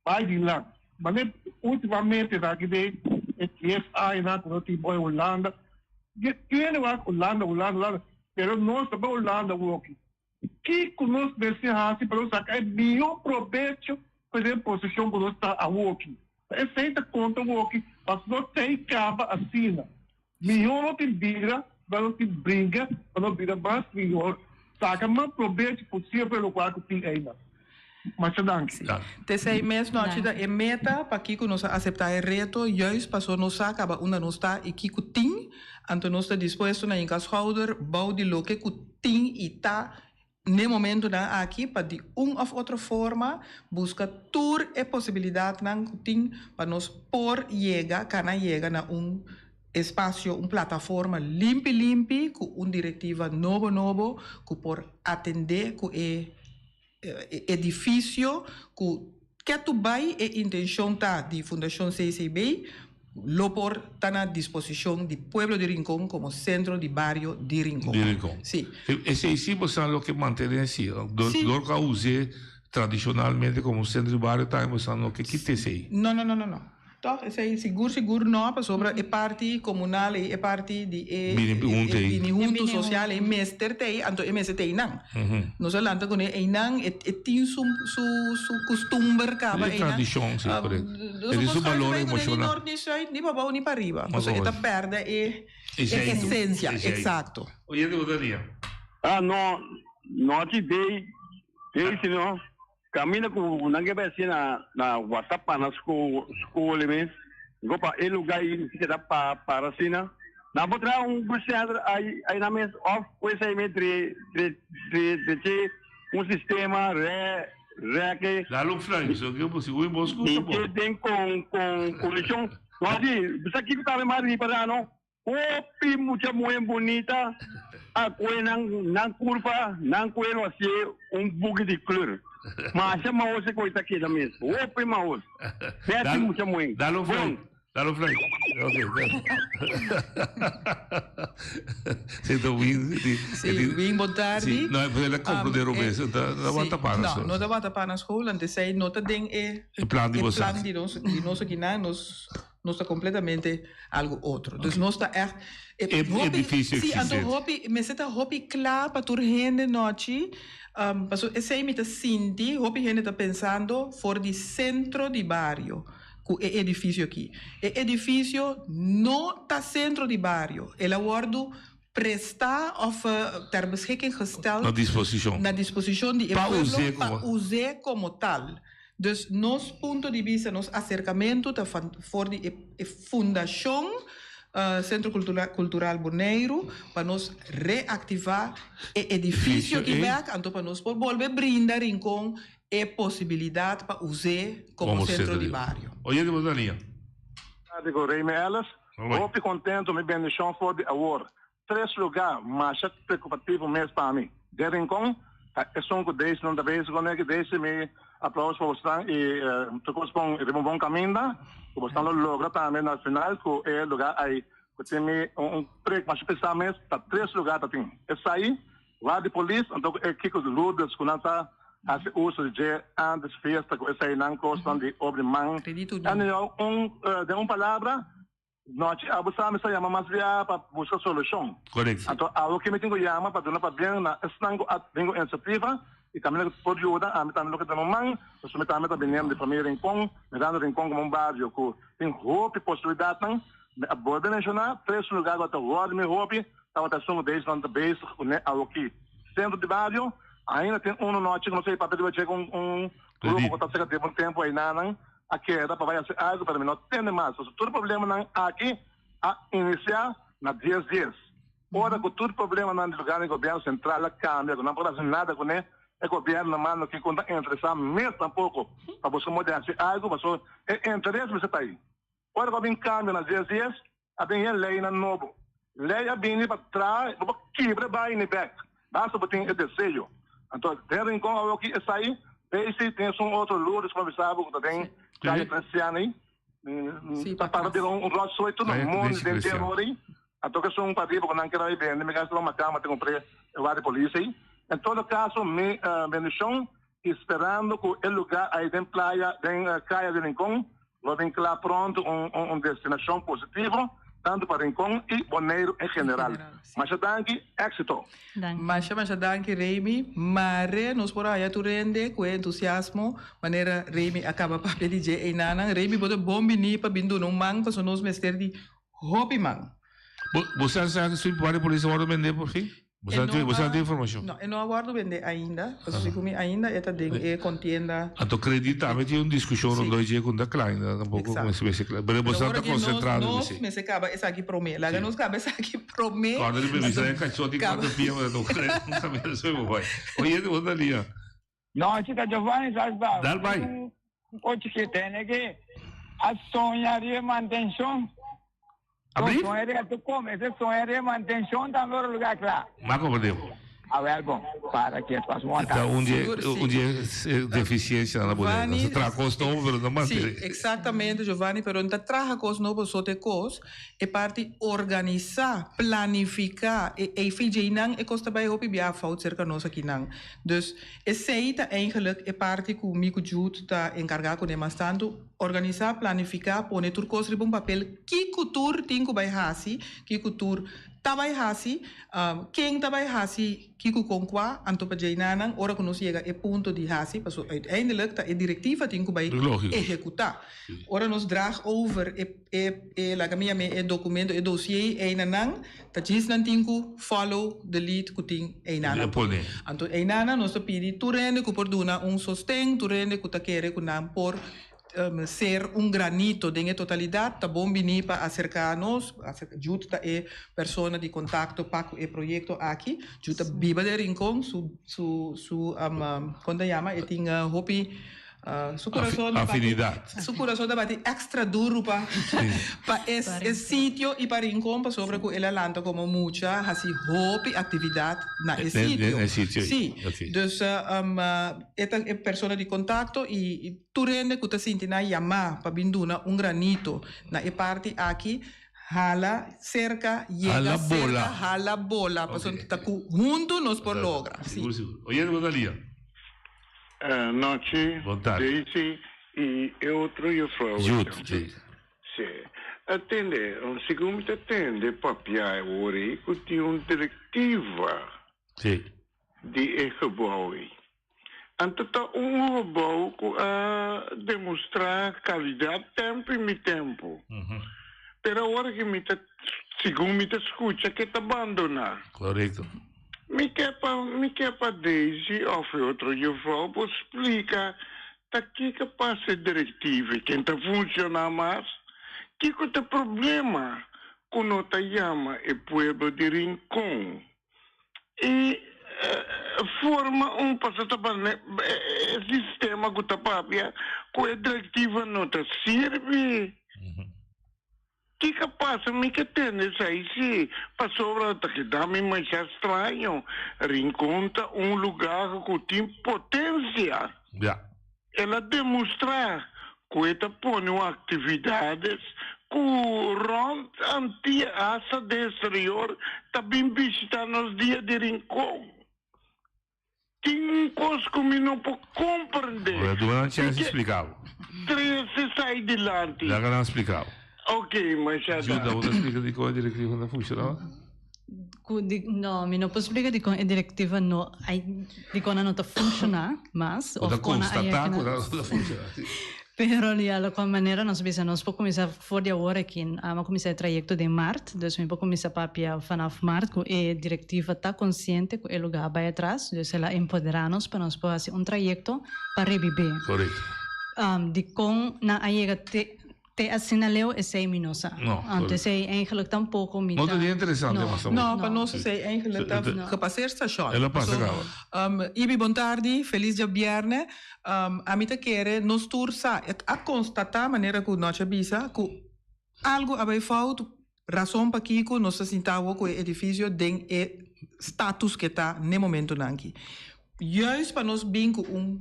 bai dilanti. Manera ultimamente aki den e dies añanan ku nos tin bai Hulanda, kende wak Hulanda, Hulanda, Hulanda, pero nos ta bai Hulanda awoki. Kiko nos mester hasi pa nos saka e mihó probecho for den posishon ku nos ta awoki? Ta esei ta konta awoki, pasobra no tei kaba asina. Mihó no tin bira, ma nos tin bringa pa nos bira mas mihó, saka mas probecho posibel for e lokual ku tin einan. Masha danki. T'esei mes nochi ta e meta pakiko nos a aseptá e reto, juist paso nos sa kaba unda nos ta i kiko tin, anto nos ta dispuesto na hinka schouder bou di loke ku tin i ta n'e momentonan aki pa di un òf otro forma buska tur e posibilidatnan ku tin pa nos por yega, kana yega na un espasio, un plataforma limpi limpi ku un direktiva nobo nobo ku por atendé ku e E edifisio ku ketu bai e intenshon ta di Fundashon CCB lo por ta na disposishon di pueblo di Rincon komo sentro di bario di Rincon. Di Rincon. Si. Esei si bo sa loke mantené si. Dor Si. dor ku a us'é tradishonalmente komo sentro di bario tambe bo sa no ke kita esei. No, no, no, no, no. Toch, esei sigur sigur no, pasobra e parti komunal ei, e parti di e Bini huntu ei. bini huntu sosial ei mester ta ei, anto e mester ta einan. Nos a lanta kuné einan, e e tin su su su kustumber kaba E einan. tradishon, si, korekto. Nos E tin no su por balor schuif bai kuné ni emoshonal. nort ni sùit, ni pabou ni pariba, pasobra e ta pèrdè e e esensia, eksakto. Oyente bo ta ria. Ah no, no a dei, dei sino Caminda cu nan ke bay haci na na Watapa na school mes, go pa e lugar y si keda pa para asina, nan por traha un bus center ay ay nan mes of cu esey mes dre dre dre dreche un sistema re Rèk. Dal un fluim, so ke bo sigur bo skucha bo. Di den kon kon kondishon. No si, bo sa kiko tambe mas ripará no? Hopi mucha muhé bunita a kue nan nan kurpa, nan kuero hasié un buki di kleur. Masha mahos e koi ta keda mes. Hopi mahos. Bèsti mucha muhé. Dal un fluim. Dal un fluim. Ok. Si ta win. Si, win bon tardi. Si, no, el a comprende robes. No tabata pa na skol. No, no tabata pa na skol. Antes no ta den e E plan di e plan di nos di nos akinan. Nos Nos ta completamente algo otro. Dus nos ta echt E edificio Sí, anto hopi mester ta hopi cla pa tur hende nochi, pasobra esey mi ta sinti hopi hende ta pensando for di centro di bario cu e edificio aki. E edificio no ta centro di bario, el a wordo presta of ter beschikking gesteld Na disposicion. na disposicion di e Pa pueblo us'é pa como. us'é como tal. Dus nos punto di bista, nos acercamento ta van for di e e fundacion Centro Cultura Cultural Boneiru pa nos reactiva e edificio Edificio aki ei. bek, anto pa nos por bolbe brinda Rincon e posibilidad pa us'é como Como centro centro di di. bario. Oyente bo ta nia. Digo Remy Ellis, Hopi contento mi bendicion for di awor. Tres lugar masha preocupativo mes pa mi. Den Rincon ta esun cu Daisy nan ta bezig con eki. Daisy mi aplauso pa bosnan y tur cos bon riba un bon caminda cu bosnan lo logra tambe na final cu e lugar ay cu tin mi un prek masha pesa mes ta tres lugar ta tin. Esai war di polis anto cu e kico Lourdes cu nan ta haci uso di dje antes fiesta cu esainan cosnan di obra di man. Anyhow un den un palabra Nochi abo sa mi sa yama mas bia pa buska solushon. Correct. Anto abo ke mi tin ku yama pa duna pabien na esnan ku a bin ku inisiativa i tambe loke por yuda ami tambe loke ta no man pasobra mi tambe ta biniendo di famia Rincon mirando Rincon komo un bario ku tin hopi posibilidatnan mi a bolbe menshoná tres lugar ku a ta wòrdu mi hopi tabata esun ku Deisman ta bezig kuné awoki sentro di bario ainda tin unu nochi ku no sa e papia riba dje ku un grupo ku ta seka den un tempu ainanan a keda pa bai hasi algu pero mi no tende mas pasobra tur problemanan aki a inisiá na dies dies. Ora ku tur problemanan di lugar di gobièrnu sentral a kambia ku nan por hasi nada kuné e gobièrnu na mando ki ku no ta interesá mes tampoko pa buska moda di hasi algu pasobra e interes mester ta ei. Ora ku a bin kambio na dies dies A bin e leynan nobo. Ley a bini pa traha bo por kibra e baini bek. Basta bo tin e deseo. Anto den Rincon awoki esai Daisy tin esun otro Lourdes ku mi bisa bo ku ta den Calle Cristian ei. Ta para bira un rotzooi tur na mondi den den ora ei. Anto ku esun pariba ku nan keda bai bende mi gasta un makama ta kumpre e wak di polis ei. En todo caso mi bendicion y sperando cu e lugar ay den playa den Caya di Rincon lo bin cla pronto un un destinacion positivo tanto pa Rincon y Boneiru en general. Masha danki, exito! Masha masha danki Remy, mare nos por haya tur hende cu e entusiasmo manera Remy a caba papia di dje einanan. Remy bo ta bon bini pa bin duna un man pasobra nos mester di hopi man. Bo bo sa sa si guardia polis a wordo bende por fin? Bo sa bo sa tin informacion? No, e no a wordo bende ainda, pasobra segun mi ainda e ta den e contienda. Anto credit tambe tin un discusion rondó dje cu no ta cla ainda tampoco Exacto. mester mester cla. Pero bo sa ta concentra riba Nos esey. mester caba esaki prome. Laga nos caba esaki prome. Corda riba bisa e cachot di cuatro pia bo ta toca un camino soy bo bay. Oye bo ta lia. No, chica Giovanni sa sta. Dal bay. Un coche que tiene que a soñar y mantención. Abrir? Soñar tu come, ese soñar y mantención también oro lugar claro. Marco por Dios. A ver, bon, para que pas mo Ta un die un die deficiencia na bodega. Giovanni, Se traha cos nobo pero no Sí, mantiene. exactamente Giovanni, pero no ta traha cos nobo so te cos, e parti organisa, planifica, e AVG-nan e cos ta bay hopi bia fout cerca nos akinan. Dus esey ta eigenlijk e parti cu mi cu Jude ta encarga cune mas tanto, organisa, planifica, pone tur cos riba un papel, kico tur tin cu bay haci, kico tur ta bay haci, ken ta bay haci kico con cua, anto pa djeinanan ora cu nos yega e punto di haci, pasobra uiteindelijk ta e directiva tin cu bay ehecuta. Ora nos draag over e e e laga mi yam'é e documento, e dossier einanan, ta djis nan tin cu follow the lead cu tin einanan. E pone. Anto einanan nos ta pidi tur hende cu por duna un sosten, tur hende cu ta kere cu nan por. ser un granito den e totalidat ta bon bini pa aserká nos. Jude ta e persona di kontakto pa ku e proyekto aki. Jude ta biba den Rincon, su su su kon ta yama e tin hopi su kurason ta bati su kurason ta bati èkstra duru pa pa e e sitio i pa Rincon pasobra ku el a lanta komo mucha hasi hopi aktividat na e sitio. Sí, dus e ta e persona di kontakto i Tur hende ku ta sinti nan yamá pa bin duna un granito na e parti aki, hala serka, yega serka, hala bola, pasobra ta ku huntu nos por logra. Si. Sigur, sigur. Oyente bo ta lia. Nochi, Daisy i e otro juffrouw. Jude, si. Si. Atende, segun mi ta tende papia awor ei ku tin un direktiva di e gebou ei. Anto ta un gebou ku a demostrá kalidat tempu i mi tempu. Pero awor ki mi ta, segun mi ta skucha ke ta bandoná. Korekto. Mi ke pa mi ke pa Daisy òf e otro jufrou por splika ta kiko pasa e direktiva i ken ta funshoná mas. Kiko ta e problema ku no ta yama e pueblo di Rincon? I forma un paso ta e sistema ku ta papia ku e direktiva no ta sirbi. Kiko pasa mi ke tende esei si, pasobra ta keda mi masha straño. Rincon ta un lugar ku tin potensia. El a demostrá ku e ta pone un aktividades ku rònt Antia asta den eksterior ta bin bishitá nos Dia di Rincon. Tin un kos ku mi no por komprendé. Bo ta duna nan chèns di splika bo. Trese esei dilanti. Laga nan splika bo. Ok, masha danki. Juda, bo ta splika dikon e direktiva no ta funshoná? Ku di no, mi no por splika dikon e direktiva no ai dikon nan no ta funshoná mas Bo ta of kon nan a konstatá ku nan no ta funshoná, si. Pero di alokua manera nos bisa nos por kuminsá for di awor aki. Amo a kuminsá e trayekto den mart, dus mi por kuminsá papia vanaf mart ku e direktiva ta konsiente ku e lugá a bai atras, dus el a empoderá nos pa nos por hasi un trayekto pa rebibé. Korekto. Dikon nan a yega te Te asina leu esey mi no sa. No, Anto esey eigenlijk tampoco mi ta. No ta di interesante no. mas tampoco. No, pa nos esey eigenlijk ta gepaseer station. El a pasa caba. Ibi bon tardi, feliz djabierne. Ami ta kere nos tur sa, a constata manera cu Nochi a bisa cu algo a bay fout, rason pakico nos ta sinta awo cu e edificio den e status cu e ta n'e momentonan aki. Juist pa nos bin ku un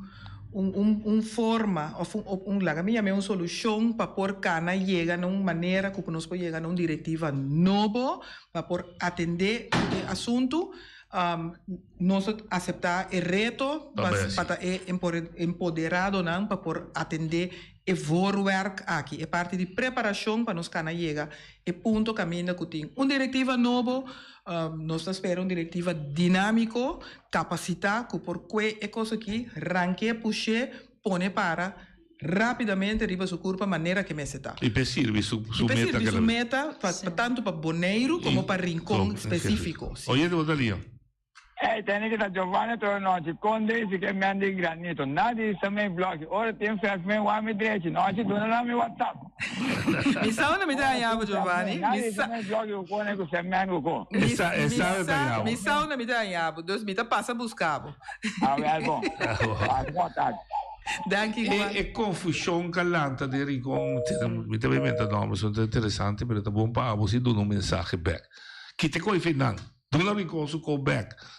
un un forma of un un laga mi yam'é un solushon pa por kana yega na un manera ku nos por yega na un direktiva nobo pa por atendé ku e asuntu nos a aseptá e reto pa pa ta e empoderadonan pa por atendé e voorwerk aki, e parti di preparashon pa nos kana yega e punto kaminda ku tin un direktiva nobo, nos ta spera un direktiva dinámiko, kapasitá ku por kue e kos aki, rank'é, push'é, pone para rápidamente riba su kurpa manera ke mester ta. I p'e sirbi su I p'e meta sirbi su meta pa tantu pa Boneiru komo pa Rincon spesífiko. Oyente bo ta lia. Ey, tene ki ta Giovanni tur nochi, kon Daisy ke men di granito. Nadi sa mei bloki, ora tin fes mei wan mi drechi, nochi duna nan mi whatsapp. Mi sa unda mi ta haña bo, Giovanni. Mi sa. Nadi sa mei bloki ku kone ku se men ku ko. Mi sa mi sa unda mi ta haña bo, dus mi ta pasa buska bo. Awel bon. Pasa bon tardi. Danki Juan. E confusion ka lanta den Rincon, mi ta bay menta nomber, son ta interesante, pero ta bon pa abo si duna un mensahe bek. Kita koe fe nan? Duna Rincon su ko bek.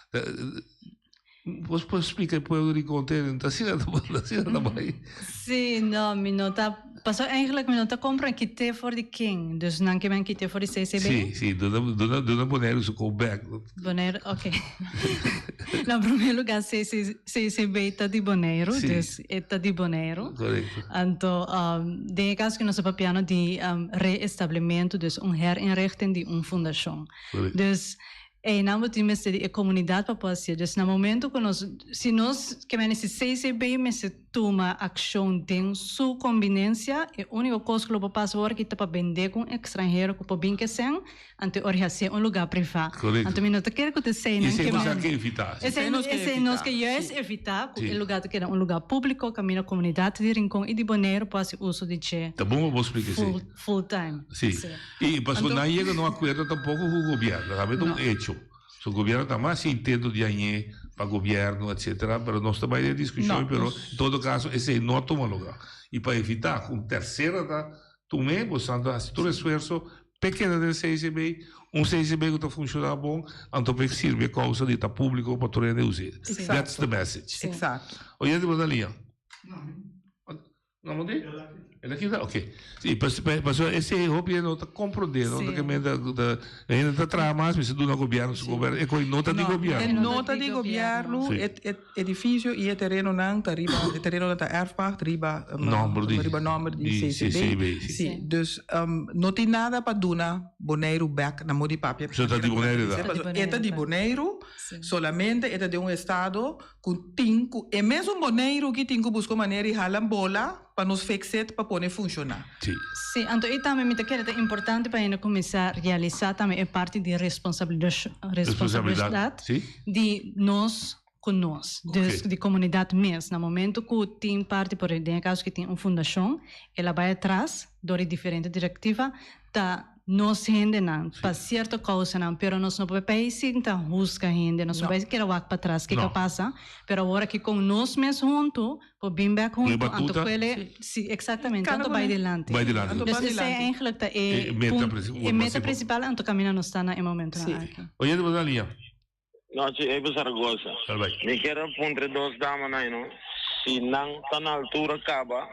Bos por splika e pueblo Rincon te ta asina ta asina ta bai. Sí, no, mi no ta, paso eigenlijk mi no ta compra kite for di ken, dus nan ke men kite for di CCB. Sí, sí, duna duna duna Boneiru su ko bek. Boneiru, ok. Na primer lugar CC, CCB ta di Boneiru, Sí. dus e ta di Boneiru. Correcto. Anto, den e caso ku nos ta papiando di reestablemento, dus un herinrichting di un fundashon. Dus. Einan bo tin mester di e komunidat pa por hasié. Dus na momento ku nos, si nos, ke mende si CCB mester tuma akshon den su kombinensia, e úniko kos ku lo por pasa awor aki ta pa bendé ku un ekstranhero ku por bin kesen, anto e ora hasié un lugá privá. Korekto. Anto mi no ta kere ku ta eseinan Esei ke nos a men. ke evitá. Esei Esei nos ke esei nos evitá, ke juist sí. evitá, ku Sí. e lugá ta keda un lugá públiko kaminda komunidat di Rincon i di Boneiru por hasi uso di dje Ta bon pa bo splika esei. full full time. Sí. Sí. I pasobra Anto nan yega na un akuerdo tampoko ku gobièrnu, tambe ta un No. echo. So gobièrnu ta mas intento di hañ'é pa gobièrnu etcetera, pero nos ta bai den diskushon No, pero nos en todo kaso esei no a tuma lugá. I pa evitá ku un tersera ta tum'é, boso ta hasi tur esfuerso p'e keda den CCB, un CCB ku ta funshoná bon, anto p'e sirbi e kousa di ta públiko pa tur hende us'é. That's Eksakto. the message. Eksakto. Oyente bo ta liña? No mo di? El a kita? Ok. Sí, pas, pa, pasobra esei hopi hende no ta comprende, no ta Sí. ke men ta, ta, hende ta traha mas, mester duna gobierno su gobierno, e koe no ta di No, e gobierno. no ta di gobierno, Sí. e, e edificio y e terenonan ta riba, e terenonan ta erfpacht riba, um, Nomber di- riba nomber di di CCB. CCB, sí. Sí, dus um, no tin nada pa duna Boneiru bek na modi papia. So ta di Boneiru da. Ta di E ta di Boneiru. Boneiru, solamente e ta den un estado Ku tin ku e mesun Boneiru ki tin ku buska un manera di hala bola pa nos fix it pa pone funshoná. Sí. Sí, anto ei tambe mi ta kere ta importante pa hende kuminsá realisá tambe e parti di responsabilidat di nos ku nos, dus di komunidat mes. Na momento ku tin parti, por den e kaso ki tin un fundashon, el a bai atras dor di diferente direktiva, ta nos hendenan pa cierto causanan, pero nos no por bay sinta husga hende, nos no bay keda wak patras kiko a pasa, pero awor aki con nos mes hunto por bin bek hunto, anto cuele, si exactamente, anto bay dilanti. Bay dilanti. Dus esey eigenlijk ta e e meta principal anto caminda nos ta na e momentonan aki. Oyente bo ta lia. Nochi, Eber Zaragoza. Mi kier a puntra e dos damanan ei no, si nan ta na altura kaba,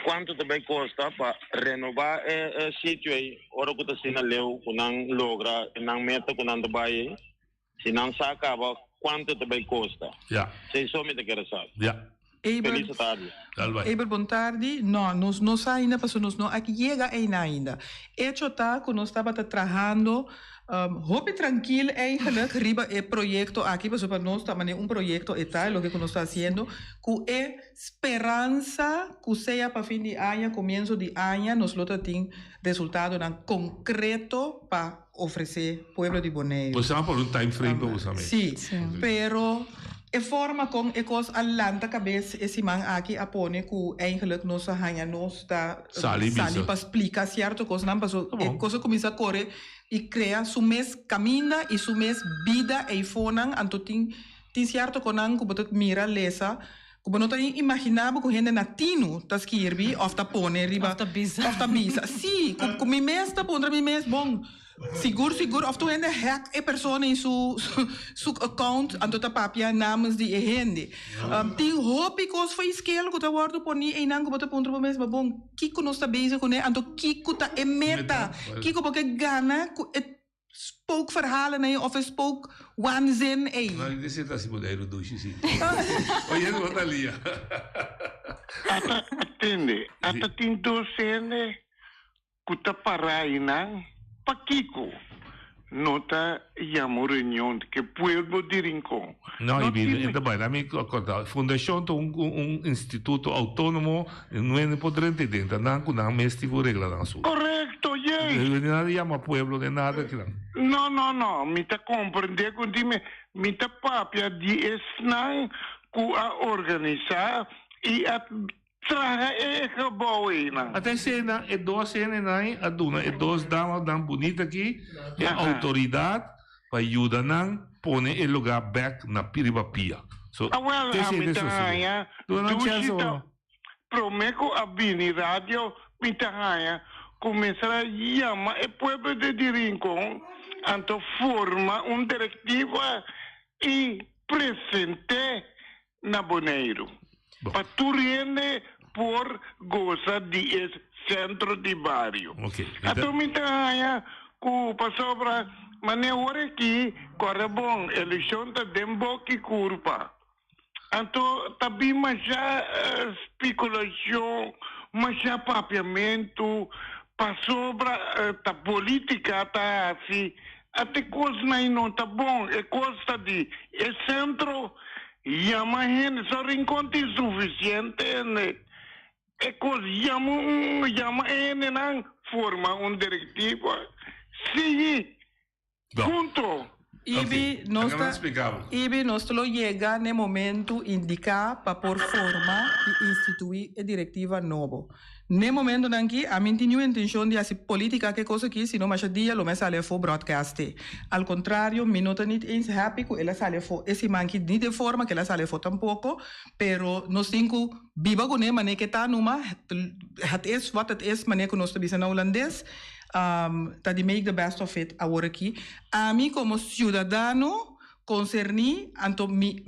kuantu ta bai kosta pa renobá e e sitio ei ora ku ta asina leu ku nan logra nan meta ku nan ta bai ei? Si nan sa kaba, kuantu ta bai kosta? Ya. Esei so mi ta kier a sa. Ya. Eber, Feliz tardi. Dal bai. Eber bon tardi. No, nos no sa ainda pasobra nos no a yega eina ainda. Echo ta ku nos tabata trahando hopi trankil eigenlijk riba e proyekto aki pasobra pa nos ta manera un proyekto e ta loke ku nos ta hasiendo ku e speransa ku sea pa fin di aña, komienso di aña nos lo ta tin resultadonan konkreto pa ofresé pueblo di Boneiru. Bo sa por un time frame pa usa mes. Sí, pero e forma kon e kos a lanta kabes e siman aki a pone ku eigenlijk nos a haña nos ta Sali bisa. sali pa splika sierto kosnan paso e kos a kuminsá kore i krea su mes kaminda i su mes bida eifonan anto tin tin sierto konan ku bo ta mira lesa Ku bo no ta ni imaginá bo ku hende na tinu ta skirbi òf ta pone riba Òf ta bisa. òf ta bisa. Sí, ku ku mi mes ta puntra mi mes, bon, sigur sigur òf tur hende hack e persona i su su account anto ta papia namens di e hende. Tin hopi kos for iskel ku ta wòrdu poní einan ku bo ta puntra bo mes, ma bon, kiko nos ta bezig kuné? Anto kiko ta e meta? Kiko bo ke gana ku e Spookverhalen ei of e spook waanzin ei. No, di seta si Boneiru dushi si. Oye, no ta lia. Ata atende, ata tin dos hende ku ta pará einan, pakiko no ta yama un reunion di ke pueblo di Rincon? No, No i tin. mi ta bai, mi kòrta. Fundashon ta un un instituto outónomo, no hende por drenta ei den, ta nan ku nan mes tin ku regla nan asuntu. Korekto, yey! Ni nada yama pueblo, ni nada kinan. No, no, no, mi ta komprendé ku di mi, mi ta papia di esnan ku a organisá i a traha e gebou einan. Ata esena, e dos hendenan a duna e dos damanan bunita aki e outoridat pa yuda nan pone e lugá bèk na riba pia. So, Awel, te ami esei ta ta sosodé. haña Duna nan dushi chèns ta ora. promé ku a bini radio mi ta haña ku mester a yama e pueblo di di Rincon anto forma un direktiva i present'é na Boneiru pa tur hende por gosa di e sentro di bario. Anto mi ta haña ku pasobra manera ora aki kòrda bon elekshon ta den boki kurpa. Anto ta bin masha spekulashon, masha papiamentu pasobra ta politika ta hasi. Ate kosnan ei no ta bon. E kos ta di e sentro yama hende. So Rincon tin sufisiente hende. E kos yama un yama e hendenan forma un direktiva. Sigui. Punto. Ibi, nos ta, Ibi, nos ta lo yega n'e momento indiká pa por forma i instituí e direktiva nobo. N'e momentonan aki, ami n'tin niun intenshon di hasi polítika ku e kos aki, sino masha dia lo mi a sali afó broadcast-e. Al kontrario, mi no ta nit eens happy ku el a sali afó e siman aki, ni den forma ku el a sali afó tampoko, pero nos tin ku biba kuné manera ku e ta numa, het is wat het is, manera ku nos ta bisa na hulandes. Ta di make the best of it awor aki. Ami komo siudadano konserní, anto mi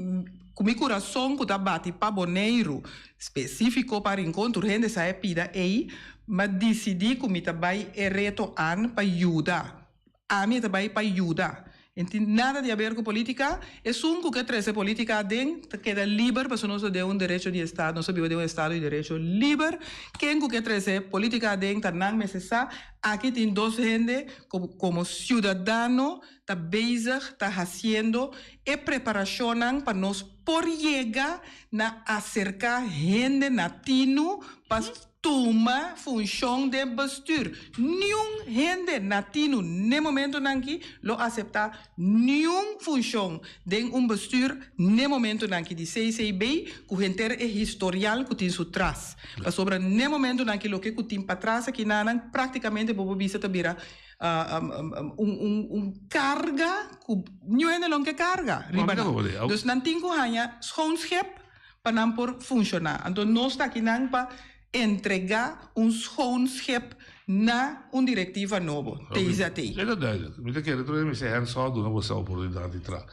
ku mi kurason ku ta bati pa Boneiru, spesífiko pa Rincon, tur hende sa e pida ei, m'a disidí ku mi ta bai e reto an pa yuda. Ami e ta bai pa yuda. E tin nada di haber ku politica. Esun ku ke trese politica aden ta keda liber pasobra nos ta den un derecho di estado, nos ta biba den un estado di derecho liber. Ken ku ke trese politica aden ta nan mester sa. Aki tin dos hende ku komo siudadano ta bezig ta hasiendo e preparashonnan pa nos por yega na aserka hende na tinu pa Tuma funshon den bestuur. Niun hende na tinu n'e momentonan ki lo aseptá niun funshon den un bestuur n'e momentonan ki di CCB ku henter e historial ku tin su tras. Pasobra n'e momentonan ki loke ku tin patras akinanan praktikamente bo por bisa ta bira un karga ku niun hende lo ke karga riba nan. Dus nan tin ku haña schoon schip. pa nan por funshoná. Anto nos ta akinan pa entregá un schoon schip na un direktiva nobo, TZT. E ta duidelijk. Mi ta kere tur e mester hands-on duna boso oportunidat di traha.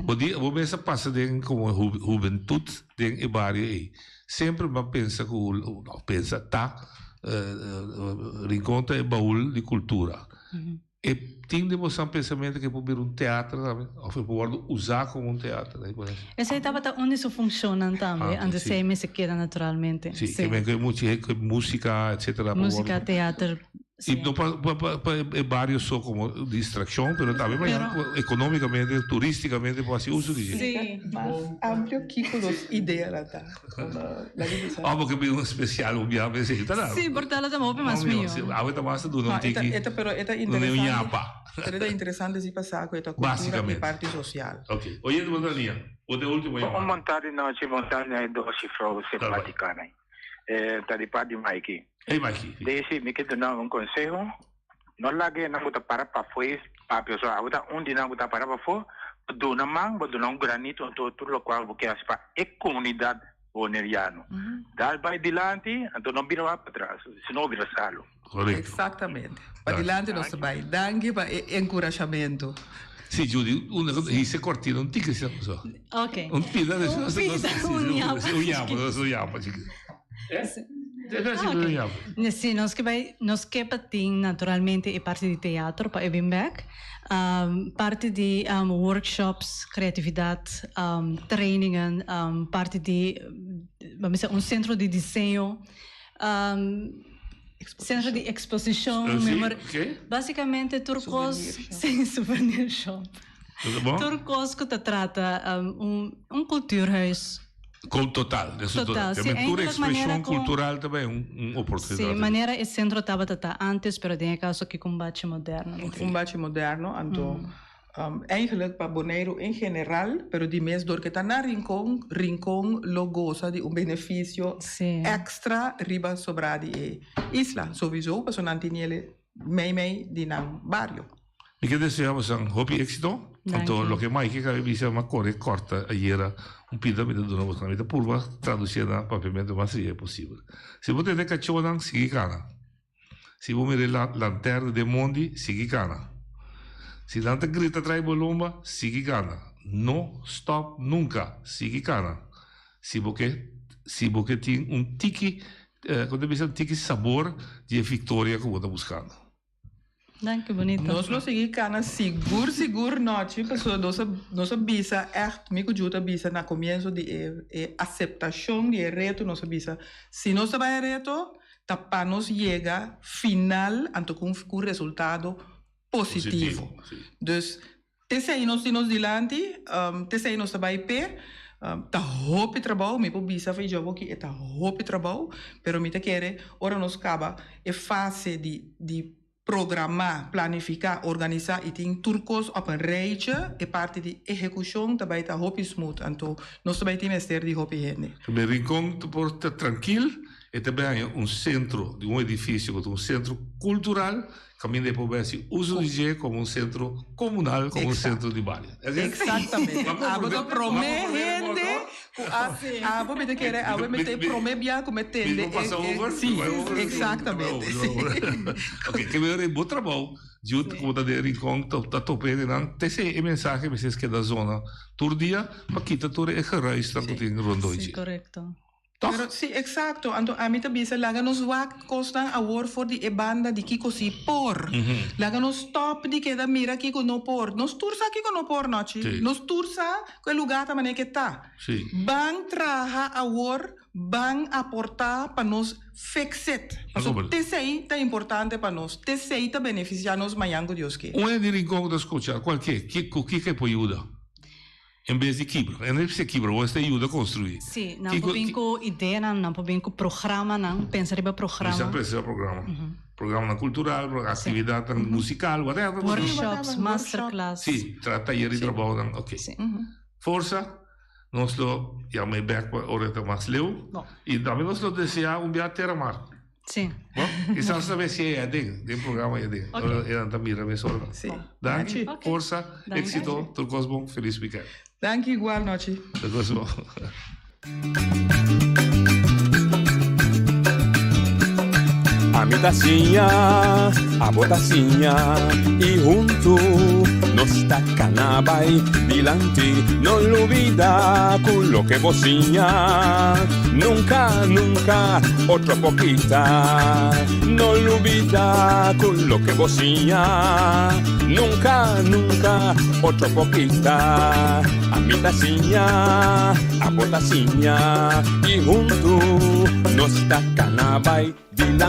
Bo di, bo mes a pasa den komo hubentut den e bario ei. Semper mi a pensa ku, no pensa, ta Rincon ta e baul di kultura. E tin den boso pensamiento ku e por bira un teatro tambe? Òf e por wòrdu usá komo un teatro? Ahí por ejemplo. Esei tabata un di su funshonnan tambe, antes esei mester keda naturalmente. Sí, ke men ku e mucha ku e músika etcétera por wòrdu. Músika, teater, sí. I no pa pa pa e bario so komo distrakshon, pero tambe pa ekonómikamente, turístikamente por hasi uso di dje. Sí. Mas amplio kiko nos ideanan ta. Oh, porque bin un especial un biaha esei ta Sí, por tal ta hopi mas mihó. Sí, awe ta mas ta duna un tiki. Eta, pero eta interesante. Un ñapa. Pero eta interesante si pasa cu eta cultura y parti social. Ok. Oye, bo ta nia. Bo ta e ultimo llamada. Un bon tardi nochi, bon tardi na e dos juffrouw simpática nan. Ta di parti di Mikey. Hey Mikey. Daisy, mi ke duna un conseho. No laga e nan ku ta para pafó e papia so abo ta un di nan ku ta para pafó bo duna man bo duna un granito anto tur lokual bo ke hasi pa e komunidat boneriano dal bai dilanti anto no bira wak patras si no bo bira salu. Korekto. Exactamente. Pa dilanti nos ta bai. Danki pa e enkurashamentu. Si Judy, un hise kortina un tiki asina so. Ok. Un pida un pida, un yapa. Un yapa, un yapa chikito. Si, nos ke bai, nos ke pa tin naturalmente e parti di teatro pa e bin bek, parti di workshops, creatividad, trainingen, parti di, bo bisa un centro di diseño, centro di exposicion, basicamente tur cos, si, souvenir shop, tur cos cu ta trata un cultuurhuis. Con total, de su total. Sí, tur expresion cultural ta bay un, un oportunidad. Sí, manera e centro tabata ta antes, pero den e caso aki cu un bachi moderno. Okay. Un bachi moderno, anto mm. um, eigenlijk pa Boneiru en general, pero di mes door que ta na Rincon, Rincon lo goza di un beneficio sí. extra riba sobra di e isla. Sowieso, paso nan tin mei mei di nan bario. Mi ke desea bosan hopi éxito. Anto loke Mike a kabe bisa m'a kore kòrta ayera un pida mi ta duna bosan. Mi ta purba tradusié na papiamentu mas riba posibel. Si bo tende kachónan, sigui kana. Si bo mira e lanterna den mondi, sigui kana. Si nan ta grita trai bo lomba, sigui kana. No stòp nunka, sigui kana. Si bo ke si bo ke tin un tiki, kon ta bisa, un tiki sabor di e viktoria ku bo ta buskando. Danki bonito. Nos lo sigui cana sigur sigur nochi pasobra nos a nos a bisa echt mi cu Jude a bisa na comienzo di e e aceptacion di e reto nos a bisa si nos ta bay e reto ta pa nos yega final anto cu un cu un resultado. positivo. Dus t'esei nos tin nos dilanti, t'esei nos ta bai p'e. Ta hopi trabou, mi por bisa for djobo ki e ta hopi trabou, pero mi ta kere ora nos kaba e fase di di programá, planifiká, organisá i tin tur kos op een rijtje, e parti di ehekushon ta bai ta hopi smooth, anto nos ta bai tin mester di hopi hende. Primer Rincon ta por ta trankil, e ta bai haña un sentro di un edifisio ku ta un sentro kultural, kaminda e por bai hasi uso di dje komo un sentro komunal, komo un sentro di bario. Eksaktamente. Abo ta promé hende ku a, abo mi ta kere, abo mi ta e promé bia ku mi tende e, si, eksaktamente, si. Oke, ke wera e bo trabou, Jude, ku bo ta den Rincon, ta topa hendenan, ta esei e mensahe mester keda zona tur dia pa kita tur e geruisnan ku tin rondó dje. Si, korekto. Toch? Pero si, exacto. Anto ami ta bisa laga nos wak cosnan awor for di e banda di kico si por. Laga nos stop di keda mira kico no por. Nos tur sa kico no por, Nochi. Sí. Nos tur sa cu e lugar ta manera ke ta. Sí. Ban traha awor, ban aporta pa nos fix it. Pasobra t'esey ta importante pa nos. T'esey ta beneficia nos mañan cu Dios kier. Un hende di Rincon cu ta scucha, cualke, cu kico e por yuda? En bes di kibra. En bes di kibra, bo mester yuda construi. Sí, nan por bin cu ideanan, nan por bin cu programanan, pensa riba programa. Pensa pensa riba programa. Programanan cultural, actividadnan musical, whatever. Workshops, masterclass. Sí, tra tayer di trabounan, ok. Forsa, nos lo yama e bek pa ora e ta mas leu. Y tambe nos lo desea un bia tera mar. Sí. Bo, kisas ta mester ei aden, den programa ei aden. Ok. Ora enan ta mira mesora. Sí. Danki, Ok. forsa, Danki. éxito, tur kos bon, felis weekend. Danki igual, Nochi. Tur kos bon. Ami ta siña, abo ta siña y huntu nos ta cana bay dilanti. No lubida cu loke bo siña nunca, nunca otro por kita. No lubida cu loke bo siña nunca, nunca otro por kita. Ami ta siña, abo ta siña y huntu nos ta cana bay dilanti.